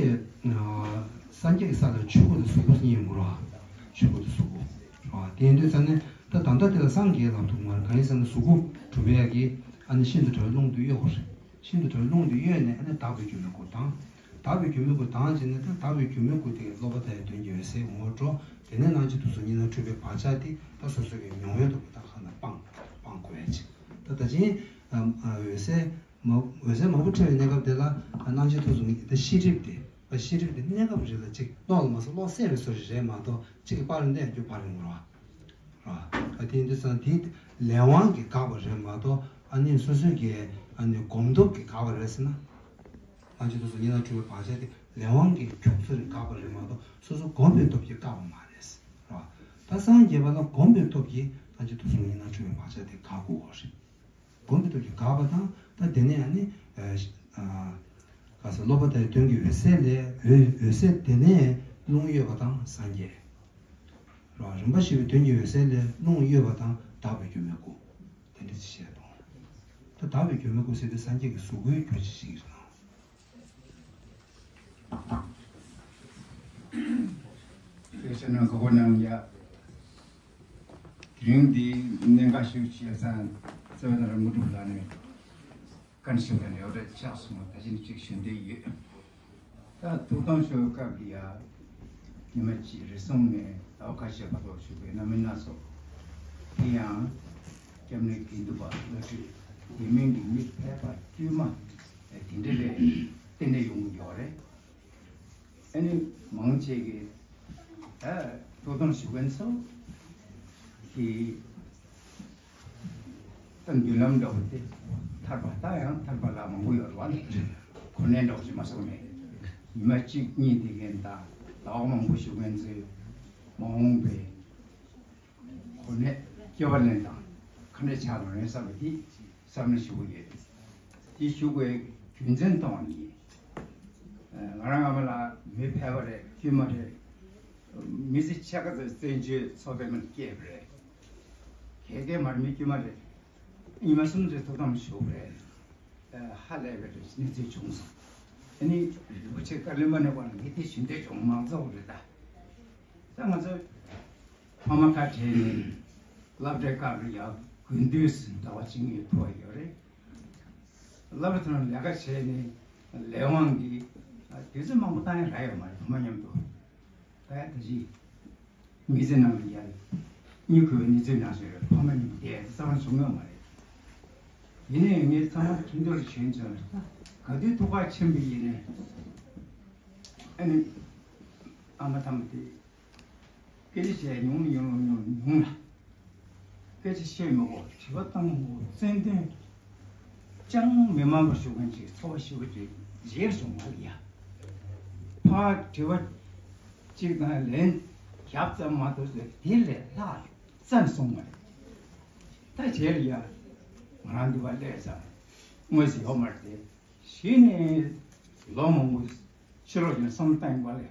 སངས་རྒྱས་ཀྱི་ས་ལ་ཆོས་སྐུ་དང་གཟུགས་སྐུ་གཉིས་ཡོང་གི་རེད་བ། ཆོས་སྐུ་དང་གཟུགས་སྐུ་རེད་བ། དེ་ཡིན་དུས་ཙང་ནས་ད་ད་ལྟ་དེ་ལ་སངས་རྒྱས་ལབ་ཐུབ་མ་རེད། གང་ཡིན་ཟེར་ན་གཟུགས་སྐུ་གྲུབ་པའི་ཡ་གི་ཨ་ནི་ཤིན་ཏུ་ཕྲ་བའི་རླུང་དེ་གཡོ་དགོས་རེད། ཤིན་ཏུ་ཕྲ་བའི་རླུང་དེ་གཡོས་ནས་ཨ་ནི་དག་པའི་སྒྱུ་མའི་སྐུ་དང་། དག་པའི་སྒྱུ་མའི་སྐུ་དང་བྱས་ནས་ད་དག་པའི་སྒྱུ་མའི་སྐུ་དེ་སློབ་པ་དང་ཡང་དོན་གྱི་འོད་གསལ་ངོ་བོར་འགྲོ། དེ་ནས་སྣང་མཆེད་དུས་གསུམ་གཉིས་སྣང་འཁྲུལ་པའི་བག་ཆགས་དེ་ད་སོ་སོ་གི་མྱོང་བའི་ཐོག་ཏུ་ད་གང་ལྟར་སྤང་སྤང་དགོས་ཡ་ཅིག་ད་ད་ཅིང་འོད་གསལ་མ་འོད་གསལ་མང་པོ་འཕྲད་པའི་གནས་སྐབས་དེ་ལ་སྣང་མཆེད་དུས་གསུམ་གཉིས་ད་ཤེས་སྒྲིབ་དེ་ཤེས་སྒྲིབ་དེ་གནས་སྐབས་རེ་ལ་ཅིག་གློག་ལ་མ་སོང་གློག་བསྲེས་པའི་བཟོ་ཞིག་རེད་མ་གཏོགས་གཅིག་གི་པར་འདི་ཡང་རྒྱུ་པར་ཡོང་གི་རེད་བ། ཨ་དེ་ཡིན་དུས་ཙང་དེ་ལས་དབང་གིས་འགག་པ་རེད་མ་གཏོགས་ཨ་ནི་སོ་སོའི་གི་ཨ་ནི་སྒོམ་སྟོབས་ཀྱིས་འགག་པ་རེད་ཟེར་ན། སྣང་མཆེད་དུས་གསུམ་གཉིས་སྣང་འཁྲུལ་པའི་བག་ཆགས་དེ་ལས་དབང་གིས་འཁྱུག་ཚུལ་འགག་པ་རེད་མ་གཏོགས་སོ་སོ་སྒོམ་པའི་སྟོབས་ཀྱིས་འགག་པ་མ་རེད་ཟེར་བ། ད་སངས་རྒྱས་པ་ལ་སྒོམ་པའི་སྟོབས་ཀྱིས་སྣང་མཆེད་དུས་གསུམ་གཉིས་སྣང་འཁྲུལ་པའི་བག་ཆགས་དེ་འགག་དགོས་པ་རེད། སྒོམ་པའི་སྟོབས་ཀྱིས་འགག་པ་དང་ད་དེ་ནས་ཨ་ནི་ག་ས་སློབ་པ་དང་དོན་གྱི་འོད་གསལ་ལས་འོད་འོད་གསལ་དེ་ནས་རླུང་གཡོས་པ་དང་སངས་རྒྱས། རོ། རིམ་པ་བཞི་པའི་དོན་གྱི་འོད་གསལ་ལས་རླུང་གཡོས་པ་དང་དག་པའི་སྒྱུ་མའི་སྐུ། དེ་འདྲ་ཅིག་བཤད་དང་། ད་དག་པའི་སྒྱུ་མའི་སྐུ་ཟེར་དུས་སངས་རྒྱས་ཀྱི་གཟུགས་སྐུའི་རྒྱུ་ཅིག་ཞིག་རེད། དེ་བྱས་ན་གོ་བ་གནང་ཡ། དེ་རིང་འདི་གནད་འགག་ཤོས་ཅིག་ཡ་ཚང་རྩ་བའི་ནང་ལ་དངོས་གྲུབ་ལ་ནས། བཀའ་འདྲི་ཞུ་མཁན་ལེའུ་བརྒྱ་ཆགས་སོང་བ་ད་ཅི་ནས་ཅིག་ཞུ་འདོད་ཡོད། ད་ཐུགས་དམ་ཞུ་སྐབས་ཀྱི་ཡ། ཉི་མ་གཅིག་རེ་ཟུང་ནས་ཟླ་བ་ཁ་ཤས་བར་དུ་བཞུགས་པའི་རྣམ་སྨིན་སྣ་ཚོགས། དེ་ཡང་། སྐྱབས་གནས་དགེ་འདུན་པ་བླ་སྤྲུལ་དགེ་སྨན་གྱི་མི་ཕལ་པ་དཀྱུས་མ་དེ་འདྲ་ལས་རྟེན་འབྲེལ་ཡོང་གི་ཡོད་རེད། ཨ་ནི་མང་ཆེ་གི་ད་ཐུགས་དམ་ཞུ་མཁན་ཚོ་གི་ད་མདུན་ལམ་འདྲ་བོ་དེ་ཐར་པ་ད་ཡང་ཐར་པ་ལ་མང་པོ་ཡོད་རེད་བ། གོ་གནས་འདྲ་བོ་ཞིག་མ་སོང་ནས་ཉི་མ་གཅིག་གཉིས་དེ་གན་ད་ཟླ་བ་མང་པོ་ཞུ་མཁན་ཚོས་མ་འོངས་པའི་གོ་གནས་སྐྱེ་བ་ལེན་སྟངས་ག་འདྲ་ཆགས་ཡོང་རེད་བསམ་པ་དེ་བསམ་བློ་ཞུ་གི་ཡོད། དེ་ཞུ་དགོས་རྒྱུ་མཚན་ཐོག་ནས་ང་རང་སྔ་མ་ལ་མི་ཕལ་པ་རེད་དཀྱུས་མ་རེད། མི་ཚེ་ཕྱེད་ཀ་ཙམ་བཙན་བྱོལ་ཚོགས་པའི་ནང་སྐྱེས་པ་རེད། གལ་གལ་མར་མི་དཀྱུས་མ་རེད། ཉི་མ་གསུམ་ཙམ་ཐུགས་དམ་བཞུགས་པ་རེད། ཧ་ལས་པའི་གནས་ཚུལ་བྱུང་སོང་། ཨ་ནི་རིན་པོ་ཆེ་བཀའ་བློན་པ་ནས་བར་ལ་ངས་དེ་ཞུ་འདོད་བྱུང་མང་ཚོགས་རེད་ད། ད་ང་ཚོ་ཕ་མ་ཁ་བྲལ་ནས་སློབ་གྲྭའི་སྐབས་ལ་ཡང་དགུན་དུས་སུ་ཟླ་བ་གཅིག་གཉིས་ཕོག་ཡོད་རེད། སློབ་གྲྭ་ཐོན་ལས་ཀ་བྱས་ནས་ལས་དབང་གིས་དུས་ཚོད་མང་པོ་བཏང་ཡ་རག་ཡོད་མ་རེད་ཕ་མ་མཉམ་དུ། ད་ཡ་ད་ཅི་མི་ཚེ་ནང་ལ་ཡ་གཉིད་ཁུག་པའི་གནས་ཚུལ་ནང་བཞིན་རེད། ཕ་མ་མཉམ་དུ་བསྡད་ཡ་དེ་རྩ་བ་ནས་བྱུང་ཡོད་མ་རེད། ཡིན་ནའི་ངས་ཚང་མ་མཐུན་སྦྱོར་བྱས་ཙང་ག་དུས་ཐུག་པ་ཆེན་པོ་ཡིན་ནའི་ཨ་ནི་ཨ་མ་ཐམ་དེ་སྐད་ཆ་བཤད་ཡོང་ཡོང་ཡོང་ཡོང་ལ། སྐད་ཆ་བཤད་མི་དགོས། དྲི་བ་བཏང་མི་དགོས། ཙན་དན་ཅང་མི་མང་བར་ཞུ་མཁན་ཅིག་ཚོར་བ་ཞེ་པོ་ཅིག་རྗེས་སུ་མ་ལ་ཡ། ཕར་དྲི་བ་གཅིག་དང་ལན་བརྒྱབ་ཙམ་མ་གཏོགས་དེ་ལས་ལྷག་ཙམ་སོང་མ་རེད། ད་རྗེས་ལ་ཡ་ང་རང་འདི་བ་སླེབས་ཙང་དངོས་སུ་ཡོད་མ་རེད་དེ། གཞི་ནས་ལོ་མང་པོ་ཕྱི་ལོགས་ཀྱང་བསམ་བློ་བཏང་པ་ལས་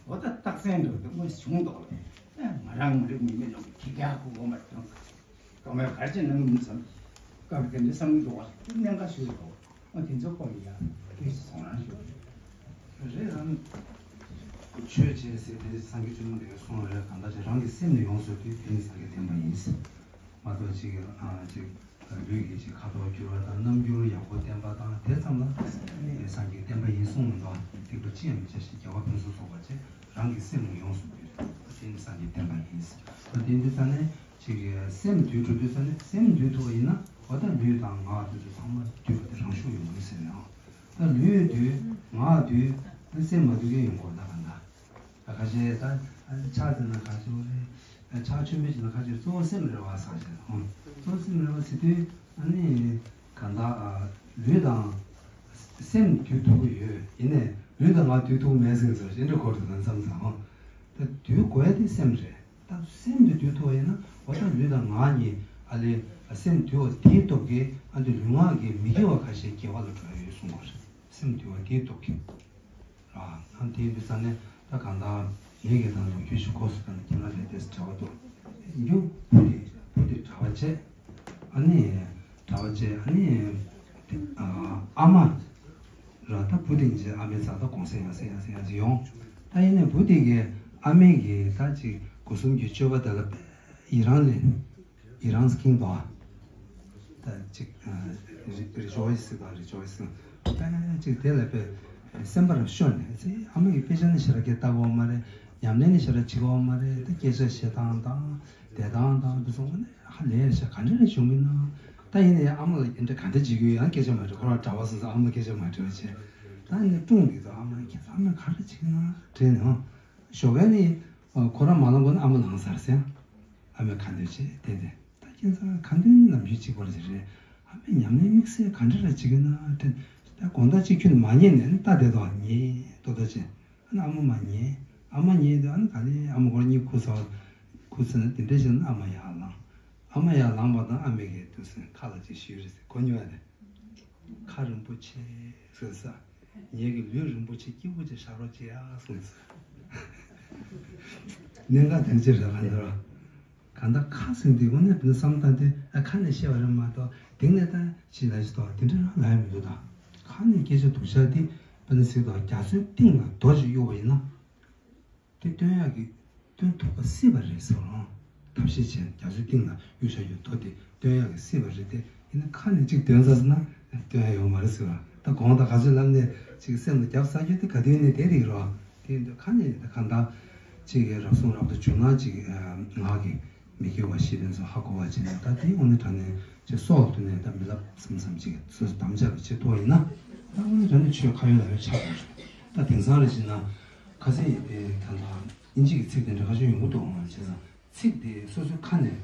འོ་ད་རྟགས་མཚན་འདྲ་བོ་དེ་དངོས་སུ་བྱུང་འདུག་ལ། ཨ་ང་རང་ངོ་རིག་མི་མི་ནང་གི་ཁྱི་རྒྱག་གུ་འོ་མ་རེད་དང་། གང་མེད་གར་ཅི་གནང་གི་མི་བསམ། སྐབས་དེ་འདྲ་བསམ་གི་འདུག་བ། གནད་འགག་ཞིག་རེད་དོ། ཨ་དེ་ཚོ་སྐོར་ལ་ཡ་སྐད་ཆ་ཚོང་རང་ཞུ། རེད་རང་། ཆོས་བྱེད་ཟེར་དེ་སངས་རྒྱས་བཅོམ་ལྡན་འདས་ཀྱིས་གསུངས་པ་རེད། གང་ལྟར་ཅིག་རང་གི་སེམས་ནི་ཡོངས་སུ་འདུལ། དེ་ནི་སངས་རྒྱས་བསྟན་པ་ཡིན། མ་གཏོགས་ཅིག་ཨ་ཅིག་ལུས་ཀྱི་ཅིག་ཁ་དོག་བསྒྱུར་བ་དང་རྣམ་འགྱུར་ཡག་པོ་བསྟན་པ་དང་དེ་ཙམ་ལ་སངས་རྒྱས་བསྟན་པ་ཡིན་གསུངས་མི་འདུག་སྡིག་པ་ཅི་ཡང་མི་བྱ་ཞིང་། དགེ་བ་ཕུན་སུམ་ཚོགས་པར་སྤྱད། རང་གི་སེམས་ནི་ཡོངས་སུ་འདུལ། དེ་ནི་སངས་རྒྱས་བསྟན་པ་ཡིན། ད་དེ་འདི་ས་ནས་ཅིག་སེམས་འདུལ་འགྲོ་དུས་ས་ནས་སེམས་འདུལ་ཐུབ་པ་ཡིན་ན་འོ་ད་ལུས་དང་ངག་དེ་ཚོ་ཚང་མ་འདུལ་བ་དེ་རང་ཤུགས་ཡོང་གི་ཟེར་ནའང་། ད་ལུས་འདུལ། ངག་འདུལ། ད་སེམས་མ་འདུལ་མཁན་ཡོང་གི་རེད། ད་གང་ལྟར་ད་ཁ་ཤས་ད་ཕྱག་འཚལ་ན་ཁ་ཤས་རེད། ཕྱག་མཆོད་མེ་བྱས་ན་ཁ་ཤས་གཙོ་བོ་སེམས་རེད་བ་ཟེར་བྱས། གཙོ་བོ་སེམས་རེད་བ་ཟེར་དུས་ཨ་ནི་གང་ལྟར་ལུས་དང་སེམས་འདུལ་ཐུབ་ཀྱི་ཡོད། ཡིན་ནའི་ལུས་དང་ངག་འདུལ་ཐུབ་མེད་ཟེར་ཚོ་ཞེ་འདྲ་གོ་འགྲོ་ད་མཚམས་མཚམས། ད་འདུལ་དགོས་ཡ་དེ་སེམས་རེད། ད་སེམས་དེ་འདུལ་ཐུབ་པ་ཡིན་ན་འོ་ད་ལུས་དང་ངག་གཉིས་ཨ་ལས་སེམས་འདུལ་བ་དེའི་སྟོབས་ཀྱིས་ཨ་འདི་ལུས་ངག་གི་མི་དགེ་བ་ཁ་ཤས་དགེ་བ་ལ་འགྲོ་ཡ་ཡོད་གསུངས་པ་རེད། སེམས་འདུལ་བ་དེའི་སྟོབས་ཀྱིས་ར། ཨ་དེའི་དུས་ས་ནས་ད་གང་ལྟར་ངེད་ཀྱི་ད་ལོ་རྒྱུས་ཤིག་གོ་སོང་། ད་ནི་ཁྱིམ་ལ་ལས་དེ་འདྲ་བ་འདུག་རྒྱུ་བུ་དེ་བུ་དེ་གྲྭ་པ་བྱས། ཨ་ནི་གྲྭ་པ་བྱས། ཨ་ནི་ཨ་མ་ར་ད་བུ་དེ་ཉིད་ཨ་མའི་རྩ་ད་གུང་སེང་ཡང་སེང་ཡང་སེང་ཡང་ཅིག་ཡོང་། ད་ཡིན་ནའི་བུ་དེ་གི་ཨ་མའི་གི་ད་ཅིག་སྒོ་གསུམ་གྱི་སྤྱོད་པ་དེ་ལ་ཡི་རང་ལེན། ཡི་རང་སྐྱིད་པ། ད་ཅིག་རི་རི་ཇོ་ཡི་སི་དང་རི་ཇོ་ཡི་སི་ད་ཅིག་དེ་ལ་པའི་སེམས་པ་རང་ཤོར་ནས་ཨ་མ་གི་དཔེ་ཆ་ནི་ཞེ་དྲག་གི་ལྟ་གོ་མ་རེད། ཉམས་ལེན་ནི་ཞེ་དྲག་བྱེད་གོ་མ་རེད། ད་སྐད་ཆ་བཤད་སྟངས་དང་བསྡད་སྟངས་དང་དེ་ཚོ་ནི་ཧ་ལས་རེད་ཤག་ག་འདྲ་རེ་བྱུང་གི་ན། ད་ཡིན་ནའི་ཨ་མ་ལ་ཡིན་འདྲ་ག་འདྲ་བྱེད་ཀྱི་ཡོད་ཡང་སྐད་ཆ་མ་དྲིས། ཁོ་རང་གྲྭ་པ་སོང་ཙང་ཨ་མ་སྐད་ཆ་མ་དྲིས་པ་བྱས། ད་ཡིན་ནའི་ཀྲུང་འདི་ཚོ་ཨ་མ་ཁྱེད་ཚོ་ཨ་མ་ག་རེ་བྱེད་ཀྱི་ན་དྲན་ནས་ཨ་ཞོགས་པ་ནི་ཁོ་རང་མ་ལངས་གོང་ནས་ཨ་མ་ལངས་ཚར་ཟེར། ཨ་མས་ཁ་འདོན་བྱས་བསྡད་དེ། ད་ཁྱེད་ཚོ་ཁ་འདོན་ནམ་རྒྱུན་གཅིག་པ་རེད་རེད། ཨ་མས་ཉམས་ལེན་དམིགས་བསལ་ག་འདྲ་ར་བྱེད་ཀྱི་ན་དྲན། ད་དགོང་དག་གཅིག་ཁྱོད་མ་ཉལ་ནས་ནི་ལྟ་བསྡད་དོ། ཉལ་ཏོག་ཏོ་བྱས། ཨ་ནི་ཨ་མ་མ་ཉལ། ཨ་མ་ཉལ་དུས་ཨ་ནི་ག་ལེ་ཨ་མ་ཁོ་གཉིད་ཁུག་ཚར། ཁུག་ཚར་ན་དེ་འདྲ་བྱས་ན་ཨ་མ་ཡར་ལངས། ཨ་མ་ཡར་ལངས་པ་དང་ཨ་མས་གི་དུས་སེམས་ཁ་ལ་ཅིག་ཞུས་རེད་ཟེར། གོ་མྱོང་ཡ་རེད། ཁ་རིན་པོ་ཆེ་ཟེར་ས། ངེད་ཀྱི་ལུས་རིན་པོ་ཆེ་སྐྱིད་པོ་ཅིག་བཞག་རོགས་བྱེད་ཨ་གསུངས་ཟེར། གནད་འགག་དོན་ཅི་རེད་ལ་འདི་ར། གང་ལྟར་ཁ་ཟེར་འདི་དངོས་གནས་དེ་ནི་བསམ་སྟངས་དེ་ཨ་ཁ་ནས་བཤད་པ་རེད་མ་གཏོགས་དེང་ནས་ད་ཅི་ལ་ཞིག་ཏོ་དེ་འདྲ་རང་ལ་ཡ་མི་འདུག་ད་ཁ་ནས་སྐད་ཆ་སྡུག་ཤག་དེ་དཔེ་ནི་ཟེར་དོ་རྒྱ་མཚོའི་གཏིང་ལ་རྡོ་ཞིག་གཡུགས་པ་ཡིན་ན། དེ་སྟོན་ཡག་གི་སྟོན་ཐུབ་པ་སྲིད་པ་རེད་ཟེར་བ་ལ། ཐབས་ཤེས་བྱས་ནས་རྒྱ་མཚོའི་གཏིང་ལ་གཡུག་བཞག་རྒྱུ་དོ་དེ་སྟོན་ཡག་གི་སྲིད་པ་རེད་དེ། ཡིན་ན་ཁ་ནས་གཅིག་འདོན་ཚར་སོང་ན་སྟོན་ཡག་ཡོད་མ་རེད་ཟེར་བ། ད་གོང་དང་ག་ཚོད་ལབ་ནས་ཅིག་སེམས་ལ་རྒྱབ་ས་རྒྱུ་དེ་ག་དུས་ནས་དེ་རིགས་རོ། དེ་ཡིན་དུས་ཁ་ནས་ད་གང་ལྟར་ཅིག་གི་རབ་གསུང་རབ་ཏུ་བྱུང་ན་ཅིག་ངག་གི་མི་དགེ་བ་བཞི་དེ་ཚོ་ཧ་གོ་བ་བྱས་ནས། ད་དེ་དངོས་གནས་དྲང་གནས་ཅིག་སྲོག་ལ་བཏུད་ནས་ད་མི་ལབ་བསམ་བསམ་ཅིག་སོ་སོ་དམ་བཅའ་བའི་ཆེད་དུ་ཡིན་ན། ད་དངོས་གནས་དྲང་གནས་ཆོས་ཁ་ཡོད་ལག་ཡོད་ཆགས་པ་རེད། ད་དེང་སང་རེ་བྱས་ན། ཁ་སང་ཡིན་པའི་ད་ལྟ་དབྱིན་ཇི་གི་ཚིག་དེ་འདྲ་ཁ་ཤས་ཡོང་གི་འདུག་ཨང་། བྱས་ཙང་ཚིག་དེ་སོ་སོའི་ཁ་ནས་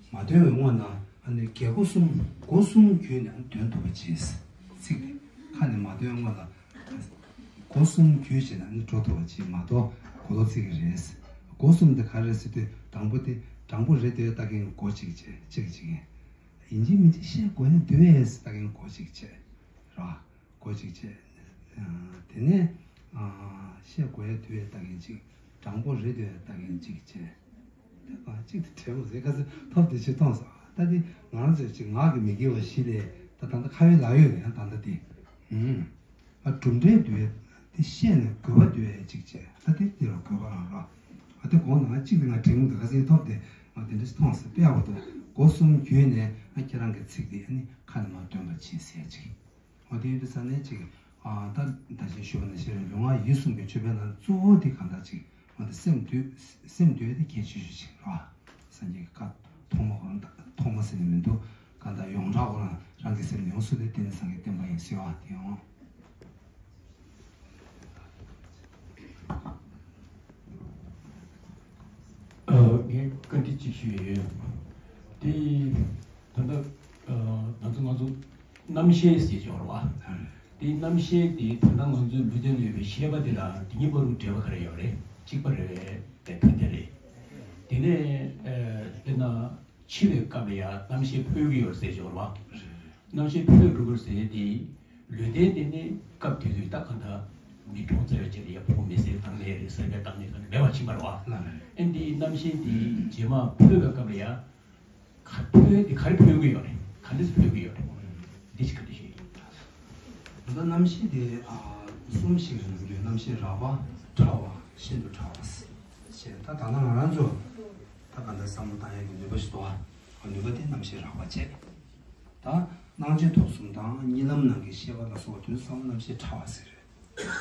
མ་འདོན་པའི་སྔོན་ན་ཨ་ནི་རྒྱལ་སྒོ་གསུམ་སྒོ་གསུམ་བརྒྱུད་ནས་ཨ་ནི་འདོན་ཐུབ་པ་བྱས། ཚིག་དེ་ཁ་ནས་མ་འདོན་སྔོན་ལ་སྒོ་གསུམ་བརྒྱུད་བྱས་ནས་ཨ་ནི་འགྲོ་ཐུབ་པ་བྱས་མ་གཏོགས་གོ་ལོག་ཚིག་གི་རེད། སྒོ་གསུམ་དེ་ག་རེ་རེད་ཟེར་དུས་དང་པོ་དེ་དྲང་པོ་རེད་འདོད་ལྟ་མཁན་གྱི་སྒོ་གཅིག་བྱས། གཅིག་གཅིག་ཡིན་གཅིག་མིན་གཅིག་བཤད་དགོས་ན་འདོད་ལྟ་མཁན་སྒོ་གཅིག་བྱས་ར། སྒོ་གཅིག་བྱས། དེ་ནས་བཤད་དགོས་ཡ་འདོད་ལྟ་མཁན་གཅིག་དྲང་པོ་རེད་འདོད་ལྟ་མཁན་གཅིག་བྱས། ད་གཅིག་དེ་བྲལ་བ་ཟེར་ཁ་སང་ཐོབ་དེ་ཅི་མཐོང་སོང་། ད་དེ་ང་རང་ཚོས་ཅིག་ངག་གི་མི་དགེ་བ་བཞི་ལས་ད་ད་ལྟ་ཁ་ཡོད་ལག་ཡོད་ནས་ད་ལྟ་དེ། ཨ་གྲུབ་འབྲས་འདོད་དེ་བཤད་ནས་དགོས་པ་འདོད་ཅིག་བྱས། ད་དེ་དེ་ལ་དགོས་པ་རང་རོ། ཨ་དེ་གོང་ན་ང་གཅིག་དེ་ང་དྲན་གི་འདུག་ཁ་སང་ཐོབ་དེ་ང་དེ་འདྲ་ཞིག་མཐོང་སོང་། དཔེ་ཡག་པོ་འདུག་སྒོ་གསུམ་བརྒྱུད་ནས་ཨ་ཁྱེད་རང་གི་ཚིག་དེ་ཨ་ནི་ཁ་ནས་མར་འདོན་པ་བྱེད་ཟེར་ཅིག་འོ་དེ་ཡིན་དུས་ས་ནས་ཅིག་ཨ་ད་ད་ཅིག་ཞུ་བ་ནང་བཞིན་རེད། ལུས་ངག་ཡིད་གསུམ་གྱི་སྤྱོད་པའི་ནང་གཙོ་བོ་དེ་གང་ལྟར་ཅིག་ང་ཚོ་སེམས་འདུལ། སེམས་འདུལ་དེ་གལ་ཆེ་ཤོས་ཤིག་རེད་བ། སངས་རྒྱས་ཀྱི་བཀའ་ཐོག་མ་ཁོ་རང་ཐོག་མ་ཟེར་ནས་མི་འདུག་གང་ལྟར་ཡོངས་གྲགས་ཁོ་རང་ རང་གི་སེམས་ནི་ཡོངས་སུ་བདེ། དེ་ནི་སངས་རྒྱས་བསྟན་པ་ཡིན་ཟེར་བ་དེ་ཡང་། ཨ། ངས་བཀའ་འདྲི་ཅིག་ཞུ་ཡི་ཡོད། དེ་ད་ལྟ་ཨ་ང་ཚོ་ང་ཚོ་རྣམ་ཤེས་ཟེར་ཡོད་རེད་བ། དེ་རྣམ་ཤེས་དེ་ད་ལྟ་ང་ཚོའི་ལུས་རྟེན་ལ་ཡོད་པའི་ཤེས་པ་དེ་ལ་དེ་གཉིས་བར་དུ་འབྲེལ་བ་ག་རེ་ཡོད་རེད། གཅིག་པ་རེད་པས། ཕན་བདེ་རེད། དེ་ནས་ཨ་དཔེར་ན། འཆི་བའི་སྐབས་ལ་ཡང་རྣམ་ཤེས་འཕོ་གི་ཡོད་ཟེར་ཞོར་བ། རྣམ་ཤེས་འཕོ་འགྲོ་གི་ཟེར་དེ། ལུས་རྟེན་དེ་ནི་སྐབས་དེ་དུས་ད་གང་ལྟར་མི་གྲོངས་ཚར་བའི་རྗེས་ལ་ཡང་འཕོ་མེད་ཟེར་དང་ནས་རེད། སེམས་པའི་བཏང་ནས་དང་མེད་པ་ཕྱིན་པ་རེད་བ། ཨེ་འདི་རྣམ་ཤེས་དེ་རྗེས་མ་འཕོ་བའི་སྐབས་ལ་ཡང་། ག་འཕོ་དེ་ག་རེ་འཕོ་གི་ཡོད་རེད། ག་འདྲས་འཕོ་གི་ཡོད་རེད། འདི་ཞིག་ག་འདྲས་ཞིག་ད་ལྟ་རྣམ་ཤེས་དེ་ཨ་གསུམ་ཞིག་རེད་འདུག་རྣམ་ཤེས་རགས་པ། ཕྲ་བ། ཤིན་ཏུ་ཕྲ་བ་ཞེས། ད་ད་ལྟ་ང་རང་ཚོ་ད་ག་འདྲ་བསམ་བློ་བཏང་ཡག་གི་ནུས་པ་ཞིག་འདུག་ཨ་ནུས་པ་དེ་རྣམ་ཤེས་རགས་པ་བྱས། ད་སྣང་མཆེད་དུག་གསུམ་དང་གཉིད་ལམ་ནང་གི་ཤེས་པ་ལ་སོགས་དུས་སམ་རྣམ་ཤེས་ཕྲ་བ་ཟེར་རེད།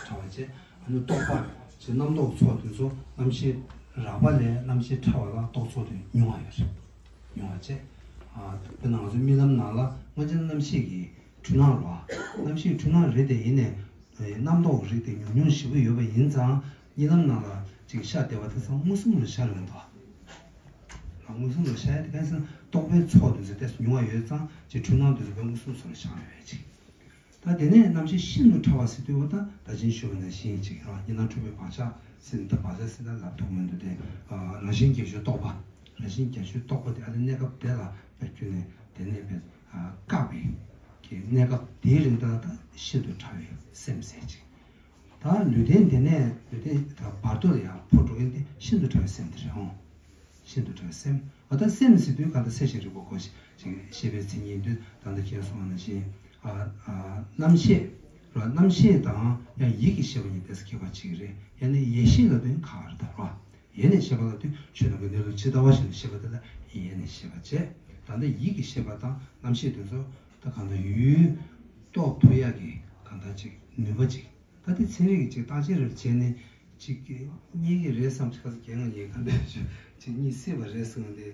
ཕྲ་བ་བྱས། ཨ་ནི་རྟོག་པ་བྱས། རྣམ་རྟོག་ཚོགས་དེ་ཚོ་རྣམ་ཤེས་རགས་པ་ལས་རྣམ་ཤེས་ཕྲ་བ་ལ་རྟོག་ཚོགས་དེ་ཉུང་བ་ཡོད་རེད། ཉུང་བ་བྱས། ཨ་དཔེར་ན་ང་ཚོའི་རྨི་ལམ་ནང་ལ་སྔོན་ཆད་རྣམ་ཤེས་ཀྱི་འཁྲུལ་སྣང་རེད་བ། རྣམ་ཤེས་འཁྲུལ་སྣང་རེད་དེ། ཡིན་ནའི་རྣམ་རྟོག་རིགས་དེ་ཉུང་ཉུང་ཞེ་པོ་ཡོད་པ་ཡིན་ཙང་། རྨི་ལམ་ནང་ལ་ཅིག་ཤར་བསྡད་པ་དེ་ཚོ་མངོན་སུམ་དུ་ཤར་མི་འདུག་མངོན་སུམ་དུ་ཤར་ཡ་དེ་ག་རེ་ཟེར་ན། རྟོག་པའི་ཚོགས་དེ་ཚོ་ཏོག་ཙམ་ཉུང་བ་ཡོད་ཙང་། ཅིག་འཁྲུལ་སྣང་དེ་ཚོ་དཔེ་མངོན་སུམ་སུ་ལ་ཤར་ཡོད་པའི་ཅིག་ད་དེ་ནས་རྣམ་ཤེས་ཤིན་ཏུ་ཕྲ་བ་ཟེར་དུས། འོ་ད་ད་ཅི་ཞུས་པ་ནང་བཞིན་ཅིག་རང་གཉིས་སྣང་འཁྲུལ་པའི་བག་ཆགས་ཟེར་ན། ད་བག་ཆགས་ཟེར་ན་ལབ་ཐུབ་མི་འདུག་སྟེ། ཨ་རང་བཞིན་རྒྱ་ཆེའི་རྟོག་པ། རང་བཞིན་རྒྱ་ཆེའི་རྟོག་པ་དེ་ཨ་ནི་གནས་སྐབས་དེ་ལ་དཔེ་ཁྱོན་ནས་དེ་ནས་དཔེ་ཨ་བཀག་པའི་གི་གནས་སྐབས་དེའི་རིང་ད་ལྟ་ཤིན་ཏུ་ཕྲ་བའི་སེམས་ཟེར་ཅིག་ད་ལུས་རྟེན་དེ་ནས་ལུས་རྟེན་ད་བར་དོ་ལ་ཡང་འཕོ་འགྲོ་མཁན་དེ་ཤིན་ཏུ་ཕྲ་བའི་སེམས་དེ་རེད་འོང་། ཤིན་ཏུ་ཕྲ་བའི་སེམས། འོ་ད་སེམས་ཟེར་དུས་གང་ལྟར་སེམས་ཤེས་རིག་པ་གོ་ཞིག་ཅིག་ཤེས་པའི་མཚན་ཉིད་དུ་ད་ལྟ་ཁྱེད་གསུངས་པ་ནང་བཞིན། ཨ་ཨ་རྣམ་ཤེས་ར། རྣམ་ཤེས་དང་ཡང་ཡིད་ཀྱི་ཤེས་པ་གཉིས་ཏོག་ཙམ་ཁྱད་པར་ཕྱེ་གི་རེད། ཡང་ན་ཡིད་ཤེས་ལབ་དུས་ག་རེ་ད་ར། ཡིད་ནས་ཤེས་པ་ལབ་དུས་ཆོས་རྣམས་ཀྱི་གནས་ལུགས་ཇི་ལྟ་བ་བཞིན་དུ་ཤེས་པ་དེ་ལ་ཡིད་ནས་ཤེས་པ་བྱས། ད་ལྟ་ཡིད་ཀྱི་ཤེས་པ་དང་རྣམ་ཤེས་དེ་ཚོ་ད་གང་ལྟར་ཡུལ་རྟོགས་ཐུབ་ཡག་གི་གང་ལྟར་ཅིག་ནུས་པ་ཅིག་ད་དེ་ཚན་རིག་གི་ཅིག་བརྟག་དཔྱད་རེ་བྱས་ནས་ཅིག་རྙེད་ཀྱི་རེད་བསམ། ཅིག་ཁ་ཚ་རྒྱལ་ངང་ཉེ་ག་འདྲ་ཅིག་རྙེད་སྲིད་པ་རེད་གསུངས་ཏེ།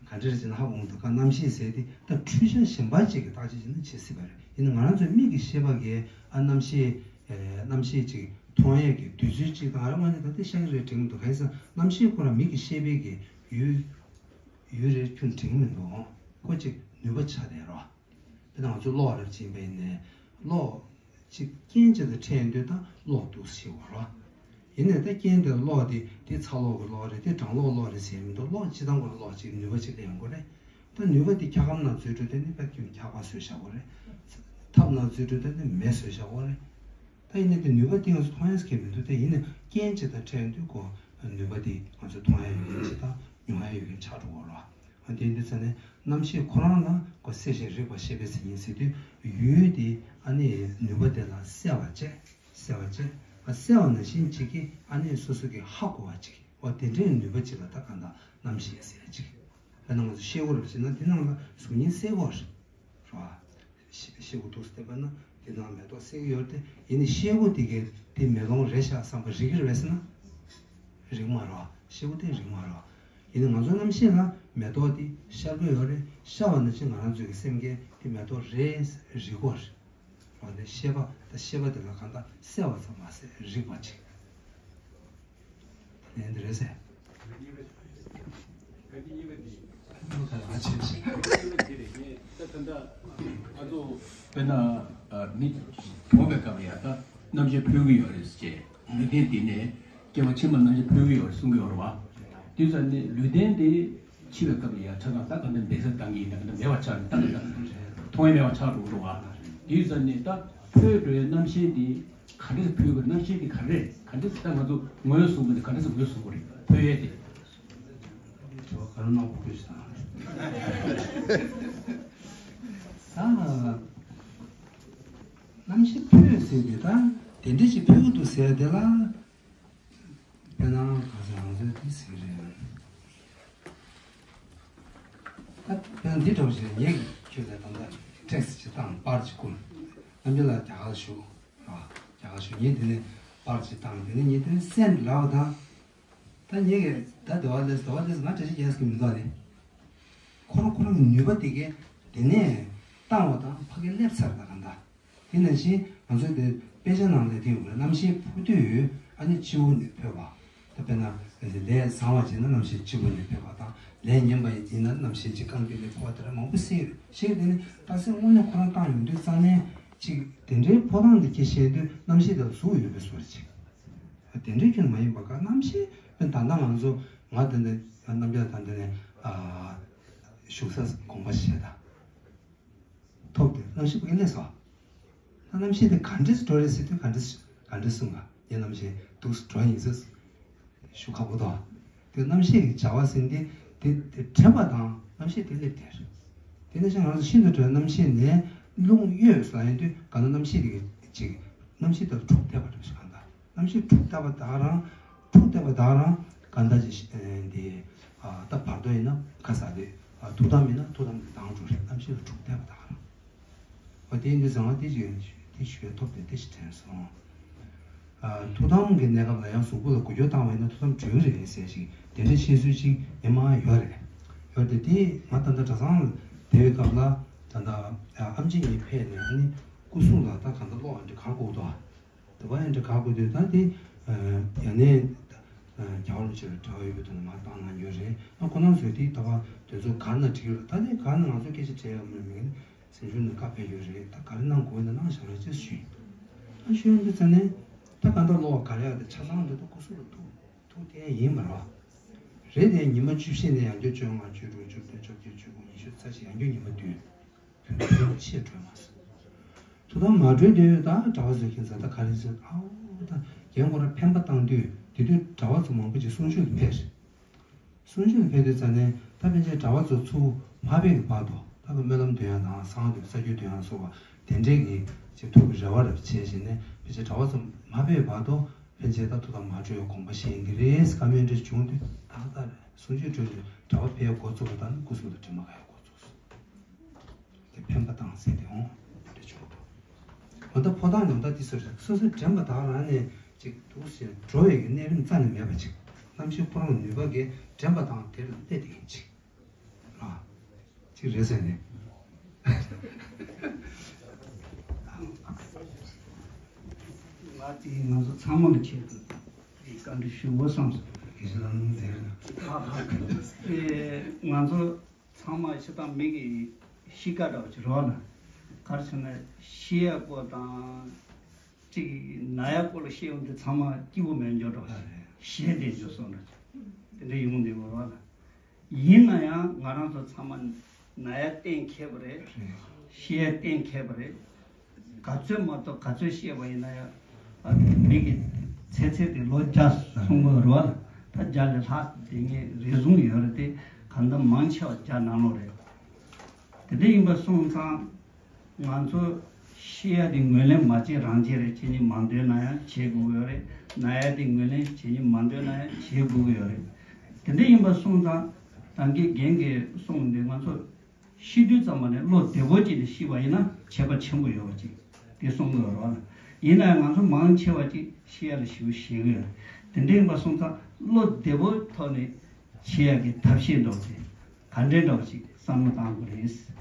ག་འདྲ་རེད་ཅེ་ན་ཧ་གོ་མི་འདུག་ག་རྣམ་ཤེས་ཟེར་དེ་ད་འཁྲུལ་ཆ་གཞན་པ་ཅིག་གི་བརྟག་དཔྱད་བྱས་ན་བྱེད་སྲིད་པ་རེད། ཡིན་ན་ང་རང་ཚོའི་མིག་གི་ཤེས་པ་གིས་ཨ་རྣམ་ཤེས་ཨེ་རྣམ་ཤེས་ཅིག་མཐོང་ཡས་ཀྱི་དུས་ཚོད་ཅིག་དང་། ང་རང་ངོས་ནས་ད་དེ་ཤ་གི་རེད་དྲན་གྱི་མི་འདུག་ག་ཡིན་ཟེར་ན་རྣམ་ཤེས་ཁོ་རང་མིག་གི་ཤེས་པའི་གི་ཡུལ་ཡུལ་རེད་ཁྱོན་དྲན་གྱི་མི་འདུག་ཁོ་ཅིག་ནུས་པ་ཆགས་བསྡད་རོགས། དེ་དང་ང་ཚོ་གློག་རབ་ཅིག་ཡིན་པ་ཡིན་ནའི། གློག་ཅིག་རྐྱེན་ཅིག་དང་འཕྲད་ཡོང་དུས་ད་གློག་འདུག་ཟེར་བ་རོ། ཡིན་ནའི་ད་རྐྱེན་དེ་གློག་དེ་དེ་ཚ་གློག་གི་གློག་རེད། དེ་གྲང་གློག་གློག་རེད་ཟེར་མི་འདུག་གློག་སྤྱི་བཏང་གི་གློག་ཅིག་ནུས་པ་ཅིག་སླེབས་ཡོང་གི་རེད། ད་ནུས་པ་དེ་འཁྱག་སྒམ་ནང་འཛུལ་འགྲོ་དུས་ནི་ཕར་ཁྱོན་འཁྱག་པ་བཟོས་བཞག་གི་རེད། ཐབ་ནང་འཛུལ་འགྲོ་དུས་ནི་མེ་བཟོས་བཞག་གི་རེད། ད་ཡིན་ནའི་དེ་ནུས་པ་དེ་ང་ཚོ་མཐོང་ཡས་ཁེལ་མི་འདུག་དེ་ཡིན་ནའི་རྐྱེན་ཅིག་དང་འཕྲད་ཡོང་དུས་ཁོ་ནུས་པ་དེ་ང་ཚོ་མཐོང་ཡས་ཡོད་མཁན་ཅིག་དང་མྱོང་ཡས་ཡོད་མཁན་ཆགས་འགྲོ་གི་རེད། ཨ་དེ་འདི་ཚོ་ནི་རྣམ་ཤེས་ཁོ་རང་ལ་ཁོ་སེམས་ཤེས་རིག་པ་ཤེས་པའི་མཚན་ཉིད་ཟེར་དུས་ཡུལ་དེ་ཨ་ནི་ནུས་པ་དེ་ལ་གསལ་བ་བྱས། གསལ་བ་བྱས། ཨ་གསལ་བ་ནང་བཞིན་ཅིག་གིས་ཨ་ནི་སོ་སོ་གིས་ཧ་གོ་བ་ཅིག་འོ་དེ་འདྲའི་ནུས་པ་ཅིག་ལ་ད་གང་ལྟར་རྣམ་ཤེས་ཟེར་ཅིག་དཔེར་ན་ང་ཚོ་ཤེལ་སྒོ་རེ་བྱས་ན་དེ་ནང་ལ་གཟུགས་བརྙན་གསལ་པོ་རེད། རེད་བ། ཤེ་ཤེལ་སྒོ་འདུག་སེ་བལྟས་པ་ན་དེ་ནང་མེ་ཏོག་གསལ་གྱི་ཡོད་རེད་དེ། ཡིན་ནའི་ཤེལ་སྒོ་དེ་གས་དེ་མེ་ལོང་རེད་ཤག་བསམ་པ་རིག་གི་རེད་པས་ཟེར་ན། རིག་མ་རེད་བ། ཤེལ་སྒོ་དེ་རིག་མ་རེད་བ། ཡིན་ནའི་ང་ཚོ་རྣམ་ཤེས་ལ་མེ་ཏོག་དེ་ཤར་གྱི་ཡོད་རེད། ཤར་བ་ནང་བཞིན་ང་རང་ཚོའི་གི་སེམས་ཀྱིས་དེ་མེ་ཏོག་རེད་རིག་གོ་རེད། འོ་དེ་ཤེས་པ་ད་ཤེས་པ་དེ་ལ་གང་ལྟར་གསལ་བ་ཙམ་མ་ཟད་རིག་པ་ཅིག་ལན་འདི་རེད་ཟེར། ག་དེ་གཉིས་པ་འདི། ག་ལ་ཆེ་ཆེ། གཉིས་པ་འདི་རེད། ངས་ད་ད་ལྟ་ང་ཚོ་དཔེར་ན་མི་གྲོངས་པའི་སྐབས་ལ་ཡ་ད་རྣམ་ཤེས་འཕོ་གི་ཡོད་རེད་ཟེར། ལུས་རྟེན་འདི་ནས་སྐྱེ་བ་ཕྱི་མ་རྣམ་ཤེས་འཕོ་གི་ཡོད་རེད་གསུང་གི་ཡོད་རེད་བ། དེ་ཙང་ནས་ལུས་རྟེན་འདི་འཆི་བའི་སྐབས་ལ་ཡ་ཆ་ཚང་ད་ག་འདྲ་འབད་ས་བཏང་གི་ཡིན་ན་ག་འདྲ་མེད་པ་ཆགས་ནས་ད་ག་འདྲ་མཐོང་ཡ་མེད་པ་ཆགས་འགྲོ་གི་རེད་བ། དེ་ཙང་ནས་ད་འཕོ་འགྲོ་བའི་རྣམ་ཤེས་འདི། ག་འདྲས་འཕོ་གི་རྣམ་ཤེས་དེ་ག་རེ་རེད། ག་འདྲས་ད་ང་ཚོ་ངོས་བཟུང་གི་འདུག་ག་འདྲས་ངོས་བཟུང་གི་རེད། འཕོ་ཡས་དེ། དྲི་བ་ག་རེ་གནང་དགོས་ཀྱི་ཞིག་དང་། ད་རྣམ་ཤེས་འཕོ་ཟེར་དེ་ད་དེ་འདྲས་ཅིག་འཕོ་གི་འདུག་ཟེར་དེ་ལ། དཔེར་ན་ག་ས་ང་ཚོས་དེ་ཟེར་རེད། ད་དཔེར་ན་འདི་འདྲ་བོ་ཞིག་རེད། ངས་ཁྱོད་ལ་ད་ལྟ་ཊེག་སི་ཅིག་བཏང་པར་ཅིག་བསྐུར། རྣམ་རྒྱལ་ལགས་རྒྱ་གར་བཞུགས། རྒྱ་གར་བཞུགས། ངས་དེ་ནས་པར་ཅིག་བཏང་། དེ་ནས་ངས་དེ་ནས་སེན་ཌི་ལབ་པ་དང་། ད་ངས་ཀྱི་ད་དེ་བ་ལས་དེ་བ་ལས་ང་འགྲེལ་བཤད་རྒྱག་ས་གི་མི་འདུག་ཨ་ནི། ཁོ་རང་ཁོ་རང་གི་ནུས་པ་དེ་གས་དེ་ནས་ བཏང་བ་དང་ཕ་གི་སླེབས་ཚར་ད་གང་ལྟར། དེ་ནང་བཞིན་ང་ཚོའི་དེ་དཔེ་ཆ་ནང་ལས་དེ་ཡོད་པ་རྣམ་ཤེས་འཕོ་དུས་ཨ་ནི་སྤྱི་བོ་ནས་འཕོས་པ། ད་དཔེར་ན་ལས་བཟང་བ་བྱས་ན་རྣམ་ཤེས་སྤྱི་བོ་ནས་འཕོས་པ་དང་ལས་ངན་པ་ཡིན་ན་རྣམ་ཤེས་ཀྱི་རྐང་པའི་ནས་འཕོ་བ་དེ་འདྲ་མང་པོ་གསལ་ཡོད་རེད། ཞེས་དེ་ནི་རྟགས་གསལ་དངོས་གནས་ཁོ་རང་བཏང་ཡོང་དུས་རྩ་ནས་ཅིག་དེ་འདྲའི་འཕོ་སྟངས་དེ་ཁྱེད་བཤད་དུས་རྣམ་ཤེས་དེ་ལ་གཟུགས་ཡོད་པའི་བཟོ་འདྲ་ཅིག་དེ་འདྲའི་ཁྱོན་མ་ཡིན་པ་ག་རྣམ་ཤེས་དཔེར་ན་ད་ལྟ་ང་ཚོ་ང་དེ་འདྲ་རྣམ་རྒྱལ་དང་དེ་ནས་བཞུགས་ས་དགོངས་པ་བཞེས་དང་། ཐོབ་སྟེ་རྣམ་ཤེས་ཕ་གི་སླེབས་སོ། ད་རྣམ་ཤེས་དེ་ག་འདྲས་འགྲོ་རེད་ཟེར་དུས་ག་འདྲས་ག་འདྲས་གསུང་ག་ངས་རྣམ་ཤེས་འདུག་འགྲོ་ཡིན་ཟེར་ཞུ་ཁག་པོ་དོ། དེ་རྣམ་ཤེས་ཀྱི་བྱ་བ་ཟེར་འདི་དེ་དེ་དྲན་པ་དང་རྣམ་ཤེས་དེ་སླེབས་དེ་རེད། དེ་ནས་ཤ་ང་ཚོ་ཤིན་ཏུ་གྲོལ་རྣམ་ཤེས་ནས་རླུང་གཡོས་ལ་ཡིན་དུས་ག་ན་རྣམ་ཤེས་དེ་ཅིག་རྣམ་ཤེས་དེ་འཁྲུག་བསྡད་པ་རེད་ཤག་གང་ལྟར། རྣམ་ཤེས་འཁྲུག་བསྡད་པ་དག་རང་འཁྲུག་བསྡད་པ་དག་རང་ག་འདྲ་ཅིག་འདི་ད་བར་དོ་ཡིན་ན་ཁ་ས་དེ་ཐུགས་དམ་ཡིན་ན་ཐུགས་དམ་དེ་དང་འགྲོ་རེད། རྣམ་ཤེས་ལ་འཁྲུག་བསྡད་པ་དག་རང་། འོ་དེ་ཡིན་དུས་ཚང་མ་དེ་ཅིག་དེ་ཞུ་བའི་ཐོབ་དེ་དེ་ཞིག་དྲན་སོང་། ཐུགས་དམ་གྱི་གནས་སྐབས་ལ་ཡང་གཟུགས་པོ་ལ་འགུལ་སྐྱོད་བཏང་བ་ཡིན་ན་ཐུགས་དམ་གྲོལ་གི་རེད་ཟེར་ཞིག་དེ་འདྲའི་བཤད་སྲོལ་ཅིག་ཉི་མ་ཡོད་རེད། ཡོད་དེ་དེ་ང་ད་ལྟ་གྲྭ་ཚང་ལ་བསྡད་པའི་སྐབས་ལ་ད་ལྟ་ཨམ་ཆི་གཉིས་ཕེབས་ནས་ཨ་ནི་སྐུ་གཟུགས་ལ་ད་གང་ལྟར་གློག་ཨ་འདྲ་ག་དགོས་འདུག་དེ་བ་ཡང་འདྲ་ག་དགོས་དུས་ད་དེ་ཡང་ནས་རྒྱ་བོར་ཆེ་བའི་གྲྭ་བ་ཡོད་པའི་དོན་ལ་ང་བཏང་གནང་རྒྱུ་རེད། ང་ཁོ་ན་ཚོས་དེ་ད་བ་དེ་ཚོ་ག་ན་བྲིས་ཡོད་ད་དེ་ག་ན་ང་ཚོ་སྐད་ཆ་དྲིས་ཡོད་མེད་མེད་སེམས་ཤུགས་ནི་བཀའ་ཕེབས་ཡོད་རེད། ད་ག་རེ་གནང་དགོས་ན་གནང་བཞག་རོགས་ཅེས་ཞུས། ད་ཞུས་ཡོང་དུས་ཙ་ནས་ད་ག་འདྲ་ལོག་ག་རེ་ཡག་དེ་ཆ་ཚང་འདི་ད་སྐུ་གཟུགས་ལ་ཐུག་ཐུག་དེ་ཡིན་མ་རེད་བ། རེད་དེ་ཉི་མ་བཅུ་བཞི་ནས་ཡང་བསྐྱར་བཅོ་ལྔ་བཅུ་དྲུག་བཅུ་བདུན་བཅོ་བརྒྱད་བཅུ་དགུ་ཉི་ཤུ་རྩ་བཞི་ཡང་བསྐྱར་ཉི་མ་བདུན། ཐུགས་དམ་ཆེས་གྲོལ་མ་སོང་། ཐུགས་དམ་མ་གྲོལ་དུས་ད་གྲྭ་བ་ཚོས་ཁྱེད་ཚོ་ད་ག་རེ་ཟེར་ཨའོ་ད་རྒན་ཁོ་ར་འཕེན་པ་བཏང་དུས་དེ་དུས་གྲྭ་བ་ཚོ་མང་པོ་ཅིག་གསུང་ཆོས་ལ་ཕེབས་རེད། གསུང་ཆོས་ལ་ཕེབས་དུས་ཙ་ནས་ད་ཕན་ཆད་གྲྭ་བ་ཚོ་ཚུར་མ་ཕེབས་ཀྱི་བར་དུ་ད་གི་སྨོན་ལམ་འདོན་ཡ་དང་གསང་སྔགས་འདོན་ས་རྒྱུད་འདོན་ཡ་སོགས་པ་དེ་འདྲའི་གི་ཅིག་ཐུགས་ཀྱི་རེ་བ་རེ་བྱས་བྱས་ནས་ཕན་ཆད་གྲྭ་བ་ཚོ་མ་ཕེབས་པའི་བར་དུ་ཕན་ཆད་ད་ཐུགས་དམ་མ་གྲོལ་དགོངས་པ་བཞེས་ཡིན་གྱི་རེད་བཀའ་མོལ་འདྲ་བྱུང་དུས་ད་ལྟ་གསུང་ཆོས་གྲོལ་ནས་གྲྭ་བ་ཕེབས་འགོ་བཙུགས་པ་དང་སྐུ་གཟུགས་ལ་དྲི་མ་ག་ཡོད་འགོ་བཙུགས་སོང་། དེ་འཕེན་པ་དང་ཟེར་དེ་འོང་དེ་འདྲ་བྱུང་འདུག་འོ་ད་ཕོ་བྲང་ནང་ད་དེ་སོ་སོ་སོ་སོའི་དྲན་པ་དག་རང་ནས་ཅིག་འདུག་ཟེར་འགྲོ་བའི་གི་གནས་རིམ་རྩ་ནས་མེད་པ་ཅིག་རྣམ་ཤེས་ཁོ་རང་ནུས་པ་གིས་དྲན་པ་དང་དེ་ལ་གནས་དེ་ཡིན་ཅིག་ཨ་ཅིག་རེད་ཟེར་ནས། ང་དེ་ང་ཚོ་ཚང་མ་ལ་ཆེད་དུ་དེ་བཀའ་འདྲི་ཞུ་དགོས་བསམ་སོང་། དེ་ཞིག་ལ་ནང་དེ་རེད། ཨ་ཨ་དེ་ང་ཚོ། ཚང་མ་ཤི་དང་མི་གི་ཤི་ཀ་འདྲ་བ་ཅིག་རོགས་ལ། གར་སོང་ན་ཤི་ཡ་སྐོར་དང་། གཅིག་ན་ཡ་སྐོར་ལ་ཤེས་ཡོང་དུས་ཚང་མ་སྐྱིད་པོ་མེད་འཇོག་འགྲོ་ཞེས་དེ་འཇོག་སོང་འདྲ་ཅིག་དེ་འདྲ་ཡོང་དུས་རོགས་ལ། ཡིན་ན་ཡང་ང་རང་ཚོ་ཚང་མ་ན་ཡ་གཏན་འཁེལ་བ་རེད། ཤི་ཡ་གཏན་འཁེལ་བ་རེད། ག་ཚོད་མ་གཏོགས་ག་ཚོད་བཤད་པ་ཡིན་ན་ཡང་། ཨ་མི་གི་ཚེ་ཚད་དེ་ལོ་བརྒྱ་སོང་གི་རེད་བ་ལ། ད་བརྒྱ་ལས་ལྷག་དེ་ངས་རེ་ཟུང་ཡོད་རེད་དེ། གང་ལྟར་མང་ཆེ་བ་བརྒྱ་ནང་ལོགས་རེད། དེ་འདྲ་ཡིན་པ་སོང་ཙང་། ང་ཚོ་ཤི་ཡ་དེ་ངོས་ལེན་མ་བྱེད་རང་བྱེད་རེད། བྱེད་སྙིང་མ་འདོད་ན་ཡང་བྱེད་དགོས་ཀྱི་ཡོད་རེད། ན་ཡ་དེ་ངོས་ལེན་བྱེད་སྙིང་མ་འདོད་ན་ཡང་བྱེད་དགོས་ཀྱི་ཡོད་རེད། དེ་འདྲ་ཡིན་པ་སོང་ཙང་། ད་གིན་རྒན་གྱིས་གསུངས་འདི་ང་ཚོ། ཤི་དུས་ཙམ་པ་ནས་བློ་བདེ་པོ་ཅིག་ནས་ཤི་བ་ཡིན་ན་ཁྱད་པར་ཆེན་པོ་ཡོད་པ་ཅིག་དེ་གསུང་གི་ཡོད་རེད་བ་ལ། ཡིན་ན་ཡང་ང་ཚོ་མང་ཆེ་བ་ཅིག་ཤི་ཡ་ལ་ཞེ་པོ་ཞེད་ཀྱི་ཡོད་རེད། དེ་འདྲ་ཡིན་པ་སོང་ཙང་བློ་བདེ་པོའི་ཐོག་ནས་ཤི་ཡ་གི་ཐབས་ཤེས་འདྲ་བོ་ཅིག་ག་འདྲའི་འདྲ་བོ་ཅིག་བསམ་བློ་བཏང་དགོས་རེད།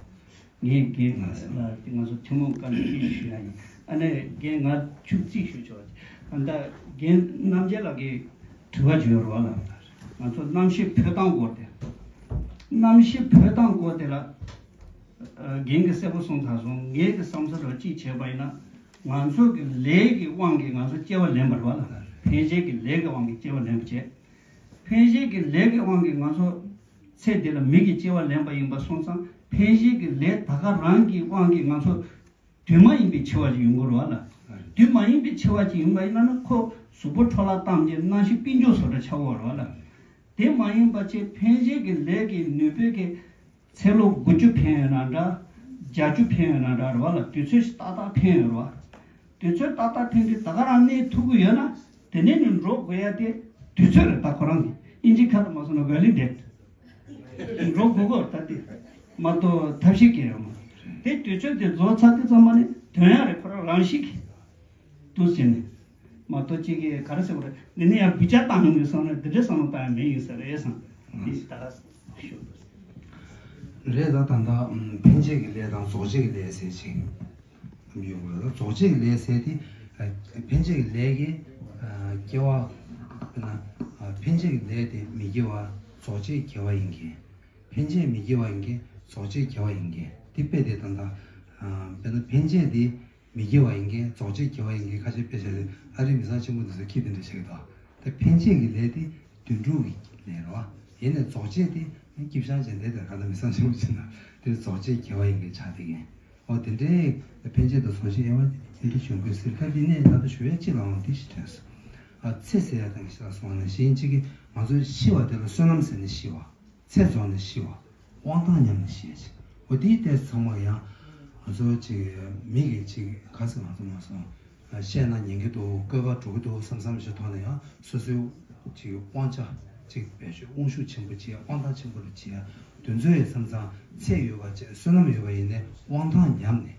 ངས་རྒན་ལགས་ང་ཚོ་ཐུན་མོང་བཀའ་འདྲི་ཞུ་ཡ་ཡིན། ཨ་ནེ་རྒན་ང་ཆུ་རྩིས་ཞུ་ཆོག་ཨ་ད་རྒན་རྣམ་རྒྱལ་ལགས་ཀྱིས་དྲི་བ་བརྗོད་རོགས་ལ། ང་ཚོ་རྣམ་ཤེས་འཕོ་སྟངས་སྐོར་དེ། རྣམ་ཤེས་འཕོ་སྟངས་སྐོར་དེ་ལ། ཨ་རྒན་གྱིས་གསལ་པོ་གསུངས་ཚར་སོང་། ངའི་གི་བསམ་ཚུལ་ལ་གཅིག་བྱས་པ་ཡིན་ན། ང་ཚོ་གི་ལས་ཀྱི་དབང་གིས་ང་ཚོ་སྐྱེ་བ་ལེན་པ་རེད་བ་ལ། འཕེན་བྱེད་ཀྱི་ལས་ཀྱི་དབང་གིས་སྐྱེ་བ་ལེན་པ་བྱས། འཕེན་བྱེད་ཀྱི་ལས་ཀྱི་དབང་གིས་ང་ཚོ་ཚེ་འདི་ལ་མི་གི་སྐྱེ་བ་ལེན་པ་ཡིན་པ་སོང་ཙང་། འཕེན་བྱེད་ཀྱི་ལས་ད་ག་རང་གི་དབང་གིས་ང་ཚོ་དུས་མ་ཡིན་པའི་འཆི་བ་ཞིག་ཡོང་གི་རེད་བ་ལ། དུས་མ་ཡིན་པའི་འཆི་བ་ཞིག་ཡོང་པ་ཡིན་ན་ནི་ཁོ་གཟུགས་པོ་འཕྲོ་བརླག་བཏང་རྗེས་རྣམ་ཤེས་སྤུན་ཆུང་བཟོ་འདྲ་ཆགས་ཀྱི་ཡོད་རེད་བ་ལ། དེ་མ་ཡིན་པ་ཅིག་འཕེན་བྱེད་ཀྱི་ལས་ཀྱི་ནུས་པས་ཀྱི་ཚེ་ལོ་དགུ་བཅུ་འཕེན་ཡོད་ན་འདྲ། བརྒྱད་ཅུ་འཕེན་ཡོད་ན་འདྲ་རེད་བ་ལ། དུས་ཚོད་ཞིག་ཏག་ཏག་འཕེན་ཡོད་རེད་བ། དུས་ཚོད་ཏག་ཏག་འཕེན་དུས་ད་ག་རང་གནས་ཐུབ་ཀྱི་ཡོད་ན། དེ་ནས་ནི་འགྲོ་དགོས་ཡ་དེ་དུས་ཚོད་རེད། ད་ཁོ་རང་གི་ཨིན་ཇི་ཁ་ལ་མ་སོང་ན་ཝེ་ལི་ཌེཊ། འགྲོ་དགོས་ཀྱི་རེད་ད་དེ། མ་གཏོགས་ཐབས་ཤེས་ཀྱི་ཡོད་མ་རེད། དེ་དུས་ཚོད་དེ་རྫོགས་ཚར་དུས་ཙམ་པ་ནི་དོན་ཡག་རེད། ཁོ་རང་རང་ཤི་གི་འདུག་ཟེར་ནས། མ་གཏོགས་གཅིག་གིས་ག་རེ་ཟེར་བ་རེད། འདི་ནས་ཡང་བུ་ཆ་བཏང་ཡོང་གི་བསམ་ན་འདི་འདྲའི་བསམ་བློ་བཏང་ཡ་མེད་ཡིན་ས་རེད་བསམ། འདི་ཞིག་ད་ག་ཤོད་འདུག་ཟེར། རེད། ད་ད་ལྟ་ཨམ་འཕེན་བྱེད་ཀྱི་ལས་དང་རྫོགས་བྱེད་ཀྱི་ལས་ཟེར་ཅིག་ཡོད་པ་རེད། རྫོགས་བྱེད་ཀྱི་ལས་ཟེར་དེ་ཨ་འཕེན་བྱེད་ཀྱི་ལས་ཀྱི་ཨ་སྐྱེ་བ། དཔེར་ན་ཨ་འཕེན་བྱེད་ཀྱི་ལས་དེ་མི་སྐྱེ་བ་རྫོགས་བྱེད་སྐྱེ་བ་ཡིན་གྱི། འཕེན་བྱེད་མི་སྐྱེ་བ་ཡིན་གྱི་རྫོགས་བྱེད་སྐྱེ་བ་ཡིན་གྱི། དེ་དཔེ་དེ་ད་ལྟ་ཨ་དཔེར་ན་འཕེན་བྱེད་དེ་མི་སྐྱེ་བ་ཡིན་གྱི་རྫོགས་བྱེད་སྐྱེ་བ་ཡིན་གྱི། ཁ་ཤས་དཔེ་བཞག་དུས་ཨ་རི་མི་ཚང་ཆེན་པོ་འདི་ཚོ་ཁྱི་དེ་འདྲ་བཤད་ཀྱི་འདུག་ད་འཕེན་བྱེད་ཀྱི་ལས་དེ་དུད་འགྲོ་གི་ལས་རེད་བ། ཡིན་ནའི་རྫོགས་བྱེད་དེ་སྐྱིད་ཤང་ཅན་དེ་དེར་ག་ད་མི་ཚང་ཆེན་པོ་ཅིག་ན་དེ་རྫོགས་བྱེད་སྐྱེ་བ་ཡིན་གྱི་ཆགས་བསྡད་མཁན། འོ་དེ་འདྲའི་འཕེན་བྱེད་དང་རྫོགས་བྱེད་དབྱེ་བ་དེ་འདྲ་བྱུང་དགོས་ཟེར། ད་དེ་ནས་ད་ལྟ་ཞུ་ཡ་གཅིག་ལའང་དེ་ཞིག་དྲན་སོང་། ཨ་ཚེ་ཟེར་ཡ་དང་ཞིག་ལ་སོང་བ་ནང་བཞིན་གཅིག་གིས་ང་ཚོ་ཤི་བ་དེ་ལ་བསོད་ནམས་ཟེར་ནས་ཤི་བ། ཚེ་རྫོགས་ནས་ཤི་བ། དབང་ཐང་ཉམས་ནས་ཤི་བ་ཅིག་འོ་དེའི་ལྟས་ཚང་མ་ཡང་ང་ཚོ་ཅིག་མི་གི་ཅིག་ག་ཟེར་ང་ཚོ་མ་སོང་། བཤད་ན་ཉན་གྱི་འདུག་བཀོད་པ་འགྲོ་གི་འདུག་བསམ་བསམ་ཞིག་ཐོག་ནས་ཡང་སོ་སོའི་ཅིག་དབང་ཆ་ཅིག་བེད་སྤྱོད་དབང་ཤུགས་ཆེན་པོ་བྱེད་ཡ། དབང་ཐང་ཆེན་པོ་རུ་བྱེད་ཡ། དེ་ཚོ་ཡི་བསམ་ཙང་ཚེ་ཡོད་པ་བྱས་བསོད་ནམས་ཡོད་པ་ཡིན་ནའི་དབང་ཐང་ཉམས་ནས་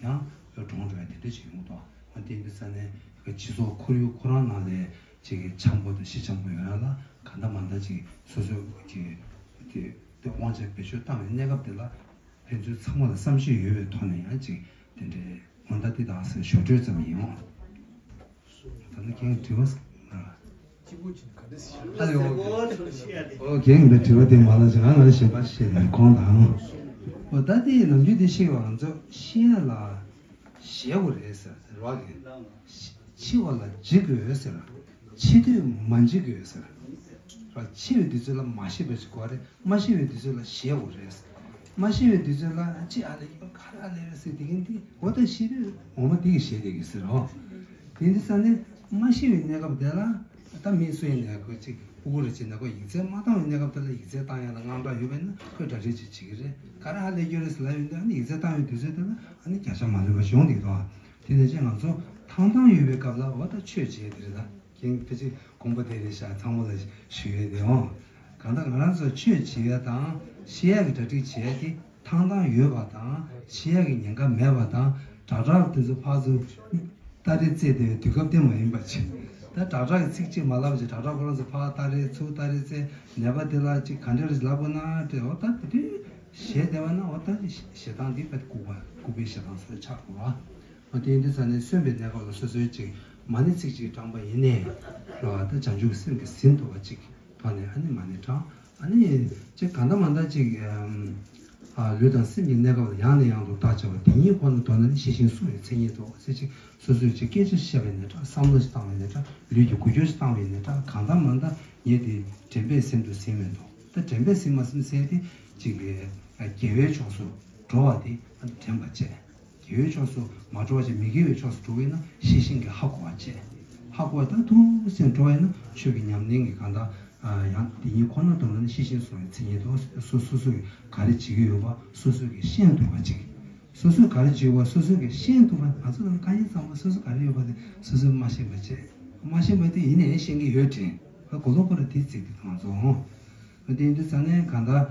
ཡང་གྲོངས་འགྲོ་ཡ་དེ་འདྲ་ཞིག་ཡོང་གི་འདུག་ཨ་དེ་འདི་ས་ནས་སྤྱི་ཚོགས་ཁོར་ཡུག་ཁོ་རང་ནང་ལས་ཅིག་འཆམ་པོ་དང་ཞི་འཆམ་པོ་ཡོང་ཡ་ལ་གང་ལྟར་མ་ལྟར་ཅིག་སོ་སོའི་ཅིག་དེ་དབང་ཆ་བེད་སྤྱོད་བཏང་བའི་གནས་སྐབས་དེ་ལ་ཕན་ཚུན་ཚང་མ་ལ་བསམ་ཤེས་ཡོད་པའི་ཐོག་ནས་ཡང་ཅིག་དེ་འདྲའི་དབང་ཐང་དེ་དག་ཟེར་ཞུ་འདོད་ཙམ་ཡིན། འོ་ད་ནི་ཁྱེད་དྲི་བ་ཨ་ལེ། འོ་འོ་རྒན་གྱི་དྲི་བ་དེ་མ་ལ་ཅིག་ང་ང་ཞེན་པ་ཞེས་ནས་ཁོང་དང་། འོ་ད་དེ་ནམ་རྒྱུན་དེ་ཤེས་པ་ང་ཚོ་ཤེས་ཡ་ལ། ཞེ་དགོས་རེད་ཟེར་རེད་བ། འཆི་བ་ལ་འཇིགས་དགོས་ཟེར། འཆི་དུས་མ་འཇིགས་དགོས་ཟེར། ར་འཆི་བའི་དུས་ཚོད་ལ་མ་ཤི་བ་ཞིག་དགོས་རེད། མ་ཤི་བའི་དུས་ཚོད་ལ་ཞེ་དགོས་རེད་ཟེར། མ་ཤི་བའི་དུས་ཚོད་ལ་འཆི་ཨ་ལེ་ཡོད་ག་རེ་ཨ་ལེ་རེད་ཟེར་དེ་གིན་དེ་འོ་ད་ཤི་དུས་འོ་མ་དེ་གི་ཞེ་དེ་གི་ཟེར་རོ། དེ་འདི་ས་ནས་མ་ཤི་བའི་གནས་སྐབས་དེ་ལ། ད་མི་སུ་ཡིན་ནའི་ཁོ་གཅིག་སྤུ་གུ་རེ་བྱས་ན་ཁོ་ཡིག་ཚད་མ་བཏང་བའི་གནས་སྐབས་དེ་ལ་ཡིག་ཚད་བཏང་ཡ་ལ་དངངས་སྐྲག་ཡོད་པས་ན་ཁོས་གྲ་སྒྲིག་ཅིག་བྱེད་ཀྱི་རེད། ག་རེ་ཧ་ལས་རྒྱུ་རེད་ཟེར་ལབ་ཡོང་དུས་ཨ་ནི་ཡིག་ཚད་བཏང་བའི་དུས་ཚོད་དེ་ལ་ཨ་ནི་བརྒྱ་ཆ་མ་ལོན་པ་ཞིག་ཡོང་བསྡད་འདུག་དེ་ནས་ཅིག་ང་ཚོ་ཐང་ཐང་ཡོད་པའི་སྐབས་ལ་འོ་ད་ཆོས་བྱེད་དེ་རེད། ད་ཁྱེད་ཕལ་ཆེར་དགོངས་པ་དེ་རེད་ཤག་ཚང་མ་ལ་ཞུ་ཡས་དེ་འོང་། གང་ལྟར་ང་རང་ཚོ་ཆོས་བྱེད་ཡ་དང་ཤི་ཡ་གི་གྲ་སྒྲིག་བྱེད་ཡ་དེ། ཐང་ཐང་ཡོད་པ་དང་ཤི་ཡ་གི་ཉེན་ཁ་མེད་པ་དང་དྲག་དྲག་དེ་ཚོ་ཕར་ཚུར་སྟ་རེ་རྩེད་བསྡད་པའི་དུས་སྐབས་དེ་མ་ཡིན་པ་བྱས། ད་དྲག་དྲག་གི་ཚིག་གཅིག་མ་ལབ་བྱས་དྲག་དྲག་ཁོ་རང་ཚོ་ཕར་སྟ་རེ་ཚུར་སྟ་རེ་རྩེད། ནད་པ་དེ་ལ་ཅིག་ག་འདྲ་རེད་ལབ་དགོས་ན་དྲན། འོ་ད་དེ་དུས་ཞེད་བསྡད་པ་ན་འོ་ད་ཞེ་སྡང་འདི་ལྐུགས་པ་ལྐུགས་པའི་ཞེ་སྡང་སོགས་ཆགས་དགོས་པ། འོ་དེ་ཡིན་དུས་ས་ནས་གསོན་པའི་གནས་སྐབས་ལ་སོ་སོའི་ཅིག་མ་ཎི་ཚིག་གཅིག་བགྲངས་པ་ཡིན་ནའི་རེད་བ། ད་བྱང་ཆུབ་སེམས་ཀྱིས་ཟིན་ཐུབ་པ་ཅིག་ཐོག་ནས་ཨ་ནི་མ་ཎི་བགྲང་། ཨ་ནི་ཅིག་གང་ལྟར་མ་ལྟར་ཅིག་ཨམ། ཨ་ལུས་དང་སེམས་ཀྱི་གནས་སྐབས་ལ་ཡང་ནས་ཡང་དུ་བརྟག་དཔྱད་པ་དེ་ཉིད་ཁོ་ན་མདོར་ན་ནི་ཤེས་བཞིན་སྲུང་བའི་མཚན་ཉིད་དོ་ཟེར། ཅིག་སོ་སོས་ཅིག་སྐད་ཆ་བཤད་པ་ཡིན་ན་འདྲ། བསམ་བློ་ཞིག་བཏང་བ་ཡིན་ན་འདྲ། ལུས་ཀྱི་འགུལ་སྐྱོད་ཞིག་བཏང་བ་ཡིན་ན་འདྲ། གང་ལྟར་མ་ལྟར་ངས་དེ་དྲན་པས་ཟིན་དང་ཟིན་མིན་དོ། ད་དྲན་པས་ཟིན་མ་ཟིན་ཟེར་དེ་ཅིག་དགེ་བའི་ཕྱོགས་སུ་འགྲོ་བ་དེ་དྲན་པ་བྱས། དགེ་བའི་ཕྱོགས་སུ་མ་འགྲོ་བ་ཞིག་མི་དགེ་བའི་ཕྱོགས་སུ་འགྲོ་བས་ན་ཤེས་བཞིན་གྱིས་ཧ་གོ་བ་བྱས། ཧ་གོ་བ་དང་ཐུགས་སེམས་འགྲོ་བས་ན་ཆོས་ཀྱི་ཉམས་ལེན་གྱི་གང་ལྟར་ཡང་དེ་ཉིད་ཁོ་ན་དུ་ན་ཤེས་བཞིན་སོང་བའི་མཚན་ཉིད་དུ་སོ་སོ་སོ་གིས་ག་རེ་བྱེད་ཀྱི་ཡོད་པ་སོ་སོ་གིས་ཤེས་ཐུབ་པ་ཅིག་སོ་སོས་ག་རེ་བྱེད་དགོས་སོ་སོ་གིས་ཤེས་ཐུབ་པ། ང་ཚོ་ལ་དཀའ་ངལ་ཚང་མ་སོ་སོ་ག་རེ་ཡོད་པ་དེ་སོ་སོས་མ་ཤེས་པ་བྱས། མ་ཤེས་པ་དེ་ཡིན་ནའི་ཤེས་ཀྱི་ཡོད་དྲན། གོ་ལོ་ཁོ་ར་དེ་བརྩིས་ཏེ་ང་ཚོ་འོང་། དེ་ཡིན་དུས་ཙང་ནས་གང་ལྟར་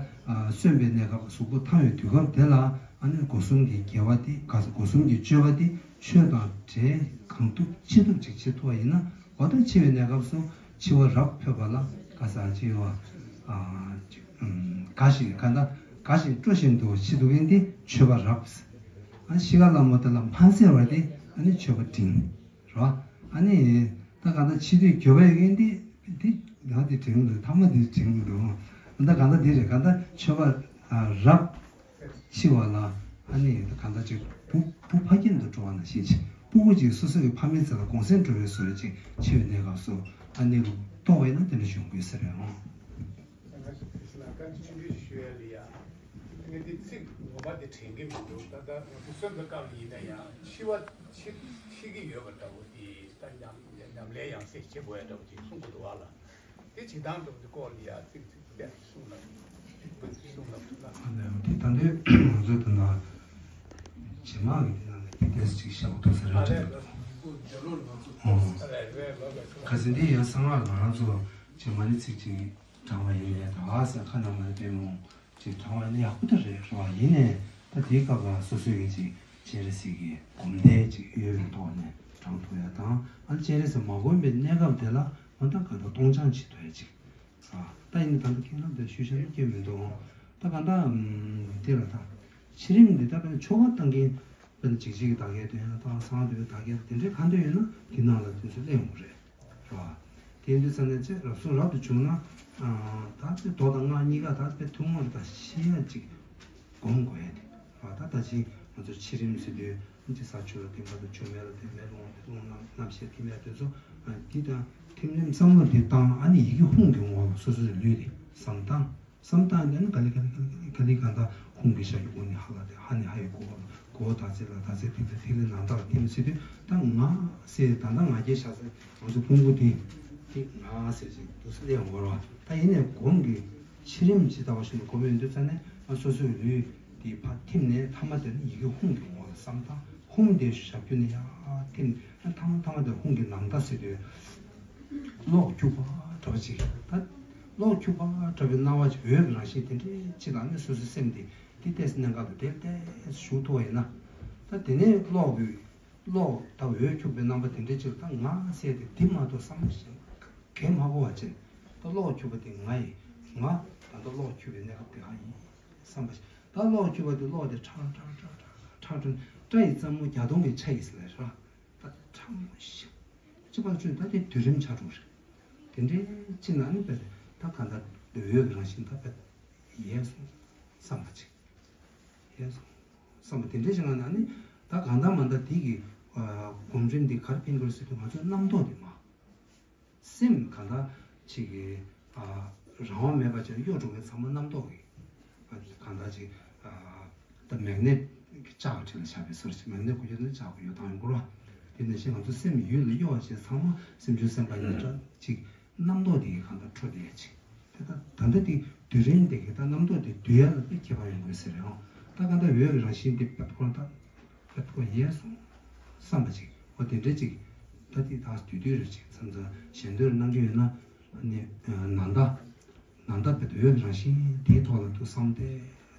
གསོན་པའི་གནས་སྐབས་གཟུགས་པོ་ཐང་བའི་དུས་སྐབས་དེ་ལ་ཨ་ནི་སྒོ་གསུམ་གྱི་དགེ་བ་དེ་ག་ས་སྒོ་གསུམ་གྱི་སྤྱོད་པ་དེ་ཆོས་དང་འབྲེལ་གང་ཐུབ་ཅི་ཐུབ་ཅིག་བྱེད་ཐུབ་པ་ཡིན་ན། འོ་ད་འཆི་བའི་གནས་སྐབས་སུ་འཆི་བ་རབ་འཕོས་པ་ལ་ག་ས་འཆི་བ་དགའ་ཞིང་ག་ད་དགའ་ཞིང་སྤྲོ་བཞིན་དུ་འཆི་འདུག་ཡིན་ཏེ་མཆོད་པ་རབ། ཨ་ཤི་ཁ་ལ་མོ་དེ་ལ་མ་ཟེར་བ་དེ་ཨ་ནི་མཆོད་པ་འབྲིང་རོ། ཨ་ནི་ད་ག་ད་འཆི་དུས་འགྱོད་པ་ཡོད་མཁན་དེ་དེ་ང་དེ་དྲན་འདུག་ཐ་མ་དེ་དྲན་འདུག་ད་ག་ད་དེ་རེད། ག་ད་མཆོད་པ་རབ། འཆི་བ་ལ་ཨ་ནི་གང་ལྟར་ཅིག་བུ་བུ་ཕ་རྒན་དུ་འགྲོ་བ་ནང་བཞིན་ཅིག་སྤུ་གུ་ཅིག་སོ་སོ་གི་ཕ་མའི་རྩ་ལ་གུང་སེང་འགྲོ་བའི་བཟོ་འདྲ་ཅིག་འཆི་བའི་གནས་སྐབས་སུ་ཨ་ནི་རྟོགས་པ་ཡིན་ན་དེ་འདྲ་བྱུང་དགོས་ཟེར་རེད་འོང་། ང་ཚོ་དེ་ཚོ་ལ་བཀའ་འདྲི་ཆུང་ཆུང་ཞིག་ཞུ་ཡ་ལ་ཡ། ངས་འདི་ཚིག་ངོ་མ་དེ་དྲན་གྱི་མི་འདུག་ད་ལྟ་ང་ཚོ་གསོན་པའི་སྐབས་ཡིན་ན་ཡང་འཆི་བ་འཆི་འཆི་གི་ཡོད་པ་འདྲ་བོ་དེ་ད་ཉམས་ཉམས་ལེན་ཡང་སེ་བྱེད་དགོས་ཡ་འདྲ་བོ་དེ་གསུང་གི་འདུག་བ་ལ། དེ་བྱེད་སྟངས་འདྲ་བོ་དེ་སྐོར་ལ་ཡ་ཚིག་ཚིག་བསྐྱར་གསུང་ན་གསུང་ན་ཐུབ་ན། ཨ་ནི་དེ་ད་འདོད་ང་ཚོ་ད་ལྟ་རྗེས་མ་གི་དེ་ནང་ནས་དེ་ཏོག་ཙམ་ཅིག་བཤད་པ་ཐུབ་ས་རེད་དྲན་འདུག་ཨོ། ཁ་སང་འདི་ཡང་གསང་སྔགས་ང་རང་ཚོ་ཅིག་མ་ཎི་ཚིག་ཅིག་བགྲང་བ་ཡིན་ནའི་ད་ཨ་ཟེར་ཁ་ནང་མ་ནི་པད་མོ་ཅིག་བགྲང་བ་ཡིན་ན་ཡག་པོ་ད་རེད་རེད་བ། ཡིན་ནའི་ད་དེའི་སྐབས་ལ་སོ་སོའི་གི་ཅིག་སྤྱན་རས་གཟིགས་ཀྱི་སྒོམ་བཟླས་ཅིག་ཡོད་པའི་ཐོག་ནས་བགྲང་ཐུབ་ཡ་དང་། ཨ་ནི་སྤྱན་རས་གཟིགས་མ་སྒོམ་པའི་གནས་སྐབས་དེ་ལ་ཨ་ད་ག་ད་གཏོང་སྦྱང་བྱེད་ཐུབ་ཡ་ཅིག་ཨ་ད་ཡིན་ན་ད་ལྟ་ཁྱེད་རང་དེ་ཞུ་བྱ་ན་སྐྱོན་མི་འདུག་ད་གང་ལྟར་དེ་ལ་ད་ཕྱི་རིམ་འདི་ད་དཔེར་ན་ཆོ་ག་བཏང་མཁན་དཔེར་ན་འཇིགས་བྱེད་ཀྱི་བདག་རྐྱེན་དོན་ཡང་དང་གསང་བ་འདུས་པའི་བདག་རྐྱེན་དེ་འདྲའི་གང་འདོད་ཡོད་ན་དེ་ནང་ལ་དེ་ཚོ་སླེབས་ཡོང་གི་རེད། རེད་བ། དེ་ཡིན་དུས་ཙ་ནས་ཅེས་རབ་གསུངས་རབ་ཏུ་བྱུང་ན། ད་ཚེ་མདོ་དང་སྔགས་གཉིས་ཀ་ད་དཔེ་ཐུན་མོང་རེ་ད་ཤེས་ཡ་ཅིག་སྒོམ་དགོས་ཡ་དེ། རེད་བ། ད་ད་ཅིག་ང་ཚོ་ཕྱི་རིམ་ཟེར་དུས་ཅིག་ས་ཆུ་ལ་བརྟེན་པ་དང་ཆུ་མེ་ལ་བརྟེན་མེ་རླུང་ལ་བརྟེན་རླུང་རྣམ་རྣམ་ཤེས་ཐིམ་ཡ་དེ་ཚོ། འདི་དང་ཐིམ་རིམ་བསམ་བློ་དེ་བཏང་ཨ་ནི་ཡི་གེ་ཧཱུྃ་གི་ངོ་ལ་སོ་སོའི་ལུས་དེ་བསམ་བཏང་། བསམ་བཏང་ཡིན་ན་ག་ལེ་ག་ལེ་ག་ལེ་ག་ལེ་ག་ད་ཧཱུྃ་གི་ཤ་གི་འོ་ནི་ཧ་ལ་དེ་ཧ་ནི་ཧ་ཡི་གོ་བ་གོ་བ་ད་ཚེ་ལ་ད་ཚེ་དེ་ཚེ་དེ་ལས་ནང་ལྟར་ཐིམ་ཟེར་དུས་ད་ང་ཟེར་ད་ལྟ་ང་རྒྱལ་ཤ་ཟེར་ང་ཚོ་ཕུང་པོ་དེ་དེ་ང་ཟེར་ཅིག་འདུག་སེ་ལས་འོར་བ་ད་ཡིན་ནས་སྒོམ་གི་ཕྱི་རིམ་ཇི་ལྟ་བ་བཞིན་དུ་སྒོམ་ཡོང་དུས་ཙ་ནས་ང་སོ་སོའི་ལུས་དེ་ཕར་ཐིམ་ནས་ཐ་མ་དེ་ནི་ཡི་གེ་ཧཱུྃ་གི་ངོ་ལ་བསམ་བཏང་ཧཱུྃ་དེ་ཞབས་ཀྱུ་ནས་ཡར་ཐིམ་ཐ་མ་ཐ་མ་དེ་ཧཱུྃ་གི་ནང་ལྟ་ཟེར་དུས། གློག་འཁྱུག་པ་འདྲ་བ་ཅིག་ད། གློག་འཁྱུག་པ་འདྲ་བའི་སྣང་བ་ཅིག་འོད་ཀྱི་རང་བཞིན་དེ་འདྲའི་ཅིག་ལ་ནི་སོ་སོའི་སེམས་དེ་འདི་ལྟས་གནད་འགག་ཏུ་དེ་ལྟས་ཞུགས་ཐུབ་པ་ཡིན་ན། ད་དེ་ནས་གློག་གི་གློག་ད་འོད་འཁྱུག་པའི་རྣམ་པ་དེ་འདྲའི་ཅིག་ད་ང་ཟེར་དེ་འདི་མ་གཏོགས་བསམ་བློ་ཞིག་གས་མ་གོ་བ་ཅིག་ད་གློག་འཁྱུག་པ་དེ་ང་ཡིན། ང་ད་ལྟ་གློག་འཁྱུག་པའི་གནས་སྐབས་དེ་ང་ཡིན་བསམ་པ་ཞིག་ད་གློག་འཁྱུག་པ་དེ་གློག་དེ་ཁྲག་ཁྲག་ཁྲག་ཁྲག་ཁྲག་ཁྲག་སྒྲ་ཡི་རྩེ་མོ་བརྒྱ་སྟོང་གི་ཆ་ཡིས་ལས་ར། ད་ཕྲ་མོ་ཞིག་ཅི་པར་བཅོས་ད་དེ་དུས་རིམ་ཆགས་འགྲོ་རེད། དེ་འདྲའི་ཅི་ན་ནི་པས་ད་ག་འདྲ་འོད་ཀྱི་རང་བཞིན་ད་པས་ཡལ་སོང་བསམ་པ་ཅིག་ཡལ་སོང་བསམ་པ་དེ་འདྲའི་ཞིག་ང་ན་ནི་ད་གང་ལྟར་མ་ད་དེ་གི་སྒོམ་རིམ་འདི་གར་ཕན་གྱི་རེད་ཟེར་དུས་ང་ཚོའི་རྣམ་རྟོག་དེ་མ། སེམས་གང་ལྟར་ཅིག་གི་རང་དབང་མེད་པ་ཅིག་གཡོ་འགྲོ་མཁན་ཚང་མ་རྣམ་རྟོག་གི་གང་ལྟར་ཅིག་ད་མེག་ནེད་ཀྱི་ལྕགས་ཁྲི་ལ་བཞག་པའི་སོར་ཅིག་མེག་ནེད་ཁོ་ཡོད་ན་ལྕགས་ཁོ་ཡོད་དང་ཡོང་གི་རེད་བ། དེ་ནང་བཞིན་ང་ཚོ་སེམས་ཡུལ་ལ་གཡོ་བ་ཅིག་ཚང་མ་སེམས་བྱུང་སེམས་པ་ཡིན་འདྲ་ཅིག་རྣམ་རྟོག་དེ་གི་གང་ལྟར་འཕྲོ་བསྡད་ཅིག་དེ་ད་ད་ལྟ་དེ་དུས་རིང་དེ་གི་ད་རྣམ་རྟོག་དེ་འདུལ་ཡ་ལ་དཔེ་ཁྱད་པར་ཡོང་གི་ཟེར་རེད་ཨང་། ད་གང་ལྟར་འོད་ཀྱི་རང་བཞིན་དེ་པད་ཁོ་ད། ད་ཁོ་ཡལ་སོང་བསམ་པ་ཅིག་འོ་དེ་འདྲ་ཅིག་ད་དེ་དག་དུས་དུས་རེ་ཅིག་མཚམས་མཚམས་ཞལ་འདོན་གནང་གི་ཡོད་ན་ནི་ནང་ད་ནང་ད་བེད་འོད་རང་བཞིན་དེའི་ཐོག་ལ་ཐུགས་བསམ་སྟེ་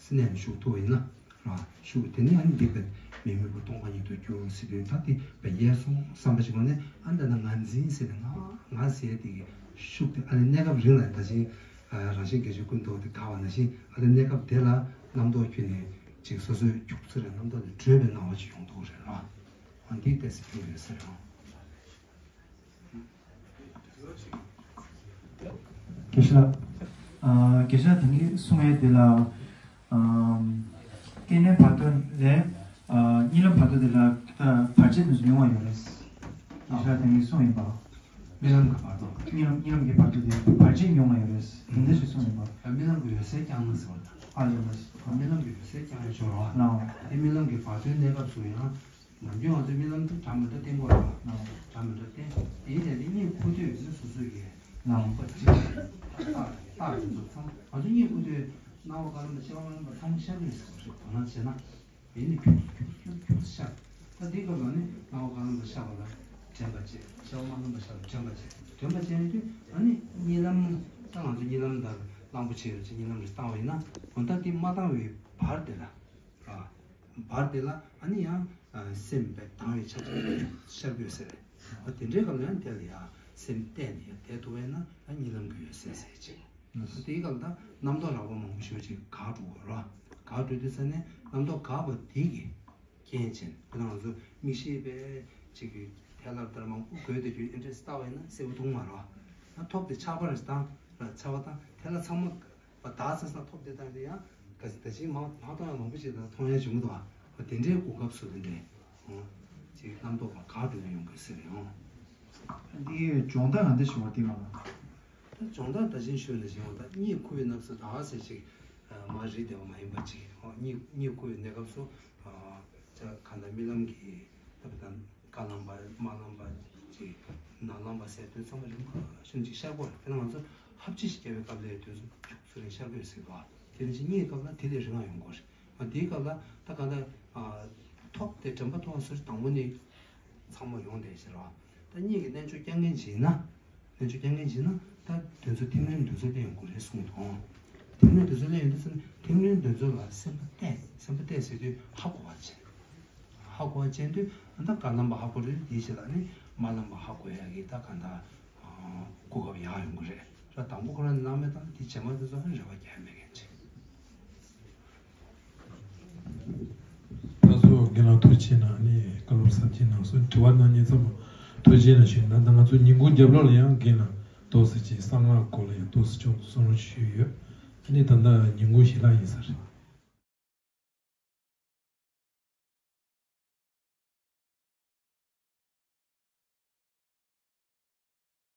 སེམས་ནས་བཞུགས་ཐུབ་པ་ཡིན་ན་ར་བཞུགས་དེ་ནས་ཨ་ནི་འདི་བེད་མི་དམིགས་པ་སྟོང་པ་ཉིད་དུ་གྱུར་ཟེར་དུས་ད་དེ་བེད་ཡལ་སོང་བསམ་པ་ཅིག་འོ་ནས་ཨ་ནི་ད་ན་ང་འཛིན་ཟེར་ཏེ་ང་ང་ཟེར་དེ་གི་ཤུགས་དེ་ཨ་ནི་གནས་སྐབས་རིང་ལ་ད་ཅིང་རང་བཞིན་སྐད་ཅིག་ཀུན་རྟོག་དེ་དག་པ་ནང་བཞིན་ཨ་ནི་གནས་སྐབས་དེ་ལ་རྣམ་རྟོག་ཁྱོད་ནས། ཅིག་སོ་སོའི་འཁྱུག་ཚུལ་རེ་རྣམ་རྟོག་དེ་བྲོས་པའི་སྣང་བ་ཅིག་ཡོང་ཐུབ་རེད་ལ། འོ་འདི་ལྟས་སུ་འཁྱུག་ཡོད་ཟེར་རོ། དགེ་བཤེས་ལགས། ཨ། དགེ་བཤེས་ལགས་དེ་གཉིས་གསུང་ཡས་དེ་ལ། ཨ། སྐྱེ་གནས་བར་དོ་ལས། ཨ། གཉིད་ལམ་བར་དོ་དེ་ལ་ད་བར་ཆད་དེ་ཚོ་ཉུང་བ་ཡོད་རེད། དགེ་བཤེས་ལགས་དེ་གཉིས་གསུང་ཡིན་པ། རྨི་ལམ་གྱི་བར་དོ། རྨི་ལམ་རྨི་ལམ་གྱི་བར་དོ་དེ་བར་ཆད་ཉུང་བ་ཡོད་རེད། དེ་འདྲ་ཞིག་གསུངས་ཡོད་པ། རྨི་ལམ་གྱི་འོད་གསལ་རྐྱང་ན་ཟེར་བ་དང་། ཨ་ཡོད་མ་རེད། རྨི་ལམ་གྱི་འོད་གསལ་རྐྱང་ཡང་ཤོར་བ། ལའོ། དེ་རྨི་ལམ་གྱི་བར་དོའི་གནས་སྐབས་སུ་ཡང་། ནམ་རྒྱུན་ང་ཚོས་རྨི་ལམ་དེ་འདྲ་མི་འདྲ་བསྟན་གྱི་ཡོད་རེད་བ། ལའོ། འདྲ་མི་འདྲ་བསྟན། དེ་ཡིན་ནའི་གཉིད་ཁུག་དུས་ནི་སོ་སོ་གི། ལའོ། ལུང་པ་གཅིག་རྟགས་རྟགས་དེ་ཚོ་ཚང་ང་ཚོ་གཉིད་ཁུག་དུས་སྣང་བ་དཀར་ལམ་དང་ཤར་བ་ལམ་པ་ཚང་མ་ཤར་གྱི་ཡོད་ཟེར་བ་རེད། དོ་སྣང་བྱས་ན། ཡིན་ནི་ཁྱུག་ཁྱུག་ཁྱུག་ཁྱུག་ཤར། ད་དེའི་སྐབས་ལ་ནི་སྣང་བ་དཀར་ལམ་པ་ཤར་བ་ལ་དྲན་པ་བྱེད། ཤར་བ་དམར་ལམ་པ་ཤར་བ་དྲན་པ་བྱེད། དྲན་པ་བྱས་ནས་དུས་ཨ་ནི་གཉིད་ལམ། ད་ང་ཚོ་གཉིད་ལམ་ལྟར་གླང་པོ་ཆེ་ཡོད་ཅེས་གཉིད་ལམ་རེ་བཏང་བ་ཡིན་ན་འོ་ད་དེ་མ་བཏང་བའི་བར་དེ་ལ། བར་དེ་ལ་ཨ་ནི་ཡང་སེམས་པས་དྭངས་བའི་ཆ་ཤར་དགོས་ཟེར། འོ་དེ་འདྲའི་སྐབས་ལ་ཡང་དེ་ལ་ཡང་སེམས་གཏད་ནས་ཡང་བསྡད་ཐུབ་པ་ཡིན་ན་ཨ་གཉིད་ལམ་གྱི་འོད་གསལ་ཟེར་ཅིང་། དེའི་སྐབས་ལ་རྣམ་རྟོག་རགས་པ་མང་པོ་ཞེ་པོ་ཅིག་འགག་འགྲོ་གི་རེད། འགག་འགྲོ་དུས་ཙ་ནས་རྣམ་རྟོག་འགག་པ་དེ་གི་རྐྱེན་བྱས་ནས་དཔེར་ན་ང་ཚོ་མིག་ཤེས་པས་ཅིག་གི་ཐལ་བ་ལྟར་མང་པོ་བགོས་ཏེ་རྒྱུ་ཨེ་འདྲས་ལྟ་བ་ཡིན་ན་གསལ་པོ་མཐོང་མ་རེད་བ། ཐོབ་དེ་ཆགས་པ་རེ་བཏང་ར་ཆགས་པ་དང་ཐལ་བ་ཚང་མ་བ་དག་ཚ་ས་ཐོབ་དེ་བཏང་དེ་ཡང་ག་ད་ཅིག་མ་མ་མཐོང་ཡ་མང་པོ་ཞིག་དང་མཐོང་ཡ་བྱུང་གི་འདུག་བ། དེ་འདྲའི་གོ་སྐབས་སུ་དེ་འདྲས་ཅིག་རྣམ་རྟོག་པ་འགག་འགྲོ་གི་ཡོང་གི་ཟེར་ཡོང་། འདིའི་སྦྱོང་བརྡར་ག་འདྲ་ཞིག་བ་དེ་མ་ལ། ད་སྦྱོང་བརྡར་ད་ཅིང་ཞུས་ནས་བཞིན་འོ་ད་གཉིད་ཁུག་པའི་སྐབས་སུ་ད་ཟེར་ཅིག་མ་རིག་བསྡད་པ་མ་ཡིན་པ་ཅིག་ཨོ་གཉིད་གཉིད་ཁུག་པའི་གནས་སྐབས་སུ་ཨ་ཅག་ག་འདྲ་རྨི་ལམ་གྱི་ད་བར་དཀར་ལམ་པ་དམར་ལམ་པ་ཅིག་ནག་ལམ་པ་ཟེར་དུས་ཚང་མ་རིམ་པ་བཞིན་ཅིག་ཤར་དགོས་རེད། དཔེར་ན་ང་ཚོ་ཧབ་ཆི་ཞིག་བརྒྱབ་པའི་སྐབས་ལ་དུས་ཚོད་ཚུར་རིང་ཤར་དགོས་ཟེར་བ། དེ་ནས་ཅིག་གཉིད་སྐབས་ལ་དེ་ལས་རིང་བ་ཡོང་དགོས་རེད། ཨ་དེའི་སྐབས་ལ་ད་ག་འདྲ་ཨ་ཐོབ་དེ་དྲན་པ་ཐོབ་ཟེར་དང་པོ་ནི་ཚང་མ་ཡོང་བསྡད་ཟེར་བ། ད་གཉིད་ཀྱི་རྣལ་འབྱོར་སྐྱོང་མཁན་ཅིག་ཡིན་ན། རྣལ་འབྱོར་སྐྱོང་མཁན་ཅིག་ཡིན་ན་ད་དོན་ཚུལ་ཐིམ་རིམ་དོན་ཚུལ་བསྟན་ཡོང་དགོས་རེད་གསུངས་འདུག་ཐིམ་རིམ་དོན་ཚུལ་བསྟན་ཡོང་དུས་ཚོད་ཐིམ་རིམ་དོན་ཚུལ་ལ་སེམས་པ་གཏད་སེམས་པ་གཏད་ཟེར་དུས་ཧ་གོ་བ་བྱེད། ཧ་གོ་བ་བྱེད་དུས་ད་དཀར་ལམ་པ་ཧ་གོ་རེད། དེའི་རྗེས་ལ་ནི་དམར་ལམ་པ་ཧ་གོ་ཡ་གི་ད་ག་འདྲ་གོ་སྐབས་ཡག་ཡོང་གི་རེད། ད་དང་པོ་ཁོ་རང་ནི་སྣང་མེད་དང་དེ་རྗེས་མ་དེ་ཚོ་ཧ་རེ་བ་རྒྱག་མེད་མཁན་ཅིག་རྒན་ལགས་ཐུགས་རྗེ་གནང་། ཨ་ནི་བཀའ་སློབ་ཟབ་རྒྱས་གནང་སོང་། དྲི་བ་གནང་མཁན་ཚང་མ་ཐུགས་རྗེ་གནང་ཞུ། ད་ལྟ་ང་ཚོ་ཉིན་གུང་རྒྱབ་ལོགས་ལ་ཡང་རྒན་ལགས་ཏོག་ཙམ་ཅིག་གསང་སྔགས་སྐོར་ལ་ཡང་ཏོག་ཙམ་ཅིག་གསུང་རོགས་ཞུས་ཡོད། ཨ་ནི་ད་ལྟ་ཉིན་གུང་ཞལ་ལག་ཡིན་ས་རེད།